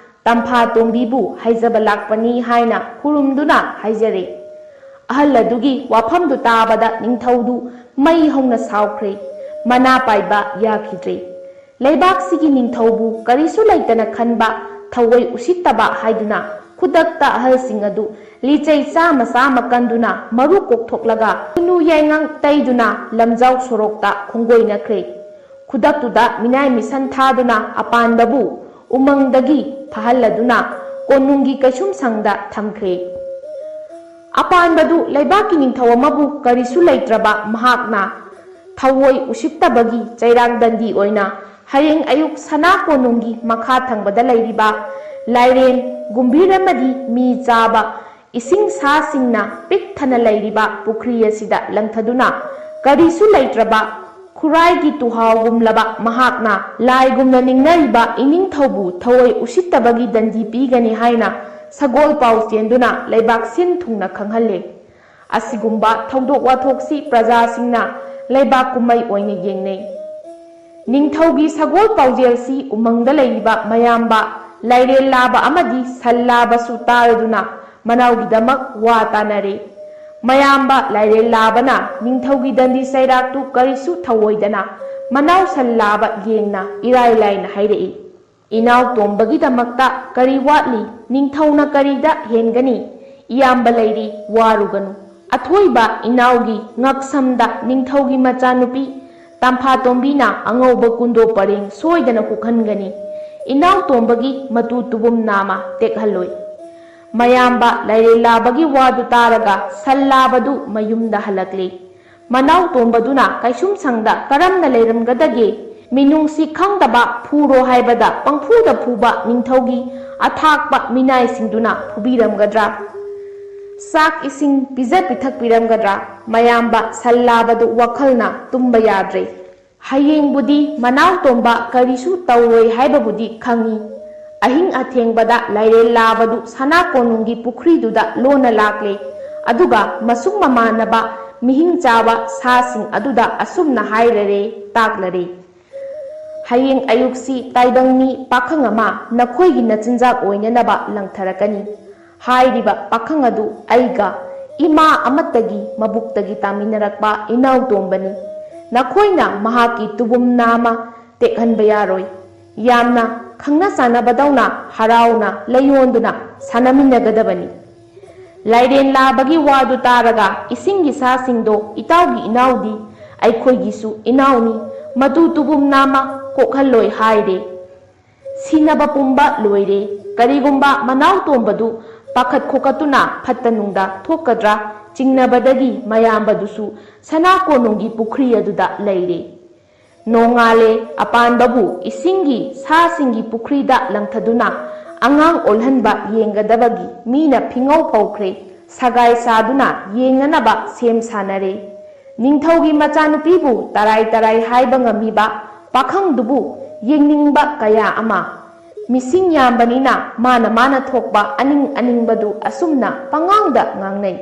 ꯇꯝꯐꯥ ꯇꯣꯝꯕꯤꯕꯨ ꯍꯥꯏꯖꯕ ꯂꯥꯛꯄꯅꯤ ꯍꯥꯏꯅ ꯈꯨꯔꯨꯝꯗꯨꯅ ꯍꯥꯏꯖꯔꯦ꯫ ꯑꯍꯜ ꯑꯗꯨꯒꯤ ꯋꯥꯐꯝꯗꯨ ꯇꯥꯕꯗ ꯅꯤꯡꯊꯧꯗꯨ ꯃꯩ ꯍꯧꯅ ꯁꯥꯎꯈ꯭ꯔꯦ꯫ ꯃꯅꯥ ꯄꯥꯏꯕ ꯌꯥꯈꯤꯗ꯭ꯔꯦ꯫ ꯂꯩꯕꯥꯛꯁꯤꯒꯤ ꯅꯤꯡꯊꯧꯕꯨ ꯀꯔꯤꯁꯨ ꯂꯩꯇꯅ ꯈꯟꯕ, ꯊꯑꯣꯏ ꯎꯁꯤꯠꯇꯕ ꯍꯥꯏꯗꯨꯅ ꯈꯨꯗꯛꯇ ꯑꯍꯜꯁꯤꯡ ꯑꯗꯨ ꯂꯤꯆꯩ ꯆꯥꯃ ꯆꯥꯃ ꯀꯟꯗꯨꯅ ꯃꯔꯨ ꯀꯣꯛꯊꯣꯛꯂꯒ ꯈꯨꯅꯨ ꯌꯥꯏꯉꯪ ꯇꯩꯗꯨꯅ ꯂꯝꯖꯥꯎ ꯁꯣꯔꯣꯛꯇ ꯈꯣꯡꯒꯣꯏꯅꯈ꯭ꯔꯦ꯫ ꯈꯨꯗꯛꯇꯨꯗ ꯃꯤꯅꯥꯏ ꯃꯤꯁꯟ ꯊꯥꯗꯨꯅ ꯑꯄꯥꯟꯕꯕꯨ ꯎꯃꯪꯗꯒꯤ ꯐꯍꯜꯂꯗꯨꯅ ꯀꯣꯅꯨꯡꯒꯤ ꯀꯩꯁꯨꯝꯁꯪꯗ ꯊꯝꯈ꯭ꯔꯦ꯫ ꯑꯄꯥꯟꯕꯗꯨ ꯂꯩꯕꯥꯛꯀꯤ ꯅꯤꯡꯊꯧ ꯑꯃꯕꯨ ꯀꯔꯤꯁꯨ ꯂꯩꯇ꯭ꯔꯕ ꯃꯍꯥꯛꯅ ꯊꯑꯣꯏ ꯎꯁꯤꯠꯇꯕꯒꯤ ꯆꯩꯔꯥꯛ ꯗꯟꯗꯤ ꯑꯣꯏꯅ ꯍꯌꯦꯡ ꯑꯌꯨꯛ ꯁꯅꯥ ꯀꯣꯅꯨꯡꯒꯤ ꯃꯈꯥ ꯊꯪꯕꯗ ꯂꯩꯔꯤꯕ ꯂꯥꯏꯔꯦꯟ, ꯒꯨꯝꯚꯤꯔ ꯑꯃꯗꯤ ꯃꯤ ꯆꯥꯕ ꯏꯁꯤꯡ ꯁꯥꯁꯤꯡꯅ ꯄꯤꯛ ꯊꯟꯅ ꯂꯩꯔꯤꯕ ꯄꯨꯈ꯭ꯔꯤ ꯑꯁꯤꯗ ꯂꯪꯊꯗꯨꯅ ꯀꯔꯤꯁꯨ ꯂꯩꯇ꯭ꯔꯕ ꯈꯨꯔꯥꯏꯒꯤ ꯇꯨꯍꯥꯎꯒꯨꯝꯂꯕ ꯃꯍꯥꯛꯅ ꯂꯥꯏꯒꯨꯝꯅ ꯅꯤꯡꯅꯔꯤꯕ ꯏꯅꯤꯡꯊꯧꯕꯨ ꯊꯑꯣꯏ ꯎꯁꯤꯠꯇꯕꯒꯤ ꯗꯟꯗꯤ ꯄꯤꯒꯅꯤ ꯍꯥꯏꯅ ꯁꯒꯣꯜ ꯄꯥꯎ ꯆꯦꯟꯗꯨꯅ ꯂꯩꯕꯥꯛ ꯁꯤꯟ ꯊꯨꯡꯅ ꯈꯪꯍꯜꯂꯦ꯫ ꯑꯁꯤꯒꯨꯝꯕ ꯊꯧꯗꯣꯛ ꯋꯥꯊꯣꯛꯁꯤ ꯄ꯭ꯔꯖꯥꯁꯤꯡꯅ ꯂꯩꯕꯥꯛ ꯀꯨꯝꯍꯩ ꯑꯣꯏꯅ ꯌꯦꯡꯅꯩ꯫ ꯅꯤꯡꯊꯧꯒꯤ ꯁꯒꯣꯜ ꯄꯥꯎꯖꯦꯜꯁꯤ ꯎꯃꯪꯗ ꯂꯩꯔꯤꯕ ꯃꯌꯥꯝꯕ ꯂꯥꯏꯔꯦꯜ ꯂꯥꯕ ꯑꯃꯗꯤ ꯁꯟ ꯂꯥꯕꯁꯨ ꯇꯥꯔꯗꯨꯅ ꯃꯅꯥꯎꯒꯤꯗꯃꯛ ꯋꯥ ꯇꯥꯅꯔꯦ꯫ ꯃꯌꯥꯝꯕ ꯂꯥꯏꯔꯦꯜ ꯂꯥꯕꯅ ꯅꯤꯡꯊꯧꯒꯤ ꯗꯟꯗꯤ ꯆꯩꯔꯥꯛꯇꯨ ꯀꯔꯤꯁꯨ ꯊꯧꯑꯣꯏꯗꯅ ꯃꯅꯥꯎ ꯁꯟ ꯂꯥꯕ ꯌꯦꯡꯅ ꯏꯔꯥꯏ ꯂꯥꯏꯅ ꯍꯥꯏꯔꯛꯏ, "ꯏꯅꯥꯎ ꯇꯣꯝꯕꯒꯤꯗꯃꯛꯇ ꯀꯔꯤ ꯋꯥꯠꯂꯤ? ꯅꯤꯡꯊꯧꯅ ꯀꯔꯤꯗ ꯍꯦꯟꯒꯅꯤ? ꯏꯌꯥꯝꯕ ꯂꯩꯔꯤ, ꯋꯥꯔꯨꯒꯅꯨ"꯫ ꯑꯊꯣꯏꯕ ꯏꯅꯥꯎꯒꯤ ꯉꯛꯁꯝꯗ ꯅꯤꯡꯊꯧꯒꯤ ꯃꯆꯥꯅꯨꯄꯤ ꯇꯝꯐꯥꯇꯣꯝꯕꯤꯅ ꯑꯉꯧꯕ ꯀꯨꯟꯗꯣ ꯄꯔꯦꯡ ꯁꯣꯏꯗꯅ ꯍꯨꯛꯍꯟꯒꯅꯤ꯫ ꯏꯅꯥꯎ ꯇꯣꯝꯕꯒꯤ ꯃꯇꯨ ꯇꯨꯕꯨꯝ ꯅꯥꯃ ꯇꯦꯛꯍꯜꯂꯣꯏ꯫ ꯃꯌꯥꯝꯕ ꯂꯥꯏꯔꯦꯜ ꯂꯥꯕꯒꯤ ꯋꯥꯗꯨ ꯇꯥꯔꯒ ꯁꯟ ꯂꯥꯕꯗꯨ ꯃꯌꯨꯝꯗ ꯍꯜꯂꯛꯂꯦ꯫ ꯃꯅꯥꯎ ꯇꯣꯝꯕꯗꯨꯅ ꯀꯩꯁꯨꯝꯁꯪꯗ ꯀꯔꯝꯅ ꯂꯩꯔꯝꯒꯗꯒꯦ? ꯃꯤꯅꯨꯡꯁꯤ ꯈꯪꯗꯕ, ꯐꯨꯔꯣ ꯍꯥꯏꯕꯗ ꯄꯪꯐꯨꯗ ꯐꯨꯕ ꯅꯤꯡꯊꯧꯒꯤ ꯑꯊꯥꯛꯄ ꯃꯤꯅꯥꯏꯁꯤꯡꯗꯨꯅ ꯐꯨꯕꯤꯔꯝꯒꯗ꯭ꯔꯥ? ꯆꯥꯛ ꯏꯁꯤꯡ ꯄꯤꯖ ꯄꯤꯊꯛꯄꯤꯔꯝꯒꯗ꯭ꯔꯥ? ꯃꯌꯥꯝꯕ ꯁꯜ ꯂꯥꯕꯗꯨ ꯋꯥꯈꯜꯅ ꯇꯨꯝꯕ ꯌꯥꯗ꯭ꯔꯦ꯫ ꯍꯌꯦꯡꯕꯨꯗꯤ ꯃꯅꯥꯎ ꯇꯣꯝꯕ ꯀꯔꯤꯁꯨ ꯇꯧꯔꯣꯏ ꯍꯥꯏꯕꯕꯨꯗꯤ ꯈꯪꯏ꯫ ꯑꯍꯤꯡ ꯑꯊꯦꯡꯕꯗ ꯂꯥꯏꯔꯦꯟ ꯂꯥꯕꯗꯨ ꯁꯅꯥ ꯀꯣꯅꯨꯡꯒꯤ ꯄꯨꯈ꯭ꯔꯤꯗꯨꯗ ꯂꯣꯟꯅ ꯂꯥꯛꯂꯦ꯫ ꯑꯗꯨꯒ ꯃꯁꯨꯡ ꯃꯃꯥꯟꯅꯕ ꯃꯤꯍꯤꯡ ꯆꯥꯕ ꯁꯥꯁꯤꯡ ꯑꯗꯨꯗ ꯑꯁꯨꯝꯅ ꯍꯥꯏꯔꯔꯦ, ꯇꯥꯛꯂꯔꯦ꯫ ꯍꯌꯦꯡ ꯑꯌꯨꯛꯁꯤ ꯇꯥꯏꯕꯪ ꯃꯤ ꯄꯥꯈꯪ ꯑꯃ ꯅꯈꯣꯏꯒꯤ ꯅꯆꯤꯟꯖꯥꯛ ꯑꯣꯏꯅꯅꯕ ꯂꯪꯊꯔꯛꯀꯅꯤ꯫ ꯍꯥꯏꯔꯤꯕ ꯄꯥꯈꯪ ꯑꯗꯨ ꯑꯩꯒ ꯏꯃꯥ ꯑꯃꯠꯇꯒꯤ ꯃꯕꯨꯛꯇꯒꯤ ꯇꯥꯃꯤꯟꯅꯔꯛꯄ ꯏꯅꯥꯎ ꯇꯣꯝꯕꯅꯤ꯫ ꯅꯈꯣꯏꯅ ꯃꯍꯥꯛꯀꯤ ꯇꯨꯕꯨꯝ ꯅꯥꯃ ꯇꯦꯛꯍꯟꯕ ꯌꯥꯔꯣꯏ꯫ ꯌꯥꯝꯅ ꯈꯪꯅ ꯆꯥꯟꯅꯕꯗꯧꯅ ꯍꯔꯥꯎꯅ ꯂꯩꯌꯣꯟꯗꯨꯅ ꯁꯥꯟꯅꯃꯤꯟꯅꯒꯗꯕꯅꯤ꯫ ꯂꯥꯏꯔꯦꯟ ꯂꯥꯕꯒꯤ ꯋꯥꯗꯨ ꯇꯥꯔꯒ ꯏꯁꯤꯡꯒꯤ ꯁꯥꯁꯤꯡꯗꯣ ꯏꯇꯥꯎꯒꯤ ꯏꯅꯥꯎꯗꯤ ꯑꯩꯈꯣꯏꯒꯤꯁꯨ ꯏꯅꯥꯎꯅꯤ, ꯃꯇꯨ ꯇꯨꯕꯨꯝ ꯅꯥꯃ ꯀꯣꯛꯍꯜꯂꯣꯏ ꯍꯥꯏꯔꯦ꯫ ꯁꯤꯅꯕ ꯄꯨꯝꯕ ꯂꯣꯏꯔꯦ꯫ ꯀꯔꯤꯒꯨꯝꯕ ꯃꯅꯥꯎ ꯇꯣꯝꯕꯗꯨ ꯄꯥꯈꯠ ꯈꯣꯀꯠꯇꯨꯅ ꯐꯠꯇ ꯅꯨꯡꯗ ꯊꯣꯛꯀꯗ꯭ꯔꯥ ꯆꯤꯡꯅꯕꯗꯒꯤ ꯃꯌꯥꯝꯕꯗꯨꯁꯨ ꯁꯅꯥ ꯀꯣꯅꯨꯡꯒꯤ ꯄꯨꯈ꯭ꯔꯤ ꯑꯗꯨꯗ ꯂꯩꯔꯦ꯫ ꯅꯣꯡꯉꯥꯜꯂꯦ꯫ ꯑꯄꯥꯟꯕꯕꯨ ꯏꯁꯤꯡꯒꯤ ꯁꯥꯁꯤꯡꯒꯤ ꯄꯨꯈ꯭ꯔꯤꯗ ꯂꯪꯊꯗꯨꯅ ꯑꯉꯥꯡ ꯑꯣꯜꯍꯟꯕ ꯌꯦꯡꯒꯗꯕꯒꯤ ꯃꯤꯅ ꯐꯤꯉꯧ ꯐꯧꯈ꯭ꯔꯦ꯫ ꯁꯒꯥꯏ ꯁꯥꯗꯨꯅ ꯌꯦꯡꯅꯅꯕ ꯁꯦꯝ ꯁꯥꯅꯔꯦ꯫ ꯅꯤꯡꯊꯧꯒꯤ ꯃꯆꯥꯅꯨꯄꯤꯕꯨ ꯇꯔꯥꯏ ꯇꯔꯥꯏ ꯍꯥꯏꯕ ꯉꯝꯃꯤꯕ ꯄꯥꯈꯪꯗꯨꯕꯨ ꯌꯦꯡꯅꯤꯡꯕ ꯀꯌꯥ ꯑꯃ꯫ ꯃꯤꯁꯤꯡ ꯌꯥꯝꯕꯅꯤꯅ ꯃꯥꯅ ꯃꯥꯅ ꯊꯣꯛꯄ ꯑꯅꯤꯡ ꯑꯅꯤꯡꯕꯗꯨ ꯑꯁꯨꯝꯅ ꯄꯉꯥꯡꯗ ꯉꯥꯡꯅꯩ꯫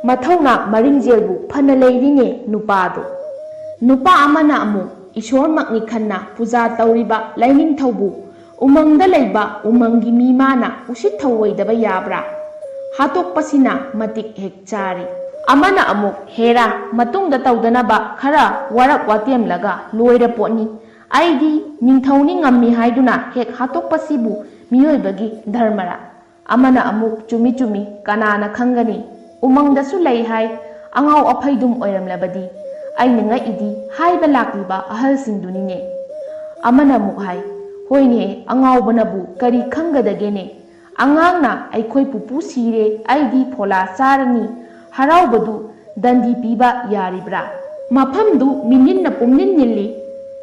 ꯃꯊꯧꯅꯥ ꯃꯔꯤꯡꯖꯦꯜꯕꯨ ꯐꯅ ꯂꯩꯔꯤꯅꯦ ꯅꯨꯄꯥꯗꯣ꯫ ꯅꯨꯄꯥ ꯑꯃꯅ ꯑꯃꯨꯛ ꯏꯁꯣꯔꯃꯛꯅꯤ ꯈꯟꯅ ꯄꯨꯖꯥ ꯇꯧꯔꯤꯕ ꯂꯥꯏꯅꯤꯡꯊꯧꯕꯨ ꯎꯃꯪꯗ ꯂꯩꯕ ꯎꯃꯪꯒꯤ ꯃꯤ ꯃꯥꯅ ꯎꯁꯤꯠ ꯊꯧꯑꯣꯏꯗꯕ ꯌꯥꯕ꯭ꯔꯥ? ꯍꯥꯠꯇꯣꯛꯄꯁꯤꯅ ꯃꯇꯤꯛ ꯍꯦꯛ ꯆꯥꯔꯤ꯫ ꯑꯃꯅ ꯑꯃꯨꯛ ꯍꯦꯔꯥ ꯃꯇꯨꯡꯗ ꯇꯧꯗꯅꯕ ꯈꯔ ꯋꯥꯔꯛ ꯋꯥꯇꯦꯝꯂꯒ ꯂꯣꯏꯔ ꯄꯣꯠꯅꯤ꯫ ꯑꯩꯗꯤ ꯅꯤꯡꯊꯧꯅꯤ ꯉꯝꯃꯤ ꯍꯥꯏꯗꯨꯅ ꯍꯦꯛ ꯍꯥꯠꯇꯣꯛꯄꯁꯤꯕꯨ ꯃꯤꯑꯣꯏꯕꯒꯤ ꯙꯔꯃꯔꯥ? ꯑꯃꯅ ꯑꯃꯨꯛ ꯆꯨꯝꯃꯤ ꯆꯨꯝꯃꯤ, ꯀꯅꯥꯅ ꯈꯪꯒꯅꯤ? ꯎꯃꯪꯗꯁꯨ ꯂꯩ ꯍꯥꯏ, ꯑꯉꯥꯎ ꯑꯐꯩꯗꯨꯝ ꯑꯣꯏꯔꯝꯂꯕꯗꯤ꯫ ꯑꯩꯅ ꯉꯛꯏꯗꯤ ꯍꯥꯏꯕ ꯂꯥꯛꯂꯤꯕ ꯑꯍꯜꯁꯤꯡꯗꯨꯅꯤꯅꯦ꯫ ꯑꯃꯅ ꯑꯃꯨꯛ ꯍꯥꯏ, ꯍꯣꯏꯅꯦ, ꯑꯉꯥꯎꯕꯅꯕꯨ ꯀꯔꯤ ꯈꯪꯒꯗꯒꯦꯅꯦ? ꯑꯉꯥꯡꯅ ꯑꯩꯈꯣꯏ ꯄꯨꯄꯨ ꯁꯤꯔꯦ, ꯑꯩꯗꯤ ꯐꯣꯂꯥ ꯆꯥꯔꯅꯤ ꯍꯔꯥꯎꯕꯗꯨ ꯗꯟꯗꯤ ꯄꯤꯕ ꯌꯥꯔꯤꯕ꯭ꯔꯥ? ꯃꯐꯝꯗꯨ ꯃꯤꯅꯤꯟꯅ ꯄꯨꯝꯅꯤꯟ ꯅꯤꯜꯂꯤ꯫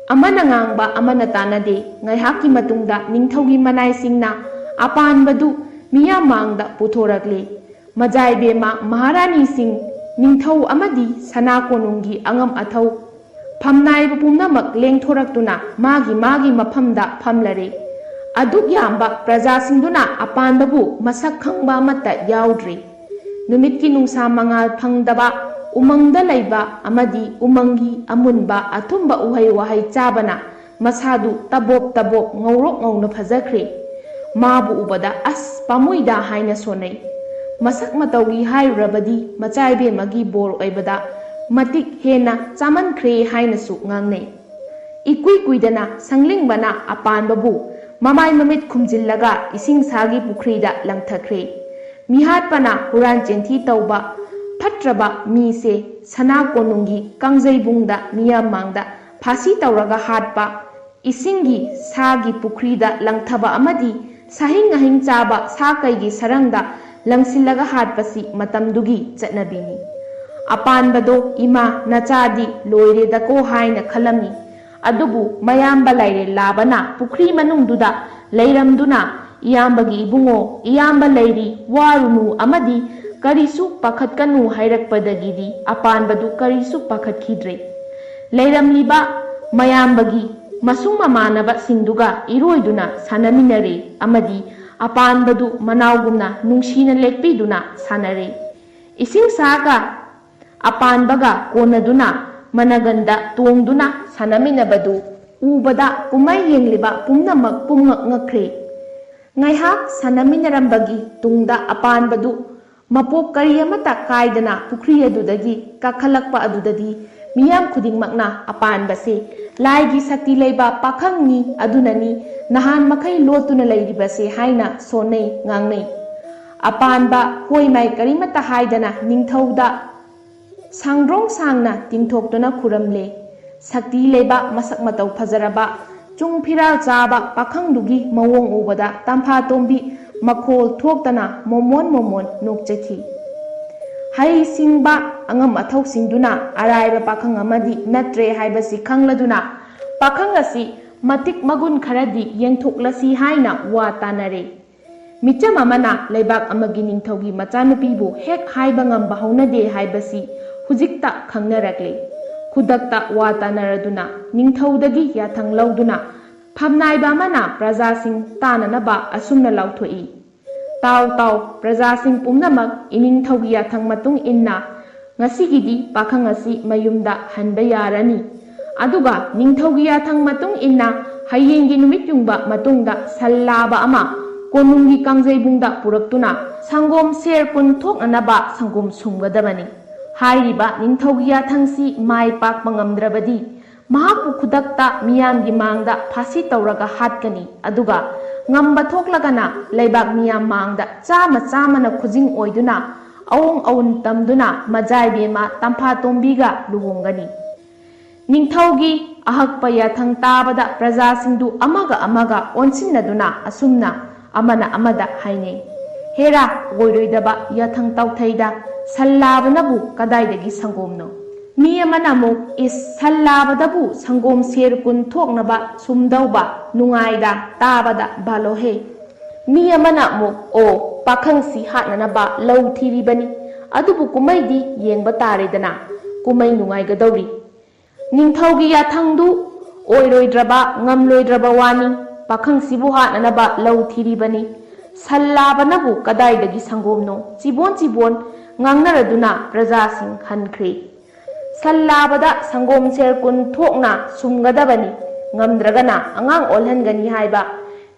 ꯑꯃꯅ ꯉꯥꯡꯕ ꯑꯃꯅ ꯇꯥꯅꯗꯦ꯫ ꯉꯥꯏꯍꯥꯛꯀꯤ ꯃꯇꯨꯡꯗ ꯅꯤꯡꯊꯧꯒꯤ ꯃꯅꯥꯏꯁꯤꯡꯅ ꯑꯄꯥꯟꯕꯗꯨ ꯃꯤꯌꯥꯝ ꯃꯥꯡꯗ ꯄꯨꯊꯣꯔꯛꯂꯦ꯫ ꯃꯖꯥꯏꯕꯦꯝꯃ ꯃꯍꯥꯔꯥꯅꯤꯁꯤꯡ, ꯅꯤꯡꯊꯧ ꯑꯃꯗꯤ ꯁꯅꯥ ꯀꯣꯅꯨꯡꯒꯤ ꯑꯉꯝ ꯑꯊꯧ, ꯐꯝꯅꯥꯏꯕ ꯄꯨꯝꯅꯃꯛ ꯂꯦꯡꯊꯣꯔꯛꯇꯨꯅ ꯃꯥꯒꯤ ꯃꯥꯒꯤ ꯃꯐꯝꯗ ꯐꯝꯂꯔꯦ꯫ ꯑꯗꯨꯛ ꯌꯥꯝꯕ ꯄ꯭ꯔꯖꯥꯁꯤꯡꯗꯨꯅ ꯑꯄꯥꯟꯕꯕꯨ ꯃꯁꯛ ꯈꯪꯕ ꯑꯃꯠꯇ ꯌꯥꯎꯗ꯭ꯔꯦ꯫ ꯅꯨꯃꯤꯠꯀꯤ ꯅꯨꯡꯁꯥ ꯃꯉꯥꯜ ꯐꯪꯗꯕ ꯎꯃꯪꯗ ꯂꯩꯕ ꯑꯃꯗꯤ ꯎꯃꯪꯒꯤ ꯑꯃꯨꯟꯕ ꯑꯊꯨꯝꯕ ꯎꯍꯩ ꯋꯥꯍꯩ ꯆꯥꯕꯅ ꯃꯁꯥꯗꯨ ꯇꯕꯣꯞ ꯇꯕꯣꯞ ꯉꯧꯔꯣꯛ ꯉꯧꯅ ꯐꯖꯈ꯭ꯔꯦ꯫ ꯃꯥꯕꯨ ꯎꯕꯗ "ꯑꯁ, ꯄꯥꯝꯃꯨꯏꯗ" ꯍꯥꯏꯅ ꯁꯣꯟꯅꯩ꯫ ꯃꯁꯛ ꯃꯇꯧꯒꯤ ꯍꯥꯏꯔꯨꯔꯕꯗꯤ ꯃꯆꯥꯏꯕꯦꯝꯃꯒꯤ ꯕꯣꯔ ꯑꯣꯏꯕꯗ ꯃꯇꯤꯛ ꯍꯦꯟꯅ ꯆꯥꯃꯟꯈ꯭ꯔꯦ ꯍꯥꯏꯅꯁꯨ ꯉꯥꯡꯅꯩ꯫ ꯏꯀꯨꯏ ꯀꯨꯏꯗꯅ ꯁꯪꯂꯤꯡꯕꯅ ꯑꯄꯥꯟꯕꯕꯨ ꯃꯃꯥꯏ ꯃꯃꯤꯠ ꯈꯨꯝꯖꯤꯜꯂꯒ ꯏꯁꯤꯡ ꯁꯥꯒꯤ ꯄꯨꯈ꯭ꯔꯤꯗ ꯂꯪꯊꯈ꯭ꯔꯦ꯫ ꯃꯤꯍꯥꯠꯄꯅ ꯍꯨꯔꯥꯟ ꯆꯤꯟꯊꯤ ꯇꯧꯕ ꯐꯠꯇ꯭ꯔꯕ ꯃꯤꯁꯦ ꯁꯅꯥ ꯀꯣꯅꯨꯡꯒꯤ ꯀꯥꯡꯖꯩꯕꯨꯡꯗ ꯃꯤꯌꯥꯝ ꯃꯥꯡꯗ ꯐꯥꯁꯤ ꯇꯧꯔꯒ ꯍꯥꯠꯄ, ꯏꯁꯤꯡꯒꯤ ꯁꯥꯒꯤ ꯄꯨꯈ꯭ꯔꯤꯗ ꯂꯪꯊꯕ ꯑꯃꯗꯤ ꯁꯥꯍꯤꯡ ꯑꯍꯤꯡ ꯆꯥꯕ ꯁꯥ ꯀꯩꯒꯤ ꯁꯔꯪꯗ ꯂꯪꯁꯤꯜꯂꯒ ꯍꯥꯠꯄꯁꯤ ꯃꯇꯝꯗꯨꯒꯤ ꯆꯠꯅꯕꯤꯅꯤ꯫ ꯑꯄꯥꯟꯕꯗꯣ "ꯏꯃꯥ, ꯅꯆꯥꯗꯤ ꯂꯣꯏꯔꯦꯗꯀꯣ" ꯍꯥꯏꯅ ꯈꯜꯂꯝꯃꯤ꯫ ꯑꯗꯨꯕꯨ ꯃꯌꯥꯝꯕ ꯂꯥꯏꯔꯦꯜ ꯂꯥꯕꯅ ꯄꯨꯈ꯭ꯔꯤ ꯃꯅꯨꯡꯗꯨꯗ ꯂꯩꯔꯝꯗꯨꯅ "ꯏꯌꯥꯝꯕꯒꯤ ꯏꯕꯨꯡꯉꯣ, ꯏꯌꯥꯝꯕ ꯂꯩꯔꯤ, ꯋꯥꯔꯨꯅꯨ ꯑꯃꯗꯤ ꯀꯔꯤꯁꯨ ꯄꯥꯈꯠꯀꯅꯨ" ꯍꯥꯏꯔꯛꯄꯗꯒꯤꯗꯤ ꯑꯄꯥꯟꯕꯗꯨ ꯀꯔꯤꯁꯨ ꯄꯥꯈꯠꯈꯤꯗ꯭ꯔꯦ꯫ ꯂꯩꯔꯝꯂꯤꯕ ꯃꯌꯥꯝꯕꯒꯤ ꯃꯁꯨꯡ ꯃꯃꯥꯟꯅꯕꯁꯤꯡꯗꯨꯒ ꯏꯔꯣꯏꯗꯨꯅ ꯁꯥꯟꯅꯃꯤꯟꯅꯔꯦ ꯑꯃꯗꯤ ꯑꯄꯥꯟꯕꯗꯨ ꯃꯅꯥꯎꯒꯨꯝꯅ ꯅꯨꯡꯁꯤꯅ ꯂꯦꯛꯄꯤꯗꯨꯅ ꯁꯥꯟꯅꯔꯦ꯫ ꯏꯁꯤꯡ ꯁꯥꯒ ꯑꯄꯥꯟꯕꯒ ꯀꯣꯟꯅꯗꯨꯅ ꯃꯅꯒꯟꯗ ꯇꯣꯡꯗꯨꯅ ꯁꯥꯟꯅꯃꯤꯟꯅꯕꯗꯨ ꯎꯕꯗ ꯀꯨꯝꯍꯩ ꯌꯦꯡꯂꯤꯕ ꯄꯨꯝꯅꯃꯛ ꯄꯨꯝꯉꯛ ꯉꯛꯈ꯭ꯔꯦ꯫ ꯉꯥꯏꯍꯥꯛ ꯁꯥꯟꯅꯃꯤꯟꯅꯔꯝꯕꯒꯤ ꯇꯨꯡꯗ ꯑꯄꯥꯟꯕꯗꯨ ꯃꯄꯣꯛ ꯀꯔꯤ ꯑꯃꯠꯇ ꯀꯥꯏꯗꯅ ꯄꯨꯈ꯭ꯔꯤ ꯑꯗꯨꯗꯒꯤ ꯀꯥꯈꯠꯂꯛꯄ ꯑꯗꯨꯗꯗꯤ ꯃꯤꯌꯥꯝ ꯈꯨꯗꯤꯡꯃꯛꯅ ꯑꯄꯥꯟꯕꯁꯦ ꯂꯥꯏꯒꯤ ꯁꯛꯇꯤ ꯂꯩꯕ ꯄꯥꯈꯪꯅꯤ, ꯑꯗꯨꯅꯅꯤ ꯅꯍꯥꯟ ꯃꯈꯩ ꯂꯣꯠꯇꯨꯅ ꯂꯩꯔꯤꯕꯁꯦ ꯍꯥꯏꯅ ꯁꯣꯟꯅꯩ ꯉꯥꯡꯅꯩ꯫ ꯑꯄꯥꯟꯕ ꯍꯣꯏ ꯃꯥꯏ ꯀꯔꯤꯃꯠꯇ ꯍꯥꯏꯗꯅ ꯅꯤꯡꯊꯧꯗ ꯁꯥꯡꯗ꯭ꯔꯣꯡ ꯁꯥꯡꯅ ꯇꯤꯡꯊꯣꯛꯇꯨꯅ ꯈꯨꯔꯝꯂꯦ꯫ ꯁꯛꯇꯤ ꯂꯩꯕ, ꯃꯁꯛ ꯃꯇꯧ ꯐꯖꯔꯕ, ꯆꯨꯡ ꯐꯤꯔꯥꯜ ꯆꯥꯕ ꯄꯥꯈꯪꯗꯨꯒꯤ ꯃꯑꯣꯡ ꯎꯕꯗ ꯇꯝꯐꯥꯇꯣꯝꯕꯤ ꯃꯈꯣꯜ ꯊꯣꯛꯇꯅ ꯃꯣꯃꯣꯟ ꯃꯣꯃꯣꯟ ꯅꯣꯛꯆꯈꯤ꯫ ꯍꯩꯁꯤꯡꯕ ꯑꯉꯝ ꯑꯊꯧꯁꯤꯡꯗꯨꯅ ꯑꯔꯥꯏꯕ ꯄꯥꯈꯪ ꯑꯃꯗꯤ ꯅꯠꯇ꯭ꯔꯦ ꯍꯥꯏꯕꯁꯤ ꯈꯪꯂꯗꯨꯅ ꯄꯥꯈꯪ ꯑꯁꯤ ꯃꯇꯤꯛ ꯃꯒꯨꯟ ꯈꯔꯗꯤ ꯌꯦꯡꯊꯣꯛꯂꯁꯤ ꯍꯥꯏꯅ ꯋꯥ ꯇꯥꯅꯔꯦ꯫ ꯃꯤꯆꯝ ꯑꯃꯅ ꯂꯩꯕꯥꯛ ꯑꯃꯒꯤ ꯅꯤꯡꯊꯧꯒꯤ ꯃꯆꯥꯅꯨꯄꯤꯕꯨ ꯍꯦꯛ ꯍꯥꯏꯕ ꯉꯝꯕ ꯍꯧꯅꯗꯦ ꯍꯥꯏꯕꯁꯤ ꯍꯧꯖꯤꯛꯇ ꯈꯪꯅꯔꯛꯂꯦ꯫ ꯈꯨꯗꯛꯇ ꯋꯥ ꯇꯥꯅꯔꯗꯨꯅ ꯅꯤꯡꯊꯧꯗꯒꯤ ꯌꯥꯊꯪ ꯂꯧꯗꯨꯅ ꯐꯝꯅꯥꯏꯕ ꯑꯃꯅ ꯄ꯭ꯔꯖꯥꯁꯤꯡ ꯇꯥꯅꯅꯕ ꯑꯁꯨꯝꯅ ꯂꯥꯎꯊꯣꯛꯏ, "ꯇꯥꯎ, ꯇꯥꯎ, ꯄ꯭ꯔꯖꯥꯁꯤꯡ ꯄꯨꯝꯅꯃꯛ, ꯏꯅꯤꯡꯊꯧꯒꯤ ꯌꯥꯊꯪ ꯃꯇꯨꯡ ꯏꯟꯅ ꯉꯁꯤꯒꯤꯗꯤ ꯄꯥꯈꯪ ꯑꯁꯤ ꯃꯌꯨꯝꯗ ꯍꯟꯕ ꯌꯥꯔꯅꯤ꯫ ꯑꯗꯨꯒ ꯅꯤꯡꯊꯧꯒꯤ ꯌꯥꯊꯪ ꯃꯇꯨꯡ ꯏꯟꯅ ꯍꯌꯦꯡꯒꯤ ꯅꯨꯃꯤꯠ ꯌꯨꯡꯕ ꯃꯇꯨꯡꯗ ꯁꯟ ꯂꯥꯕ ꯑꯃ ꯀꯣꯅꯨꯡꯒꯤ ꯀꯥꯡꯖꯩꯕꯨꯡꯗ ꯄꯨꯔꯛꯇꯨꯅ ꯁꯪꯒꯣꯝ ꯁꯦꯔ ꯀꯨꯟ ꯊꯣꯛꯅꯅꯕ ꯁꯪꯒꯣꯝ ꯁꯨꯝꯒꯗꯕꯅꯤ꯫ ꯍꯥꯏꯔꯤꯕ ꯅꯤꯡꯊꯧꯒꯤ ꯌꯥꯊꯪꯁꯤ ꯃꯥꯏ ꯄꯥꯛꯄ ꯉꯝꯗ꯭ꯔꯕꯗꯤ ꯃꯍꯥꯛꯄꯨ ꯈꯨꯗꯛꯇ ꯃꯤꯌꯥꯝꯒꯤ ꯃꯥꯡꯗ ꯐꯥꯁꯤ ꯇꯧꯔꯒ ꯍꯥꯠꯀꯅꯤ꯫ ꯑꯗꯨꯒ ꯉꯝꯕ ꯊꯣꯛꯂꯒꯅ ꯂꯩꯕꯥꯛ ꯃꯤꯌꯥꯝ ꯃꯥꯡꯗ ꯆꯥꯃ ꯆꯥꯃꯅ ꯈꯨꯖꯤꯡ ꯑꯣꯏꯗꯨꯅ ꯑꯋꯣꯡ ꯑꯋꯨꯟ ꯇꯝꯗꯨꯅ ꯃꯖꯥꯏꯕꯦꯝꯃ ꯇꯝꯐꯥꯇꯣꯝꯕꯤꯒ ꯂꯨꯍꯣꯡꯒꯅꯤ꯫" ꯅꯤꯡꯊꯧꯒꯤ ꯑꯍꯛꯄ ꯌꯥꯊꯪ ꯇꯥꯕꯗ ꯄ꯭ꯔꯖꯥꯁꯤꯡꯗꯨ ꯑꯃꯒ ꯑꯃꯒ ꯑꯣꯟꯁꯤꯟꯅꯗꯨꯅ ꯑꯁꯨꯝꯅ ꯑꯃꯅ ꯑꯃꯗ ꯍꯥꯏꯅꯩ, "ꯍꯦꯔꯥ, ꯑꯣꯏꯔꯣꯏꯗꯕ ꯌꯥꯊꯪ ꯇꯧꯊꯩꯗ, ꯁꯟ ꯂꯥꯕꯅꯕꯨ ꯀꯗꯥꯏꯗꯒꯤ ꯁꯪꯒꯣꯝꯅꯣ?" ꯃꯤ ꯑꯃꯅ ꯑꯃꯨꯛ, "ꯏꯁ, ꯁꯟ ꯂꯥꯕꯗꯕꯨ ꯁꯪꯒꯣꯝ ꯁꯦꯔ ꯀꯨꯟ ꯊꯣꯛꯅꯕ ꯁꯨꯝꯗꯧꯕ, ꯅꯨꯡꯉꯥꯏꯗ, ꯇꯥꯕꯗ ꯚꯥꯂꯣꯍꯦ꯫" ꯃꯤ ꯑꯃꯅ ꯑꯃꯨꯛ, "ꯑꯣ, ꯄꯥꯈꯪꯁꯤ ꯍꯥꯠꯅꯅꯕ ꯂꯧ ꯊꯤꯔꯤꯕꯅꯤ, ꯑꯗꯨꯕꯨ ꯀꯨꯝꯃꯩꯗꯤ ꯌꯦꯡꯕ ꯇꯥꯔꯦꯗꯅ, ꯀꯨꯝꯃꯩ ꯅꯨꯡꯉꯥꯏꯒꯗꯧꯔꯤ꯫" ꯅꯤꯡꯊꯧꯒꯤ ꯌꯥꯊꯪꯗꯨ ꯑꯣꯏꯔꯣꯏꯗ꯭ꯔꯕ, ꯉꯝꯂꯣꯏꯗ꯭ꯔꯕ ꯋꯥꯅꯤ꯫ ꯄꯥꯈꯪꯁꯤꯕꯨ ꯍꯥꯠꯅꯅꯕ ꯂꯧ ꯊꯤꯔꯤꯕꯅꯤ꯫ ꯁꯟ ꯂꯥꯕꯅꯕꯨ ꯀꯗꯥꯏꯗꯒꯤ ꯁꯪꯒꯣꯝꯅꯣ? ꯆꯤꯕꯣꯟ ꯆꯤꯕꯣꯟ ꯉꯥꯡꯅꯔꯗꯨꯅ ꯄ꯭ꯔꯖꯥꯁꯤꯡ ꯍꯟꯈ꯭ꯔꯦ꯫ ꯁꯟ ꯂꯥꯕꯗ ꯁꯪꯒꯣꯝ ꯁꯦꯔ ꯀꯨꯟ ꯊꯣꯛꯅ ꯁꯨꯝꯒꯗꯕꯅꯤ, ꯉꯝꯗ꯭ꯔꯒꯅ ꯑꯉꯥꯡ ꯑꯣꯜꯍꯟꯒꯅꯤ ꯍꯥꯏꯕ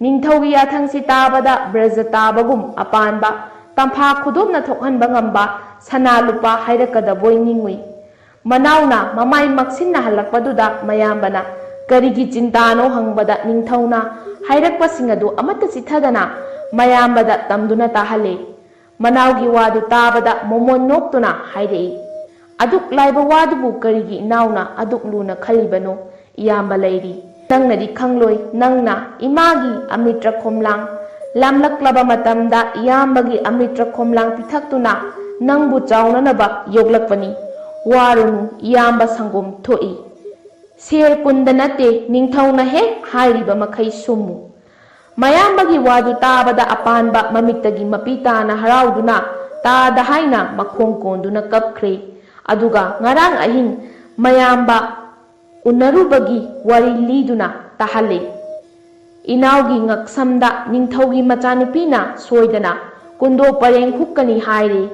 ꯅꯤꯡꯊꯧꯒꯤ ꯌꯥꯊꯪꯁꯤ ꯇꯥꯕꯗ ꯕ꯭ꯔꯖ ꯇꯥꯕꯒꯨꯝ ꯑꯄꯥꯟꯕ ꯇꯝꯐꯥ ꯈꯨꯗꯣꯞꯅ ꯊꯣꯛꯍꯟꯕ ꯉꯝꯕ ꯁꯅꯥ ꯂꯨꯄꯥ ꯍꯥꯏꯔꯛꯀꯗꯕꯣꯏ ꯅꯤꯡꯉꯨꯏ꯫ ꯃꯅꯥꯎꯅ ꯃꯃꯥꯏ ꯃꯛꯁꯤꯟꯅ ꯍꯜꯂꯛꯄꯗꯨꯗ ꯃꯌꯥꯝꯕꯅ ꯀꯔꯤꯒꯤ ꯆꯤꯟꯇꯥꯅꯣ ꯍꯪꯕꯗ ꯅꯤꯡꯊꯧꯅ ꯍꯥꯏꯔꯛꯄꯁꯤꯡ ꯑꯗꯨ ꯑꯃꯠꯇ ꯆꯤꯠꯊꯗꯅ ꯃꯌꯥꯝꯕꯗ ꯇꯝꯗꯨꯅ ꯇꯥꯍꯜꯂꯦ꯫ ꯃꯅꯥꯎꯒꯤ ꯋꯥꯗꯨ ꯇꯥꯕꯗ ꯃꯣꯃꯣꯟ ꯅꯣꯛꯇꯨꯅ ꯍꯥꯏꯔꯛꯏ, "ꯑꯗꯨꯛ ꯂꯥꯏꯕ ꯋꯥꯗꯨꯕꯨ ꯀꯔꯤꯒꯤ ꯏꯅꯥꯎꯅ ꯑꯗꯨꯛ ꯂꯨꯅ ꯈꯜꯂꯤꯕꯅꯣ? ꯏꯌꯥꯝꯕ ꯂꯩꯔꯤ꯫ ꯅꯪꯅꯗꯤ ꯈꯪꯂꯣꯏ, ꯅꯪꯅ ꯏꯃꯥꯒꯤ ꯑꯃꯤꯇ꯭ꯔ ꯈꯣꯝꯂꯥꯡ ꯂꯥꯝꯂꯛꯂꯕ ꯃꯇꯝꯗ ꯏꯌꯥꯝꯕꯒꯤ ꯑꯃꯤꯇ꯭ꯔ ꯈꯣꯝꯂꯥꯡ ꯄꯤꯊꯛꯇꯨꯅ ꯅꯪꯕꯨ ꯆꯥꯎꯅꯅꯕ ꯌꯣꯛꯂꯛꯄꯅꯤ꯫ ꯋꯥꯔꯨꯅꯨ, ꯏꯌꯥꯝꯕ ꯁꯪꯒꯣꯝ ꯊꯣꯛꯏ꯫" ꯁꯦꯔ ꯀꯨꯟꯗ ꯅꯠꯇꯦ, ꯅꯤꯡꯊꯧꯅ ꯍꯦꯛ ꯍꯥꯏꯔꯤꯕ ꯃꯈꯩ ꯁꯨꯝꯃꯨ꯫ ꯃꯌꯥꯝꯕꯒꯤ ꯋꯥꯗꯨ ꯇꯥꯕꯗ ꯑꯄꯥꯟꯕ ꯃꯃꯤꯠꯇꯒꯤ ꯃꯄꯤ ꯇꯥꯅ ꯍꯔꯥꯎꯗꯨꯅ ꯇꯥꯗ ꯍꯥꯏꯅ ꯃꯈꯣꯡ ꯀꯣꯟꯗꯨꯅ ꯀꯞꯈ꯭ꯔꯦ꯫ ꯑꯗꯨꯒ ꯉꯔꯥꯡ ꯑꯍꯤꯡ ꯃꯌꯥꯝꯕ ꯎꯅꯔꯨꯕꯒꯤ ꯋꯥꯔꯤ ꯂꯤꯗꯨꯅ ꯇꯥꯍꯜꯂꯦ꯫ ꯏꯅꯥꯎꯒꯤ ꯉꯛꯁꯝꯗ ꯅꯤꯡꯊꯧꯒꯤ ꯃꯆꯥꯅꯨꯄꯤꯅ ꯁꯣꯏꯗꯅ ꯀꯨꯟꯗꯣ ꯄꯔꯦꯡ ꯍꯨꯛꯀꯅꯤ ꯍꯥꯏꯔꯦ꯫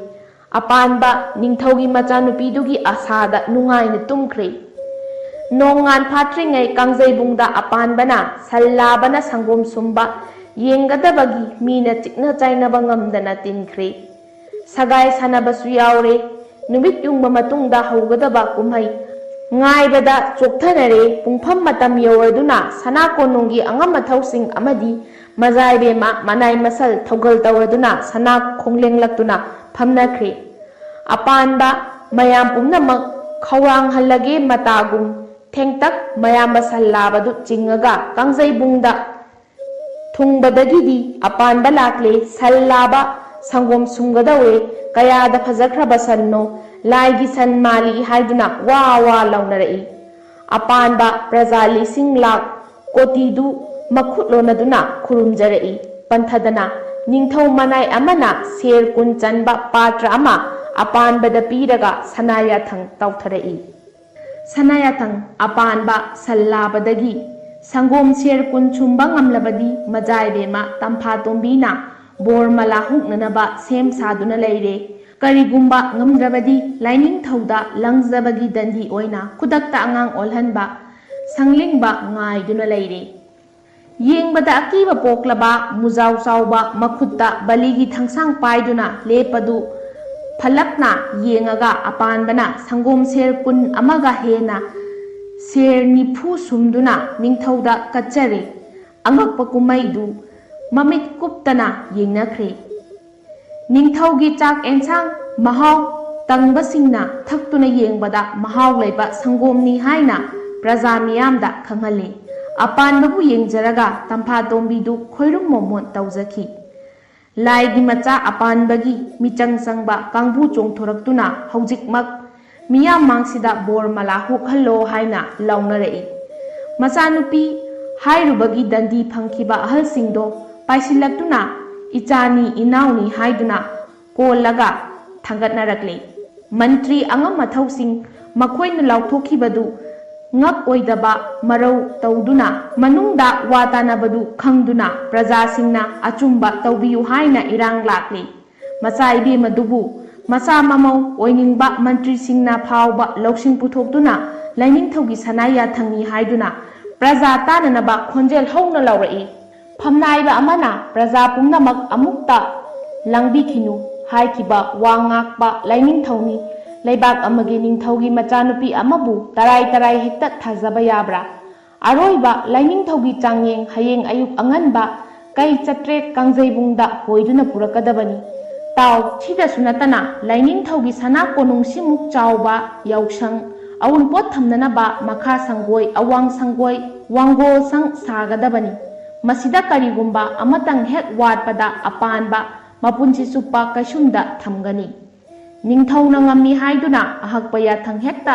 ꯑꯄꯥꯟꯕ ꯅꯤꯡꯊꯧꯒꯤ ꯃꯆꯥꯅꯨꯄꯤꯗꯨꯒꯤ ꯑꯁꯥꯗ ꯅꯨꯡꯉꯥꯏꯅ ꯇꯨꯝꯈ꯭ꯔꯦ꯫ ꯅꯣꯡꯉꯥꯟ ꯐꯥꯠꯇ꯭ꯔꯤꯉꯩ ꯀꯥꯡꯖꯩꯕꯨꯡꯗ ꯑꯄꯥꯟꯕꯅ ꯁꯜ ꯂꯥꯕꯅ ꯁꯪꯒꯣꯝ ꯁꯨꯝꯕ ꯌꯦꯡꯒꯗꯕꯒꯤ ꯃꯤꯅ ꯆꯤꯛꯅ ꯆꯥꯏꯅꯕ ꯉꯝꯗꯅ ꯇꯤꯟꯈ꯭ꯔꯦ꯫ ꯁꯒꯥꯏ ꯁꯥꯟꯅꯕꯁꯨ ꯌꯥꯎꯔꯦ꯫ ꯅꯨꯃꯤꯠ ꯌꯨꯡꯕ ꯃꯇꯨꯡꯗ ꯍꯧꯒꯗꯕ ꯀꯨꯝꯍꯩ ꯉꯥꯏꯕꯗ ꯆꯣꯛꯊꯅꯔꯦ꯫ ꯄꯨꯡꯐꯝ ꯃꯇꯝ ꯌꯧꯔꯗꯨꯅ ꯁꯅꯥ ꯀꯣꯅꯨꯡꯒꯤ ꯑꯉꯝ ꯑꯊꯧꯁꯤꯡ ꯑꯃꯗꯤ ꯃꯖꯥꯏꯕꯦꯝꯃ ꯃꯅꯥꯏ ꯃꯁꯜ ꯊꯧꯒꯜ ꯇꯧꯔꯗꯨꯅ ꯁꯅꯥ ꯈꯣꯡꯂꯦꯡꯂꯛꯇꯨꯅ ꯐꯝꯅꯈ꯭ꯔꯦ꯫ ꯑꯄꯥꯟꯕ ꯃꯌꯥꯝ ꯄꯨꯝꯅꯃꯛ ꯈꯧꯔꯥꯡꯍꯜꯂꯒꯦ ꯃꯇꯥꯒꯨꯝ ꯊꯦꯡꯇꯛ ꯃꯌꯥꯝꯕ ꯁꯜ ꯂꯥꯕꯗꯨ ꯆꯤꯡꯉꯒ ꯀꯥꯡꯖꯩꯕꯨꯡꯗ ꯊꯨꯡꯕꯗꯒꯤꯗꯤ ꯑꯄꯥꯟꯕ ꯂꯥꯛꯂꯦ, ꯁꯜ ꯂꯥꯕ ꯁꯪꯒꯣꯝ ꯁꯨꯝꯒꯗꯧꯔꯦ, ꯀꯌꯥꯗ ꯐꯖꯈ꯭ꯔꯕ ꯁꯟꯅꯣ, ꯂꯥꯏꯒꯤ ꯁꯟ ꯃꯥꯜꯂꯤ ꯍꯥꯏꯗꯨꯅ ꯋꯥ ꯋꯥ ꯂꯥꯎꯅꯔꯛꯏ꯫ ꯑꯄꯥꯟꯕ ꯄ꯭ꯔꯖꯥ ꯂꯤꯁꯤꯡ ꯂꯥꯛ ꯀꯣꯇꯤꯗꯨ ꯃꯈꯨꯠ ꯂꯣꯟꯅꯗꯨꯅ ꯈꯨꯔꯨꯝꯖꯔꯛꯏ꯫ ꯄꯟꯊꯗꯅ ꯅꯤꯡꯊꯧ ꯃꯅꯥꯏ ꯑꯃꯅ ꯁꯦꯔ ꯀꯨꯟ ꯆꯟꯕ ꯄꯥꯇ꯭ꯔ ꯑꯃ ꯑꯄꯥꯟꯕꯗ ꯄꯤꯔꯒ ꯁꯅꯥ ꯌꯥꯊꯪ ꯇꯧꯊꯔꯛꯏ꯫ ꯁꯅꯥ ꯌꯥꯊꯪ ꯑꯄꯥꯟꯕ ꯁꯜ ꯂꯥꯕꯗꯒꯤ ꯁꯪꯒꯣꯝ ꯁꯦꯔ ꯀꯨꯟ ꯁꯨꯝꯕ ꯉꯝꯂꯕꯗꯤ ꯃꯖꯥꯏꯕꯦꯝꯃ ꯇꯝꯐꯥ ꯇꯣꯝꯕꯤꯅ ꯕꯣꯔ ꯃꯂꯥ ꯍꯨꯛꯅꯅꯕ ꯁꯦꯝ ꯁꯥꯗꯨꯅ ꯂꯩꯔꯦ꯫ ꯀꯔꯤꯒꯨꯝꯕ ꯉꯝꯗ꯭ꯔꯕꯗꯤ ꯂꯥꯏꯅꯤꯡꯊꯧꯗ ꯂꯪꯖꯕꯒꯤ ꯗꯟꯗꯤ ꯑꯣꯏꯅ ꯈꯨꯗꯛꯇ ꯑꯉꯥꯡ ꯑꯣꯜꯍꯟꯕ ꯁꯪꯂꯤꯡꯕ ꯉꯥꯏꯗꯨꯅ ꯂꯩꯔꯦ꯫ ꯌꯦꯡꯕꯗ ꯑꯀꯤꯕ ꯄꯣꯛꯂꯕ ꯃꯨꯖꯥꯎ ꯆꯥꯎꯕ ꯃꯈꯨꯠꯇ ꯕꯂꯤꯒꯤ ꯊꯥꯡꯁꯥꯡ ꯄꯥꯏꯗꯨꯅ ꯂꯦꯞꯄꯗꯨ ꯐꯂꯛꯅ ꯌꯦꯡꯉꯒ ꯑꯄꯥꯟꯕꯅ ꯁꯪꯒꯣꯝ ꯁꯦꯔ ꯀꯨꯟ ꯑꯃꯒ ꯍꯦꯟꯅ ꯁꯦꯔ ꯅꯤꯐꯨ ꯁꯨꯝꯗꯨꯅ ꯅꯤꯡꯊꯧꯗ ꯀꯠꯆꯔꯦ꯫ ꯑꯉꯛꯄ ꯀꯨꯝꯃꯩꯗꯨ ꯃꯃꯤꯠ ꯀꯨꯞꯇꯅ ꯌꯦꯡꯅꯈ꯭ꯔꯦ꯫ ꯅꯤꯡꯊꯧꯒꯤ ꯆꯥꯛ ꯑꯦꯟꯁꯥꯡ ꯃꯍꯥꯎ ꯇꯪꯕꯁꯤꯡꯅ ꯊꯛꯇꯨꯅ ꯌꯦꯡꯕꯗ ꯃꯍꯥꯎ ꯂꯩꯕ ꯁꯪꯒꯣꯝꯅꯤ ꯍꯥꯏꯅ ꯄ꯭ꯔꯖꯥ ꯃꯤꯌꯥꯝꯗ ꯈꯪꯍꯜꯂꯤ꯫ ꯑꯄꯥꯟꯕꯕꯨ ꯌꯦꯡꯖꯔꯒ ꯇꯝꯐꯥ ꯇꯣꯝꯕꯤꯗꯨ ꯈꯣꯏꯔꯨꯝ ꯃꯣꯃꯣꯟ ꯇꯧꯖꯈꯤ꯫ ꯂꯥꯏꯒꯤ ꯃꯆꯥ ꯑꯄꯥꯟꯕꯒꯤ ꯃꯤꯆꯪ ꯆꯪꯕ ꯀꯥꯡꯕꯨ ꯆꯣꯡꯊꯣꯔꯛꯇꯨꯅ ꯍꯧꯖꯤꯛꯃꯛ ꯃꯤꯌꯥꯝ ꯃꯥꯡꯁꯤꯗ ꯕꯣꯔ ꯃꯂꯥ ꯍꯨꯛꯍꯜꯂꯣ ꯍꯥꯏꯅ ꯂꯥꯎꯅꯔꯛꯏ꯫ ꯃꯆꯥꯅꯨꯄꯤ ꯍꯥꯏꯔꯨꯕꯒꯤ ꯗꯟꯗꯤ ꯐꯪꯈꯤꯕ ꯑꯍꯜꯁꯤꯡꯗꯣ ꯄꯥꯏꯁꯤꯜꯂꯛꯇꯨꯅ ꯏꯆꯥꯅꯤ ꯏꯅꯥꯎꯅꯤ ꯍꯥꯏꯗꯨꯅ ꯀꯣꯜꯂꯒ ꯊꯥꯡꯒꯠꯅꯔꯛꯂꯤ꯫ ꯃꯟꯇ꯭ꯔꯤ ꯑꯉꯝ ꯑꯊꯧꯁꯤꯡ ꯃꯈꯣꯏꯅ ꯂꯥꯎꯊꯣꯛꯈꯤꯕꯗꯨ ꯉꯛ ꯑꯣꯏꯗꯕ ꯃꯔꯧ ꯇꯧꯗꯨꯅ ꯃꯅꯨꯡꯗ ꯋꯥ ꯇꯥꯅꯕꯗꯨ ꯈꯪꯗꯨꯅ ꯄ꯭ꯔꯖꯥꯁꯤꯡꯅ ꯑꯆꯨꯝꯕ ꯇꯧꯕꯤꯌꯨ ꯍꯥꯏꯅ ꯏꯔꯥꯡ ꯂꯥꯛꯂꯤ꯫ ꯃꯆꯥ ꯏꯕꯦꯝꯃꯗꯨꯕꯨ ꯃꯆꯥ ꯃꯃꯧ ꯑꯣꯏꯅꯤꯡꯕ ꯃꯟꯇ꯭ꯔꯤꯁꯤꯡꯅ ꯐꯥꯎꯕ ꯂꯧꯁꯤꯡ ꯄꯨꯊꯣꯛꯇꯨꯅ ꯂꯥꯏꯅꯤꯡꯊꯧꯒꯤ ꯁꯅꯥ ꯌꯥꯊꯪꯅꯤ ꯍꯥꯏꯗꯨꯅ ꯄ꯭ꯔꯖꯥ ꯇꯥꯅꯅꯕ ꯈꯣꯟꯖꯦꯜ ꯍꯧꯅ ꯂꯧꯔꯛꯏ꯫ ꯐꯝꯅꯥꯏꯕ ꯑꯃꯅ ꯄ꯭ꯔꯖꯥ ꯄꯨꯝꯅꯃꯛ ꯑꯃꯨꯛꯇ ꯂꯥꯡꯕꯤꯈꯤꯅꯨ ꯍꯥꯏꯈꯤꯕ ꯋꯥ ꯉꯥꯛꯄ ꯂꯥꯏꯅꯤꯡꯊꯧꯅꯤ꯫ ꯂꯩꯕꯥꯛ ꯑꯃꯒꯤ ꯅꯤꯡꯊꯧꯒꯤ ꯃꯆꯥꯅꯨꯄꯤ ꯑꯃꯕꯨ ꯇꯔꯥꯏ ꯇꯔꯥꯏ ꯍꯦꯛꯇ ꯊꯥꯖꯕ ꯌꯥꯕ꯭ꯔꯥ? ꯑꯔꯣꯏꯕ ꯂꯥꯏꯅꯤꯡꯊꯧꯒꯤ ꯆꯥꯡꯌꯦꯡ ꯍꯌꯦꯡ ꯑꯌꯨꯛ ꯑꯉꯟꯕ ꯀꯩ ꯆꯇ꯭ꯔꯦꯠ ꯀꯥꯡꯖꯩꯕꯨꯡꯗ ꯍꯣꯏꯗꯨꯅ ꯄꯨꯔꯛꯀꯗꯕꯅꯤ꯫ ꯇꯥꯎ, ꯁꯤꯗꯁꯨ ꯅꯠꯇꯅ ꯂꯥꯏꯅꯤꯡꯊꯧꯒꯤ ꯁꯅꯥ ꯀꯣꯅꯨꯡꯁꯤꯃꯨꯛ ꯆꯥꯎꯕ ꯌꯥꯎꯁꯪ, ꯑꯎꯟꯄꯣꯠ ꯊꯝꯅꯅꯕ ꯃꯈꯥ ꯁꯪꯒꯣꯏ, ꯑꯋꯥꯡ ꯁꯪꯒꯣꯏ, ꯋꯥꯡꯒꯣꯜꯁꯪ ꯁꯥꯒꯗꯕꯅꯤ꯫ ꯃꯁꯤꯗ ꯀꯔꯤꯒꯨꯝꯕ ꯑꯃꯇꯪ ꯍꯦꯛ ꯋꯥꯠꯄꯗ ꯑꯄꯥꯟꯕ ꯃꯄꯨꯟꯁꯤ ꯆꯨꯞꯄ ꯀꯩꯁꯨꯝꯗ ꯊꯝꯒꯅꯤ꯫ ꯅꯤꯡꯊꯧꯅ ꯉꯝꯃꯤ ꯍꯥꯏꯗꯨꯅ ꯑꯍꯛꯄ ꯌꯥꯊꯪ ꯍꯦꯛꯇ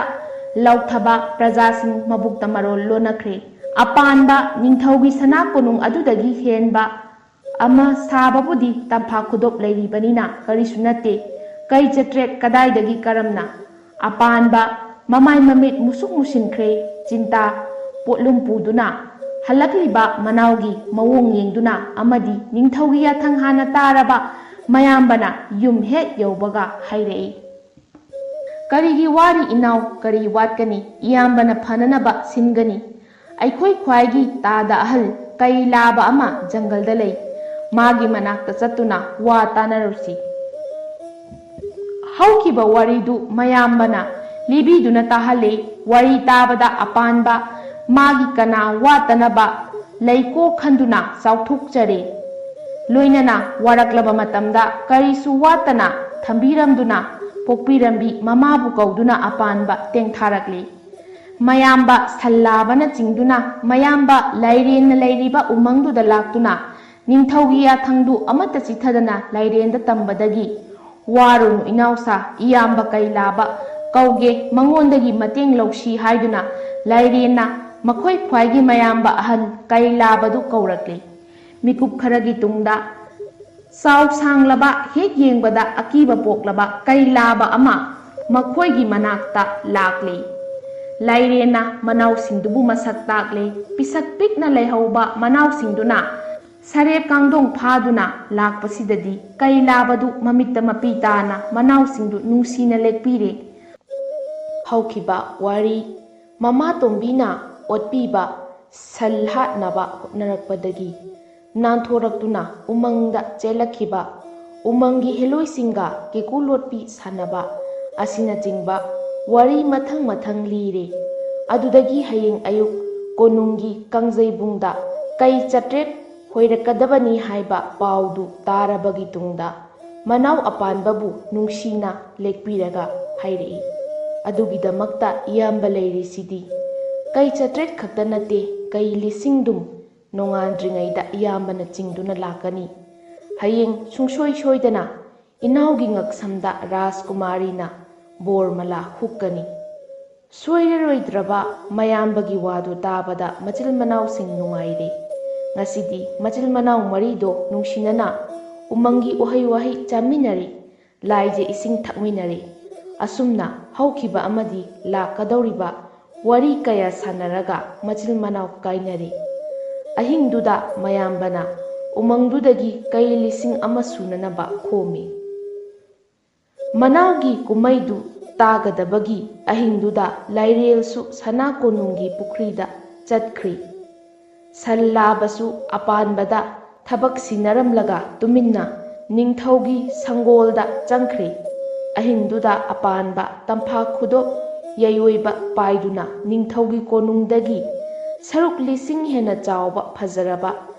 ꯂꯧꯊꯕ ꯄ꯭ꯔꯖꯥꯁꯤꯡ ꯃꯕꯨꯛꯇ ꯃꯔꯣꯜ ꯂꯣꯟꯅꯈ꯭ꯔꯦ꯫ ꯑꯄꯥꯟꯕ ꯅꯤꯡꯊꯧꯒꯤ ꯁꯅꯥ ꯀꯣꯅꯨꯡ ꯑꯗꯨꯗꯒꯤ ꯍꯦꯟꯕ ꯑꯃ ꯁꯥꯕꯕꯨꯗꯤ ꯇꯝꯐꯥ ꯈꯨꯗꯣꯞ ꯂꯩꯔꯤꯕꯅꯤꯅ ꯀꯔꯤꯁꯨ ꯅꯠꯇꯦ꯫ ꯀꯩ ꯆꯇ꯭ꯔꯦꯠ ꯀꯗꯥꯏꯗꯒꯤ ꯀꯔꯝꯅ? ꯑꯄꯥꯟꯕ ꯃꯃꯥꯏ ꯃꯃꯤꯠ ꯃꯨꯁꯨꯛ ꯃꯨꯁꯤꯟꯈ꯭ꯔꯦ꯫ ꯆꯤꯟꯇꯥ ꯄꯣꯠꯂꯨꯝ ꯄꯨꯗꯨꯅ ꯍꯜꯂꯛꯂꯤꯕ ꯃꯅꯥꯎꯒꯤ ꯃꯑꯣꯡ ꯌꯦꯡꯗꯨꯅ ꯑꯃꯗꯤ ꯅꯤꯡꯊꯧꯒꯤ ꯌꯥꯊꯪ ꯍꯥꯟꯅ ꯇꯥꯔꯕ ꯃꯌꯥꯝꯕꯅ ꯌꯨꯝ ꯍꯦꯛ ꯌꯧꯕꯒ ꯍꯥꯏꯔꯛꯏ, "ꯀꯔꯤꯒꯤ ꯋꯥꯔꯤ ꯏꯅꯥꯎ? ꯀꯔꯤ ꯋꯥꯠꯀꯅꯤ? ꯏꯌꯥꯝꯕꯅ ꯐꯅꯅꯕ ꯁꯤꯟꯒꯅꯤ꯫ ꯑꯩꯈꯣꯏ ꯈ꯭ꯋꯥꯏꯒꯤ ꯇꯥꯗ ꯑꯍꯜ ꯀꯩ ꯂꯥꯕ ꯑꯃ ꯖꯪꯒꯜꯗ ꯂꯩ꯫ ꯃꯥꯒꯤ ꯃꯅꯥꯛꯇ ꯆꯠꯇꯨꯅ ꯋꯥ ꯇꯥꯅꯔꯨꯁꯤ꯫" ꯍꯧꯈꯤꯕ ꯋꯥꯔꯤꯗꯨ ꯃꯌꯥꯝꯕꯅ ꯂꯤꯕꯤꯗꯨꯅ ꯇꯥꯍꯜꯂꯤ꯫ ꯋꯥꯔꯤ ꯇꯥꯕꯗ ꯑꯄꯥꯟꯕ ꯃꯥꯒꯤ ꯀꯅꯥ ꯋꯥꯠꯇꯅꯕ ꯂꯩꯀꯣ ꯈꯟꯗꯨꯅ ꯆꯥꯎꯊꯣꯛꯆꯔꯦ꯫ ꯂꯣꯏꯅꯅ ꯋꯥꯔꯛꯂꯕ ꯃꯇꯝꯗ ꯀꯔꯤꯁꯨ ꯋꯥꯠꯇꯅ ꯊꯝꯕꯤꯔꯝꯗꯨꯅ ꯄꯣꯛꯄꯤꯔꯝꯕꯤ ꯃꯃꯥꯕꯨ ꯀꯧꯗꯨꯅ ꯑꯄꯥꯟꯕ ꯇꯦꯡꯊꯥꯔꯛꯂꯤ꯫ ꯃꯌꯥꯝꯕ ꯁꯜꯂꯥꯕꯅ ꯆꯤꯡꯗꯨꯅ ꯃꯌꯥꯝꯕ ꯂꯥꯏꯔꯦꯟꯅ ꯂꯩꯔꯤꯕ ꯎꯃꯪꯗꯨꯗ ꯂꯥꯛꯇꯨꯅ ꯅꯤꯡꯊꯧꯒꯤ ꯌꯥꯊꯪꯗꯨ ꯑꯃꯠꯇ ꯆꯤꯊꯗꯅ ꯂꯥꯏꯔꯦꯟꯗ ꯇꯝꯕꯗꯒꯤ, "ꯋꯥꯔꯨꯅꯨ ꯏꯅꯥꯎꯁꯥ, ꯏꯌꯥꯝꯕ ꯀꯩꯂꯥꯕ ꯀꯧꯒꯦ, ꯃꯉꯣꯟꯗꯒꯤ ꯃꯇꯦꯡ ꯂꯧꯁꯤ" ꯍꯥꯏꯗꯨꯅ ꯂꯥꯏꯔꯦꯟꯅ ꯃꯈꯣꯏ ꯈ꯭ꯋꯥꯏꯒꯤ ꯃꯌꯥꯝꯕ ꯑꯍꯟ ꯀꯩꯂꯥꯕꯗꯨ ꯀꯧꯔꯛꯂꯤ꯫ ꯃꯤꯀꯨꯞ ꯈꯔꯒꯤ ꯇꯨꯡꯗ ꯆꯥꯎ ꯁꯥꯡꯂꯕ, ꯍꯦꯛ ꯌꯦꯡꯕꯗ ꯑꯀꯤꯕ ꯄꯣꯛꯂꯕ ꯀꯩꯂꯥꯕ ꯑꯃ ꯃꯈꯣꯏꯒꯤ ꯃꯅꯥꯛꯇ ꯂꯥꯛꯂꯤ꯫ ꯂꯥꯏꯔꯦꯟꯅ ꯃꯅꯥꯎꯁꯤꯡꯗꯨꯕꯨ ꯃꯁꯛ ꯇꯥꯛꯂꯦ꯫ ꯄꯤꯁꯛ ꯄꯤꯛꯅ ꯂꯩꯍꯧꯕ ꯃꯅꯥꯎꯁꯤꯡꯗꯨꯅ ꯁꯔꯦꯞ ꯀꯥꯡꯗꯣꯡ ꯐꯥꯗꯨꯅ ꯂꯥꯛꯄꯁꯤꯗꯗꯤ ꯀꯩꯂꯥꯕꯗꯨ ꯃꯃꯤꯠꯇ ꯃꯄꯤ ꯇꯥꯅ ꯃꯅꯥꯎꯁꯤꯡꯗꯨ ꯅꯨꯡꯁꯤꯅ ꯂꯦꯛꯄꯤꯔꯦ꯫ ꯍꯧꯈꯤꯕ ꯋꯥꯔꯤ꯫ ꯃꯃꯥ ꯇꯣꯝꯕꯤꯅ ꯑꯣꯠꯄꯤꯕ ꯁꯟ ꯍꯥꯠꯅꯕ ꯍꯣꯠꯅꯔꯛꯄꯗꯒꯤ ꯅꯥꯟꯊꯣꯔꯛꯇꯨꯅ ꯎꯃꯪꯗ ꯆꯦꯜꯂꯛꯈꯤꯕ, ꯎꯃꯪꯒꯤ ꯍꯦꯂꯣꯏꯁꯤꯡꯒ ꯀꯦꯀꯨ ꯂꯣꯠꯄꯤ ꯁꯥꯟꯅꯕ ꯑꯁꯤꯅꯆꯤꯡꯕ ꯋꯥꯔꯤ ꯃꯊꯪ ꯃꯊꯪ ꯂꯤꯔꯦ꯫ ꯑꯗꯨꯗꯒꯤ ꯍꯌꯦꯡ ꯑꯌꯨꯛ ꯀꯣꯅꯨꯡꯒꯤ ꯀꯥꯡꯖꯩꯕꯨꯡꯗ ꯀꯩ ꯆꯥꯇ꯭ꯔꯦꯠ ꯍꯣꯏꯔꯛꯀꯗꯕꯅꯤ ꯍꯥꯏꯕ ꯄꯥꯎꯗꯨ ꯇꯥꯔꯕꯒꯤ ꯇꯨꯡꯗ ꯃꯅꯥꯎ ꯑꯄꯥꯟꯕꯕꯨ ꯅꯨꯡꯁꯤꯅ ꯂꯦꯛꯄꯤꯔꯒ ꯍꯥꯏꯔꯛꯏ, "ꯑꯗꯨꯒꯤꯗꯃꯛꯇ ꯏꯌꯥꯝꯕ ꯂꯩꯔꯤꯁꯤꯗꯤ꯫ ꯀꯩ ꯆꯥꯇ꯭ꯔꯦꯠ ꯈꯛꯇ ꯅꯠꯇꯦ, ꯀꯩ ꯂꯤꯁꯤꯡꯗꯨꯝ ꯅꯣꯡꯉꯥꯟꯗ꯭ꯔꯤꯉꯩꯗ ꯏꯌꯥꯝꯕꯅ ꯆꯤꯡꯗꯨꯅ ꯂꯥꯛꯀꯅꯤ꯫ ꯍꯌꯦꯡ ꯁꯨꯡꯁꯣꯏ ꯁꯣꯏꯗꯅ ꯏꯅꯥꯎꯒꯤ ꯉꯛꯁꯝꯗ ꯔꯥꯖꯀꯨꯃꯥꯔꯤꯅ ꯕꯣꯔꯃꯂꯥ ꯍꯨꯛꯀꯅꯤ꯫" ꯁꯣꯏꯔꯔꯣꯏꯗ꯭ꯔꯕ ꯃꯌꯥꯝꯕꯒꯤ ꯋꯥꯗꯨ ꯇꯥꯕꯗ ꯃꯆꯤꯜ ꯃꯅꯥꯎꯁꯤꯡ ꯅꯨꯡꯉꯥꯏꯔꯦ꯫ ꯉꯁꯤꯗꯤ ꯃꯆꯤꯜ ꯃꯅꯥꯎ ꯃꯔꯤꯗꯣ ꯅꯨꯡꯁꯤꯅꯅ ꯎꯃꯪꯒꯤ ꯎꯍꯩ ꯋꯥꯍꯩ ꯆꯥꯃꯤꯟꯅꯔꯦ, ꯂꯥꯏꯖ ꯏꯁꯤꯡ ꯊꯛꯃꯤꯟꯅꯔꯦ꯫ ꯑꯁꯨꯝꯅ ꯍꯧꯈꯤꯕ ꯑꯃꯗꯤ ꯂꯥꯛꯀꯗꯧꯔꯤꯕ ꯋꯥꯔꯤ ꯀꯌꯥ ꯁꯥꯟꯅꯔꯒ ꯃꯆꯤꯜ ꯃꯅꯥꯎ ꯀꯥꯏꯅꯔꯦ꯫ ꯑꯍꯤꯡꯗꯨꯗ ꯃꯌꯥꯝꯕꯅ ꯎꯃꯪꯗꯨꯗꯒꯤ ꯀꯩ ꯂꯤꯁꯤꯡ ꯑꯃ ꯁꯨꯅꯅꯕ ꯈꯣꯝꯃꯤ꯫ ꯃꯅꯥꯎꯒꯤ ꯀꯨꯝꯃꯩꯗꯨ ꯇꯥꯒꯗꯕꯒꯤ ꯑꯍꯤꯡꯗꯨꯗ ꯂꯥꯏꯔꯦꯜꯁꯨ ꯁꯅꯥ ꯀꯣꯅꯨꯡꯒꯤ ꯄꯨꯈ꯭ꯔꯤꯗ ꯆꯠꯈ꯭ꯔꯤ꯫ ꯁꯟ ꯂꯥꯕꯁꯨ ꯑꯄꯥꯟꯕꯗ ꯊꯕꯛ ꯁꯤꯟꯅꯔꯝꯂꯒ ꯇꯨꯃꯤꯟꯅ ꯅꯤꯡꯊꯧꯒꯤ ꯁꯪꯒꯣꯜꯗ ꯆꯪꯈ꯭ꯔꯤ꯫ ꯑꯍꯤꯡꯗꯨꯗ ꯑꯄꯥꯟꯕ ꯇꯝꯐꯥ ꯈꯨꯗꯣꯞ ꯌꯩꯑꯣꯏꯕ ꯄꯥꯏꯗꯨꯅ ꯅꯤꯡꯊꯧꯒꯤ ꯀꯣꯅꯨꯡꯗꯒꯤ ꯁꯔꯨꯛ ꯂꯤꯁꯤꯡ ꯍꯦꯟꯅ ꯆꯥꯎꯕ ꯐꯖꯔꯕ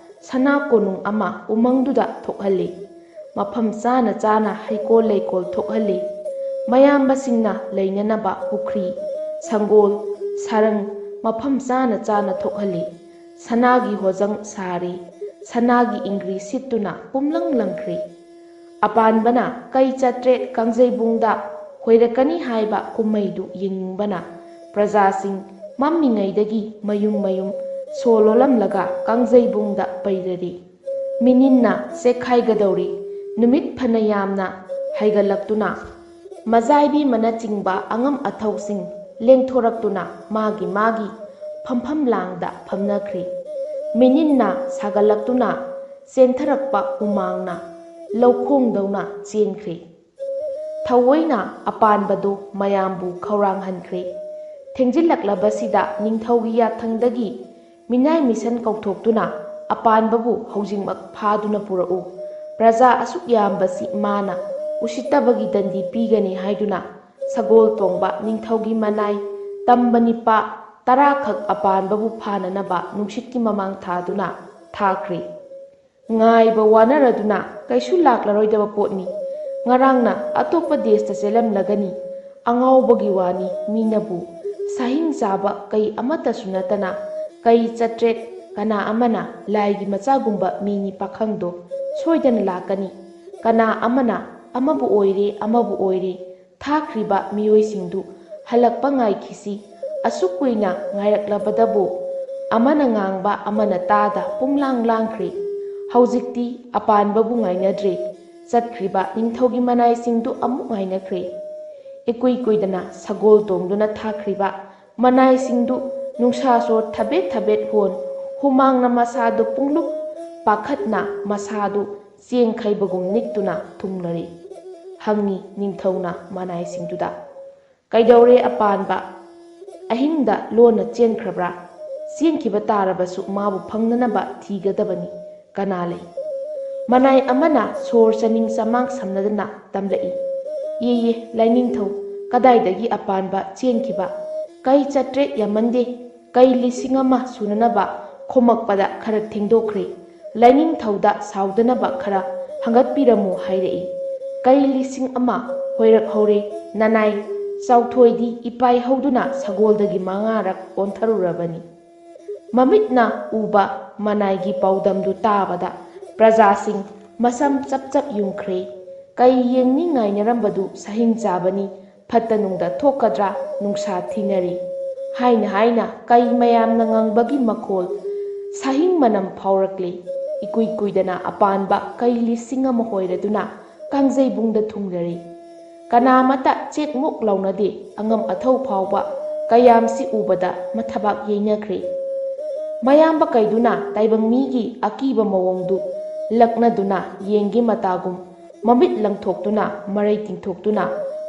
ꯁꯅꯥ ꯀꯣꯅꯨꯡ ꯑꯃ ꯎꯃꯪꯗꯨꯗ ꯊꯣꯛꯍꯜꯂꯤ꯫ ꯃꯐꯝ ꯆꯥꯅ ꯆꯥꯅ ꯍꯩꯀꯣꯜ ꯂꯩꯀꯣꯜ ꯊꯣꯛꯍꯜꯂꯤ꯫ ꯃꯌꯥꯝꯕꯁꯤꯡꯅ ꯂꯩꯅꯅꯕ ꯄꯨꯈ꯭ꯔꯤ, ꯁꯪꯒꯣꯜ, ꯁꯔꯪ ꯃꯐꯝ ꯆꯥꯅ ꯆꯥꯅ ꯊꯣꯛꯍꯜꯂꯤ꯫ ꯁꯅꯥꯒꯤ ꯍꯣꯖꯪ ꯁꯥꯔꯤ꯫ ꯁꯅꯥꯒꯤ ꯏꯪꯒ꯭ꯔꯤ ꯁꯤꯠꯇꯨꯅ ꯄꯨꯝꯂꯪ ꯂꯪꯈ꯭ꯔꯤ꯫ ꯑꯄꯥꯟꯕꯅ ꯀꯩ ꯆꯥꯇ꯭ꯔꯦꯠ ꯀꯥꯡꯖꯩꯕꯨꯡꯗ ꯍꯣꯏꯔꯛꯀꯅꯤ ꯍꯥꯏꯕ ꯀꯨꯝꯍꯩꯗꯨ ꯌꯦꯡꯅꯤꯡꯕꯅ ꯄ꯭ꯔꯖꯥꯁꯤꯡ ꯃꯝꯃꯤꯉꯩꯗꯒꯤ ꯃꯌꯨꯝ ꯃꯌꯨꯝ ꯁꯣ ꯂꯣꯜꯂꯝꯂꯒ ꯀꯥꯡꯖꯩꯕꯨꯡꯗ ꯄꯩꯔꯔꯤ꯫ ꯃꯤꯅꯤꯟꯅ ꯆꯦꯛꯈꯥꯏꯒꯗꯧꯔꯤ꯫ ꯅꯨꯃꯤꯠ ꯐꯅ ꯌꯥꯝꯅ ꯍꯥꯏꯒꯠꯂꯛꯇꯨꯅ ꯃꯖꯥꯏꯕꯤ ꯃꯅꯆꯤꯡꯕ ꯑꯉꯝ ꯑꯊꯧꯁꯤꯡ ꯂꯦꯡꯊꯣꯔꯛꯇꯨꯅ ꯃꯥꯒꯤ ꯃꯥꯒꯤ ꯐꯝꯐꯝ ꯂꯥꯡꯗ ꯐꯝꯅꯈ꯭ꯔꯤ꯫ ꯃꯤꯅꯤꯟꯅ ꯁꯥꯒꯠꯂꯛꯇꯨꯅ ꯆꯦꯟꯊꯔꯛꯄ ꯍꯨꯃꯥꯡꯅ ꯂꯧꯈꯣꯡꯗꯧꯅ ꯆꯦꯟꯈ꯭ꯔꯤ꯫ ꯊꯑꯣꯏꯅ ꯑꯄꯥꯟꯕꯗꯨ ꯃꯌꯥꯝꯕꯨ ꯈꯧꯔꯥꯡꯍꯟꯈ꯭ꯔꯦ꯫ ꯊꯦꯡꯖꯤꯜꯂꯛꯂꯕꯁꯤꯗ ꯅꯤꯡꯊꯧꯒꯤ ꯌꯥꯊꯪꯗꯒꯤ ꯃꯤꯅꯥꯏ ꯃꯤꯁꯟ ꯀꯧꯊꯣꯛꯇꯨꯅ ꯑꯄꯥꯟꯕꯕꯨ ꯍꯧꯖꯤꯛꯃꯛ ꯐꯥꯗꯨꯅ ꯄꯨꯔꯛꯎ꯫ ꯄ꯭ꯔꯖꯥ ꯑꯁꯨꯛ ꯌꯥꯝꯕꯁꯤ ꯃꯥꯅ ꯎꯁꯤꯠꯇꯕꯒꯤ ꯗꯟꯗꯤ ꯄꯤꯒꯅꯤ ꯍꯥꯏꯗꯨꯅ ꯁꯒꯣꯜ ꯇꯣꯡꯕ ꯅꯤꯡꯊꯧꯒꯤ ꯃꯅꯥꯏ ꯇꯝꯕ ꯅꯤꯄꯥ ꯇꯔꯥꯈꯛ ꯑꯄꯥꯟꯕꯕꯨ ꯐꯥꯅꯅꯕ ꯅꯨꯡꯁꯤꯠꯀꯤ ꯃꯃꯥꯡ ꯊꯥꯗꯨꯅ ꯊꯥꯈ꯭ꯔꯦ꯫ ꯉꯥꯏꯕ ꯋꯥꯅꯔꯗꯨꯅ ꯀꯩꯁꯨ ꯂꯥꯛꯂꯔꯣꯏꯗꯕ ꯄꯣꯠꯅꯤ꯫ ꯉꯔꯥꯡꯅ ꯑꯇꯣꯞꯄ ꯗꯦꯁꯇ ꯆꯦꯜꯂꯝꯂꯒꯅꯤ꯫ ꯑꯉꯥꯎꯕꯒꯤ ꯋꯥꯅꯤ, ꯃꯤꯅꯕꯨ ꯁꯥꯍꯤꯡ ꯆꯥꯕ ꯀꯩ ꯑꯃꯠꯇꯁꯨ ꯅꯠꯇꯅ ꯀꯩ ꯆꯥꯇ꯭ꯔꯦꯠ ꯀꯅꯥ ꯑꯃꯅ ꯂꯥꯏꯒꯤ ꯃꯆꯥꯒꯨꯝꯕ ꯃꯤꯅꯤ ꯄꯥꯈꯪꯗꯣ ꯁꯣꯏꯗꯅ ꯂꯥꯛꯀꯅꯤ꯫ ꯀꯅꯥ ꯑꯃꯅ ꯑꯃꯕꯨ ꯑꯣꯏꯔꯦ ꯑꯃꯕꯨ ꯑꯣꯏꯔꯦ ꯊꯥꯈ꯭ꯔꯤꯕ ꯃꯤꯑꯣꯏꯁꯤꯡꯗꯨ ꯍꯜꯂꯛꯄ ꯉꯥꯏꯈꯤꯁꯤ꯫ ꯑꯁꯨꯛ ꯀꯨꯏꯅ ꯉꯥꯏꯔꯛꯂꯕꯗꯕꯨ ꯑꯃꯅ ꯉꯥꯡꯕ ꯑꯃꯅ ꯇꯥꯗ ꯄꯨꯝꯂꯥꯡ ꯂꯥꯡꯈ꯭ꯔꯦ꯫ ꯍꯧꯖꯤꯛꯇꯤ ꯑꯄꯥꯟꯕꯕꯨ ꯉꯥꯏꯅꯗ꯭ꯔꯦ꯫ ꯆꯠꯈ꯭ꯔꯤꯕ ꯅꯤꯡꯊꯧꯒꯤ ꯃꯅꯥꯏꯁꯤꯡꯗꯨ ꯑꯃꯨꯛ ꯉꯥꯏꯅꯈ꯭ꯔꯦ꯫ ꯏꯀꯨꯏ ꯀꯨꯏꯗꯅ ꯁꯒꯣꯜ ꯇꯣꯡꯗꯨꯅ ꯊꯥꯈ꯭ꯔꯤꯕ ꯃꯅꯥꯏꯁꯤꯡꯗꯨ ꯅꯨꯡꯁꯥ ꯁꯣꯔ ꯊꯕꯦꯠ ꯊꯕꯦꯠ ꯍꯣꯟ ꯍꯨꯃꯥꯡꯅ ꯃꯁꯥꯗꯨ ꯄꯨꯡꯂꯨꯞ ꯄꯥꯈꯠꯅ ꯃꯁꯥꯗꯨ ꯆꯦꯡ ꯈꯩꯕꯒꯨꯝ ꯅꯤꯛꯇꯨꯅ ꯊꯨꯡꯂꯔꯤ꯫ ꯍꯪꯉꯤ ꯅꯤꯡꯊꯧꯅ ꯃꯅꯥꯏꯁꯤꯡꯗꯨꯗ, "ꯀꯩꯗꯧꯔꯦ ꯑꯄꯥꯟꯕ? ꯑꯍꯤꯡꯗ ꯂꯣꯟꯅ ꯆꯦꯟꯈ꯭ꯔꯕ꯭ꯔꯥ? ꯆꯦꯟꯈꯤꯕ ꯇꯥꯔꯕꯁꯨ ꯃꯥꯕꯨ ꯐꯪꯅꯅꯕ ꯊꯤꯒꯗꯕꯅꯤ꯫ ꯀꯅꯥ ꯂꯩ?" ꯃꯅꯥꯏ ꯑꯃꯅ ꯁꯣꯔ ꯆꯅꯤꯡ ꯆꯃꯥꯡ ꯁꯝꯅꯗꯅ ꯇꯝꯂꯛꯏ, "ꯏꯌꯦ, ꯏꯌꯦ, ꯂꯥꯏꯅꯤꯡꯊꯧ, ꯀꯗꯥꯏꯗꯒꯤ ꯑꯄꯥꯟꯕ ꯆꯦꯟꯈꯤꯕ? ꯀꯩ ꯆꯥꯇ꯭ꯔꯦꯠ ꯌꯥꯝꯃꯟꯗꯦ, ꯀꯩ ꯂꯤꯁꯤꯡ ꯑꯃ ꯁꯨꯅꯅꯕ ꯈꯣꯝꯃꯛꯄꯗ ꯈꯔ ꯊꯦꯡꯗꯣꯛꯈ꯭ꯔꯦ꯫ ꯂꯥꯏꯅꯤꯡꯊꯧꯗ ꯁꯥꯎꯗꯅꯕ ꯈꯔ ꯍꯪꯒꯠꯄꯤꯔꯝꯃꯨ" ꯍꯥꯏꯔꯛꯏ꯫ "ꯀꯩ ꯂꯤꯁꯤꯡ ꯑꯃ ꯍꯣꯏꯔꯛꯍꯧꯔꯦ, ꯅꯅꯥꯏ ꯆꯥꯎꯊꯣꯏꯗꯤ ꯏꯄꯥꯏ ꯍꯧꯗꯨꯅ ꯁꯒꯣꯜꯗꯒꯤ ꯃꯉꯥꯔꯛ ꯑꯣꯟꯊꯔꯨꯔꯕꯅꯤ"꯫ ꯃꯃꯤꯠꯅ ꯎꯕ ꯃꯅꯥꯏꯒꯤ ꯄꯥꯎꯗꯝꯗꯨ ꯇꯥꯕꯗ ꯄ꯭ꯔꯖꯥꯁꯤꯡ ꯃꯁꯝ ꯆꯞ ꯆꯞ ꯌꯨꯡꯈ꯭ꯔꯦ꯫ ꯀꯩ ꯌꯦꯡꯅꯤ ꯉꯥꯏꯅꯔꯝꯕꯗꯨ ꯁꯍꯤꯡ ꯆꯥꯕꯅꯤ, ꯐꯠꯇ ꯅꯨꯡꯗ ꯊꯣꯛꯀꯗ꯭ꯔꯥ, ꯅꯨꯡꯁꯥ ꯊꯤꯅꯔꯤ ꯍꯥꯏꯅ ꯍꯥꯏꯅ ꯀꯩ ꯃꯌꯥꯝꯅ ꯉꯪꯕꯒꯤ ꯃꯈꯣꯜ, ꯁꯍꯤꯡ ꯃꯅꯝ ꯐꯥꯎꯔꯛꯂꯤ꯫ ꯏꯀꯨꯏ ꯀꯨꯏꯗꯅ ꯑꯄꯥꯟꯕ ꯀꯩ ꯂꯤꯁꯤꯡ ꯑꯃ ꯍꯣꯏꯔꯗꯨꯅ ꯀꯥꯡꯖꯩꯕꯨꯡꯗ ꯊꯨꯡꯂꯔꯤ꯫ ꯀꯅꯥꯃꯠꯇ ꯆꯦꯛꯃꯨꯛ ꯂꯥꯎꯅꯗꯦ꯫ ꯑꯉꯝ ꯑꯊꯧ ꯐꯥꯎꯕ ꯀꯌꯥꯝꯁꯤ ꯎꯕꯗ ꯃꯊꯕꯥꯛ ꯌꯩꯅꯈ꯭ꯔꯦ꯫ ꯃꯌꯥꯝꯕ ꯀꯩꯗꯨꯅ ꯇꯥꯏꯕꯪ ꯃꯤꯒꯤ ꯑꯀꯤꯕ ꯃꯑꯣꯡꯗꯨ ꯂꯛꯅꯗꯨꯅ ꯌꯦꯟꯒꯤ ꯃꯇꯥꯒꯨꯝ ꯃꯃꯤꯠ ꯂꯪꯊꯣꯛꯇꯨꯅ, ꯃꯔꯩ ꯇꯤꯡꯊꯣꯛꯇꯨꯅ,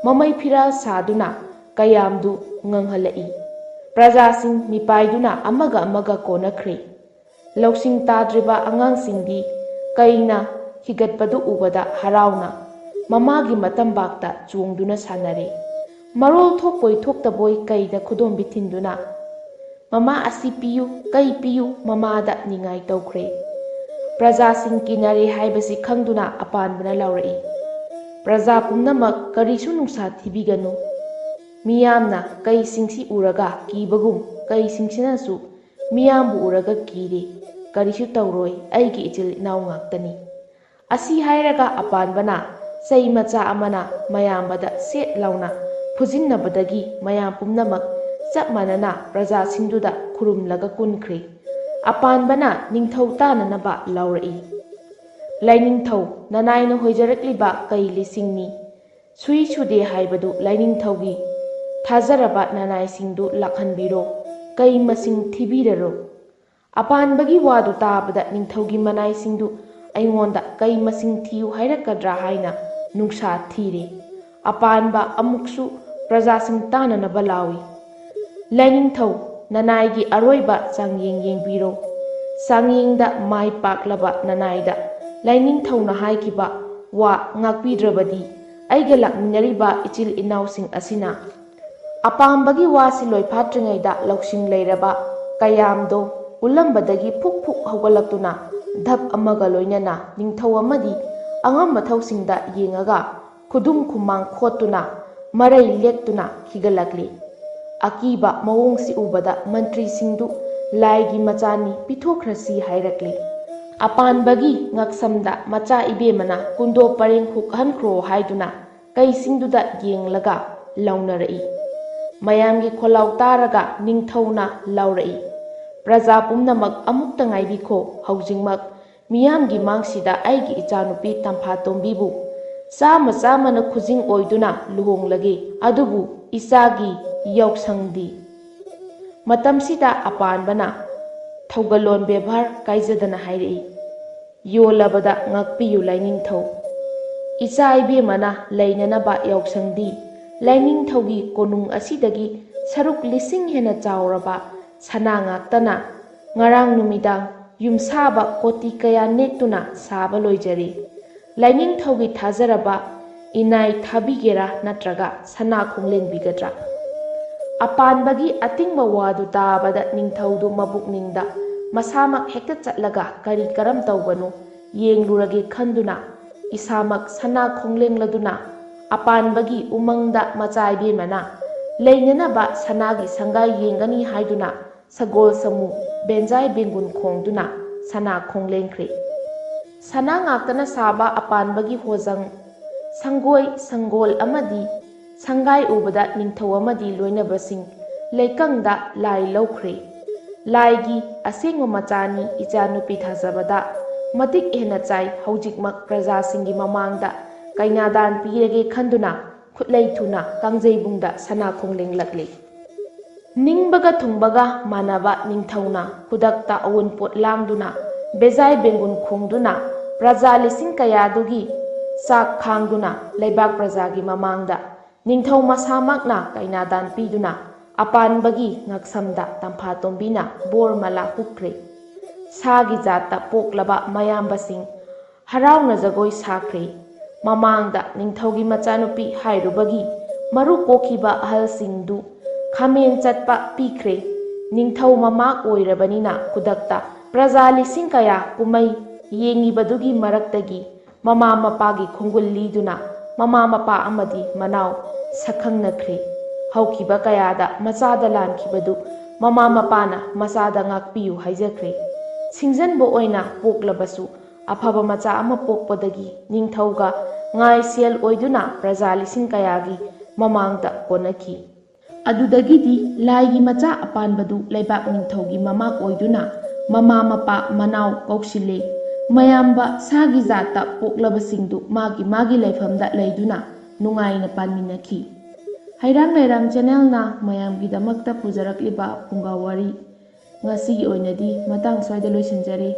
ꯃꯃꯩ ꯐꯤꯔꯥꯜ ꯁꯥꯗꯨꯅ ꯀꯌꯥꯝꯗꯨ ꯉꯪꯍꯜꯂꯛꯏ꯫ ꯄ꯭ꯔꯖꯥꯁꯤꯡ ꯃꯤꯄꯥꯏꯗꯨꯅ ꯑꯃꯒ ꯑꯃꯒ ꯀꯣꯟꯅꯈ꯭ꯔꯦ꯫ ꯂꯧꯁꯤꯡ ꯇꯥꯗ꯭ꯔꯤꯕ ꯑꯉꯥꯡꯁꯤꯡꯗꯤ ꯀꯩꯅ ꯍꯤꯒꯠꯄꯗꯨ ꯎꯕꯗ ꯍꯔꯥꯎꯅ ꯃꯃꯥꯒꯤ ꯃꯇꯝꯕꯥꯛꯇ ꯆꯣꯡꯗꯨꯅ ꯁꯥꯟꯅꯔꯦ꯫ ꯃꯔꯣꯜ ꯊꯣꯛꯄꯣꯏ ꯊꯣꯛꯇꯕꯣꯏ ꯀꯩꯗ ꯈꯨꯗꯣꯝꯕꯤ ꯊꯤꯟꯗꯨꯅ, "ꯃꯃꯥ ꯑꯁꯤ ꯄꯤꯌꯨ, ꯀꯩ ꯄꯤꯌꯨ", ꯃꯃꯥꯗ ꯅꯤꯡꯉꯥꯏ ꯇꯧꯈ꯭ꯔꯦ꯫ ꯄ꯭ꯔꯖꯥꯁꯤꯡ ꯀꯤꯅꯔꯦ ꯍꯥꯏꯕꯁꯤ ꯈꯪꯗꯨꯅ ꯑꯄꯥꯟꯕꯅ ꯂꯥꯎꯔꯛꯏ꯫ "ꯄ꯭ꯔꯖꯥ ꯄꯨꯝꯅꯃꯛ ꯀꯔꯤꯁꯨ ꯅꯨꯡꯁꯥ ꯊꯤꯕꯤꯒꯅꯨ꯫ ꯃꯤꯌꯥꯝꯅ ꯀꯩꯁꯤꯡꯁꯤ ꯎꯔꯒ ꯀꯤꯕꯒꯨꯝ ꯀꯩꯁꯤꯡꯁꯤꯅꯁꯨ ꯃꯤꯌꯥꯝꯕꯨ ꯎꯔꯒ ꯀꯤꯔꯦ꯫ ꯀꯔꯤꯁꯨ ꯇꯧꯔꯣꯏ, ꯑꯩꯒꯤ ꯏꯆꯤꯜ ꯏꯅꯥꯎ ꯉꯥꯛꯇꯅꯤ"꯫ ꯑꯁꯤ ꯍꯥꯏꯔꯒ ꯑꯄꯥꯟꯕꯅ ꯆꯩ ꯃꯆꯥ ꯑꯃꯅ ꯃꯌꯥꯝꯕꯗ ꯁꯦꯠ ꯂꯥꯎꯅ ꯐꯨꯖꯤꯟꯅꯕꯗꯒꯤ ꯃꯌꯥꯝ ꯄꯨꯝꯅꯃꯛ ꯆꯞ ꯃꯥꯟꯅꯅ ꯄ꯭ꯔꯖꯥꯁꯤꯡꯗꯨꯗ ꯈꯨꯔꯨꯝꯂꯒ ꯀꯨꯟꯈ꯭ꯔꯦ꯫ ꯑꯄꯥꯟꯕꯅ ꯅꯤꯡꯊꯧ ꯇꯥꯅꯅꯕ ꯂꯥꯎꯔꯛꯏ꯫ "ꯂꯥꯏꯅꯤꯡꯊꯧ, ꯅꯅꯥꯏꯅ ꯍꯣꯏꯖꯔꯛꯂꯤꯕ ꯀꯩ ꯂꯤꯁꯤꯡꯅꯤ꯫ ꯁꯨꯏ ꯁꯨꯗꯦ ꯍꯥꯏꯕꯗꯨ ꯂꯥꯏꯅꯤꯡꯊꯧꯒꯤ ꯊꯥꯖꯔꯕ ꯅꯅꯥꯏꯁꯤꯡꯗꯨ ꯂꯥꯛꯍꯟꯕꯤꯔꯣ, ꯀꯩ ꯃꯁꯤꯡ ꯊꯤꯕꯤꯔꯔꯣ"꯫ ꯑꯄꯥꯟꯕꯒꯤ ꯋꯥꯗꯨ ꯇꯥꯕꯗ ꯅꯤꯡꯊꯧꯒꯤ ꯃꯅꯥꯏꯁꯤꯡꯗꯨ ꯑꯩꯉꯣꯟꯗ ꯀꯩ ꯃꯁꯤꯡ ꯊꯤꯌꯨ ꯍꯥꯏꯔꯛꯀꯗ꯭ꯔꯥ ꯍꯥꯏꯅ ꯅꯨꯡꯁꯥ ꯊꯤꯔꯦ꯫ ꯑꯄꯥꯟꯕ ꯑꯃꯨꯛꯁꯨ ꯄ꯭ꯔꯖꯥꯁꯤꯡ ꯇꯥꯅꯅꯕ ꯂꯥꯎꯏ꯫ "ꯂꯥꯏꯅꯤꯡꯊꯧ, ꯅꯅꯥꯏꯒꯤ ꯑꯔꯣꯏꯕ ꯆꯥꯡꯌꯦꯡ ꯌꯦꯡꯕꯤꯔꯣ꯫ ꯆꯥꯡꯌꯦꯡꯗ ꯃꯥꯏ ꯄꯥꯛꯂꯕ ꯅꯅꯥꯏꯗ ꯂꯥꯏꯅꯤꯡꯊꯧꯅ ꯍꯥꯏꯈꯤꯕ ꯋꯥ ꯉꯥꯛꯄꯤꯗ꯭ꯔꯕꯗꯤ ꯑꯩꯒ ꯂꯥꯛꯃꯤꯟꯅꯔꯤꯕ ꯏꯆꯤꯜ ꯏꯅꯥꯎꯁꯤꯡ ꯑꯁꯤꯅ"꯫ ꯑꯄꯥꯝꯕꯒꯤ ꯋꯥꯁꯤ ꯂꯣꯏꯐꯥꯠꯇ꯭ꯔꯤꯉꯩꯗ ꯂꯧꯁꯤꯡ ꯂꯩꯔꯕ ꯀꯌꯥꯝꯗꯣ ꯎꯜꯂꯝꯕꯗꯒꯤ ꯐꯨꯛ ꯐꯨꯛ ꯍꯧꯒꯠꯂꯛꯇꯨꯅ ꯙꯞ ꯑꯃꯒ ꯂꯣꯏꯅꯅ ꯅꯤꯡꯊꯧ ꯑꯃꯗꯤ ꯑꯉꯝ ꯃꯊꯧꯁꯤꯡꯗ ꯌꯦꯡꯉꯒ ꯈꯨꯗꯨꯝ ꯈꯨꯃꯥꯡ ꯈꯣꯠꯇꯨꯅ ꯃꯔꯩ ꯂꯦꯛꯇꯨꯅ ꯈꯤꯒꯠꯂꯛꯂꯤ꯫ ꯑꯀꯤꯕ ꯃꯑꯣꯡꯁꯤ ꯎꯕꯗ ꯃꯟꯇ꯭ꯔꯤꯁꯤꯡꯗꯨ "ꯂꯥꯏꯒꯤ ꯃꯆꯥꯅꯤ, ꯄꯤꯊꯣꯛꯈ꯭ꯔꯁꯤ" ꯍꯥꯏꯔꯛꯂꯤ꯫ ꯑꯄꯥꯟꯕꯒꯤ ꯉꯛꯁꯝꯗ ꯃꯆꯥ ꯏꯕꯦꯝꯃꯅ ꯀꯨꯟꯗꯣ ꯄꯔꯦꯡ ꯍꯨꯛꯍꯟꯈ꯭ꯔꯣ ꯍꯥꯏꯗꯨꯅ ꯀꯩꯁꯤꯡꯗꯨꯗ ꯌꯦꯡꯂꯒ ꯂꯥꯎꯅꯔꯛꯏ꯫ ꯃꯌꯥꯝꯒꯤ ꯈꯣꯜꯂꯥꯎ ꯇꯥꯔꯒ ꯅꯤꯡꯊꯧꯅ ꯂꯥꯎꯔꯛꯏ, "ꯄ꯭ꯔꯖꯥ ꯄꯨꯝꯅꯃꯛ ꯑꯃꯨꯛꯇ ꯉꯥꯏꯕꯤꯈꯣ, ꯍꯧꯖꯤꯛꯃꯛ ꯃꯤꯌꯥꯝꯒꯤ ꯃꯥꯡꯁꯤꯗ ꯑꯩꯒꯤ ꯏꯆꯥꯅꯨꯄꯤ ꯇꯝꯐꯥꯇꯣꯝꯕꯤꯕꯨ ꯆꯥꯝꯃ ꯆꯥꯝꯃꯅ ꯈꯨꯖꯤꯡ ꯑꯣꯏꯗꯨꯅ ꯂꯨꯍꯣꯡꯂꯒꯦ, ꯑꯗꯨꯕꯨ ꯏꯆꯥꯒꯤ ꯌꯥꯎꯁꯪꯗꯤ?" ꯃꯇꯝꯁꯤꯗ ꯑꯄꯥꯟꯕꯅ ꯊꯧꯒꯜꯂꯣꯟ ꯕꯦꯕꯥꯔ ꯀꯥꯏꯖꯗꯅ ꯍꯥꯏꯔꯛꯏ, "ꯌꯣꯜꯂꯕꯗ ꯉꯥꯛꯄꯤꯌꯨ ꯂꯥꯏꯅꯤꯡꯊꯧ꯫ ꯏꯆꯥ ꯏꯕꯦꯝꯃꯅ ꯂꯩꯅꯅꯕ ꯌꯥꯎꯁꯪꯗꯤ ꯂꯥꯏꯅꯤꯡꯊꯧꯒꯤ ꯀꯣꯅꯨꯡ ꯑꯁꯤꯗꯒꯤ ꯁꯔꯨꯛ ꯂꯤꯁꯤꯡ ꯍꯦꯟꯅ ꯆꯥꯎꯔꯕ ꯁꯅꯥ ꯉꯥꯛꯇꯅ ꯉꯔꯥꯡ ꯅꯨꯃꯤꯗꯥꯡ ꯌꯨꯝꯁꯥꯕ ꯀꯣꯇꯤ ꯀꯌꯥ ꯅꯦꯛꯇꯨꯅ ꯁꯥꯕ ꯂꯣꯏꯖꯔꯦ꯫ ꯂꯥꯏꯅꯤꯡꯊꯧꯒꯤ ꯊꯥꯖꯔꯕ ꯏꯅꯥꯏ ꯊꯥꯕꯤꯒꯦꯔꯥ ꯅꯠꯇ꯭ꯔꯒ ꯁꯅꯥ ꯈꯣꯡꯂꯦꯟꯕꯤꯒꯗ꯭ꯔꯥ?" ꯑꯄꯥꯟꯕꯒꯤ ꯑꯇꯤꯡꯕ ꯋꯥꯗꯨ ꯇꯥꯕꯗ ꯅꯤꯡꯊꯧꯗꯨ ꯃꯄꯨꯛꯅꯤꯡꯗ ꯃꯁꯥꯃꯛ ꯍꯦꯛꯇ ꯆꯠꯂꯒ ꯀꯔꯤ ꯀꯔꯝ ꯇꯧꯕꯅꯣ ꯌꯦꯡꯂꯨꯔꯒꯦ ꯈꯟꯗꯨꯅ ꯏꯁꯥꯃꯛ ꯁꯅꯥ ꯈꯣꯡꯂꯦꯡꯂꯗꯨꯅ ꯑꯄꯥꯟꯕꯒꯤ ꯎꯃꯪꯗ ꯃꯆꯥ ꯏꯕꯦꯝꯃꯅ ꯂꯩꯅꯅꯕ ꯁꯅꯥꯒꯤ ꯁꯪꯒꯥꯏ ꯌꯦꯡꯒꯅꯤ ꯍꯥꯏꯗꯨꯅ ꯁꯒꯣꯜ ꯁꯃꯨ ꯕꯦꯟꯖꯥꯏ ꯕꯦꯡꯒꯨꯟ ꯈꯣꯡꯗꯨꯅ ꯁꯅꯥ ꯈꯣꯡꯂꯦꯡꯈ꯭ꯔꯦ꯫ ꯁꯅꯥ ꯉꯥꯛꯇꯅ ꯁꯥꯕ ꯑꯄꯥꯟꯕꯒꯤ ꯍꯣꯖꯪ, ꯁꯪꯒꯣꯏ, ꯁꯪꯒꯣꯜ ꯑꯃꯗꯤ ꯁꯪꯒꯥꯏ ꯎꯕꯗ ꯅꯤꯡꯊꯧ ꯑꯃꯗꯤ ꯂꯣꯏꯅꯕꯁꯤꯡ ꯂꯩꯀꯪꯗ ꯂꯥꯏ ꯂꯧꯈ꯭ꯔꯦ꯫ ꯂꯥꯏꯒꯤ ꯑꯁꯦꯡꯕ ꯃꯆꯥꯅꯤ ꯏꯆꯥꯅꯨꯄꯤ ꯊꯥꯖꯕꯗ ꯃꯇꯤꯛ ꯍꯦꯟꯅ ꯆꯥꯏ, ꯍꯧꯖꯤꯛꯃꯛ ꯄ꯭ꯔꯖꯥꯁꯤꯡꯒꯤ ꯃꯃꯥꯡꯗ ꯀꯩꯅꯥꯗꯥꯟ ꯄꯤꯔꯒꯦ ꯈꯟꯗꯨꯅ ꯈꯨꯠꯂꯩ ꯊꯨꯅ ꯀꯥꯡꯖꯩꯕꯨꯡꯗ ꯁꯅꯥ ꯈꯣꯡꯂꯦꯡꯂꯛꯂꯤ꯫ ꯅꯤꯡꯕꯒ ꯊꯨꯡꯕꯒ ꯃꯥꯟꯅꯕ ꯅꯤꯡꯊꯧꯅ ꯈꯨꯗꯛꯇ ꯑꯋꯨꯟꯄꯣꯠ ꯂꯥꯡꯗꯨꯅ ꯕꯦꯖꯥꯏ ꯕꯦꯡꯒꯨꯟ ꯈꯣꯡꯗꯨꯅ ꯄ꯭ꯔꯖꯥ ꯂꯤꯁꯤꯡ ꯀꯌꯥꯗꯨꯒꯤ ꯆꯥꯛ ꯈꯥꯡꯗꯨꯅ ꯂꯩꯕꯥꯛ ꯄ꯭ꯔꯖꯥꯒꯤ ꯃꯃꯥꯡꯗ ꯅꯤꯡꯊꯧ ꯃꯁꯥꯃꯛꯅ ꯀꯩꯅꯥꯗꯥꯟ ꯄꯤꯗꯨꯅ ꯑꯄꯥꯟꯕꯒꯤ ꯉꯛꯁꯝꯗ ꯇꯝꯐꯥ ꯇꯣꯝꯕꯤꯅ ꯕꯣꯔ ꯃꯂꯥ ꯍꯨꯛꯈ꯭ꯔꯦ꯫ ꯁꯥꯒꯤ ꯖꯥꯠꯇ ꯄꯣꯛꯂꯕ ꯃꯌꯥꯝꯕꯁꯤꯡ ꯍꯔꯥꯎꯅ ꯖꯒꯣꯏ ꯁꯥꯈ꯭ꯔꯦ꯫ ꯃꯃꯥꯡꯗ ꯅꯤꯡꯊꯧꯒꯤ ꯃꯆꯥꯅꯨꯄꯤ ꯍꯥꯏꯔꯨꯕꯒꯤ ꯃꯔꯨ ꯀꯣꯛꯈꯤꯕ ꯑꯍꯜꯁꯤꯡꯗꯨ ꯈꯥꯃꯦꯟ ꯆꯠꯄ ꯄꯤꯈ꯭ꯔꯦ꯫ ꯅꯤꯡꯊꯧ ꯃꯃꯥ ꯑꯣꯏꯔꯕꯅꯤꯅ ꯈꯨꯗꯛꯇ ꯄ꯭ꯔꯖꯥ ꯂꯤꯁꯤꯡ ꯀꯌꯥ ꯀꯨꯝꯃꯩ ꯌꯦꯡꯉꯤꯕꯗꯨꯒꯤ ꯃꯔꯛꯇꯒꯤ ꯃꯃꯥ ꯃꯄꯥꯒꯤ ꯈꯣꯡꯒꯨꯜ ꯂꯤꯗꯨꯅ ꯃꯃꯥ ꯃꯄꯥ ꯑꯃꯗꯤ ꯃꯅꯥꯎ ꯁꯛꯈꯪꯅꯈ꯭ꯔꯦ꯫ ꯍꯧꯈꯤꯕ ꯀꯌꯥꯗ ꯃꯆꯥꯗ ꯂꯥꯟꯈꯤꯕꯗꯨ ꯃꯃꯥ ꯃꯄꯥꯅ ꯃꯆꯥꯗ ꯉꯥꯛꯄꯤꯌꯨ ꯍꯥꯏꯖꯈ꯭ꯔꯦ꯫ ꯁꯤꯡꯖꯟꯕ ꯑꯣꯏꯅ ꯄꯣꯛꯂꯕꯁꯨ, ꯑꯐꯕ ꯃꯆꯥ ꯑꯃ ꯄꯣꯛꯄꯗꯒꯤ ꯅꯤꯡꯊꯧꯒ ꯉꯥꯏ ꯁꯦꯜ ꯑꯣꯏꯗꯨꯅ ꯄ꯭ꯔꯖꯥ ꯂꯤꯁꯤꯡ ꯀꯌꯥꯒꯤ ꯃꯃꯥꯡꯗ ꯀꯣꯟꯅꯈꯤ꯫ ꯑꯗꯨꯗꯒꯤꯗꯤ ꯂꯥꯏꯒꯤ ꯃꯆꯥ ꯑꯄꯥꯟꯕꯗꯨ ꯂꯩꯕꯥꯛ ꯅꯤꯡꯊꯧꯒꯤ ꯃꯃꯥ ꯑꯣꯏꯗꯨꯅ ꯃꯃꯥ, ꯃꯄꯥ, ꯃꯅꯥꯎ ꯀꯧꯁꯤꯜꯂꯦ꯫ ꯃꯌꯥꯝꯕ ꯁꯥꯒꯤ ꯖꯥꯠꯇ ꯄꯣꯛꯂꯕꯁꯤꯡꯗꯨ ꯃꯥꯒꯤ ꯃꯥꯒꯤ ꯂꯩꯐꯝꯗ ꯂꯩꯗꯨꯅ ꯅꯨꯡꯉꯥꯏꯅ ꯄꯥꯟꯃꯤꯟꯅꯈꯤ꯫ ꯍꯩꯔꯥꯡ ꯂꯩꯔꯥꯡ ꯆꯦꯅꯦꯜꯅ ꯃꯌꯥꯝꯒꯤꯗꯃꯛꯇ ꯄꯨꯖꯔꯛꯂꯤꯕ ꯐꯨꯡꯒꯥ ꯋꯥꯔꯤ ꯉꯁꯤꯒꯤ ꯑꯣꯏꯅꯗꯤ ꯃꯇꯥꯡ ꯁ꯭ꯋꯥꯏꯗ ꯂꯣꯏꯁꯤꯟꯖꯔꯦ꯫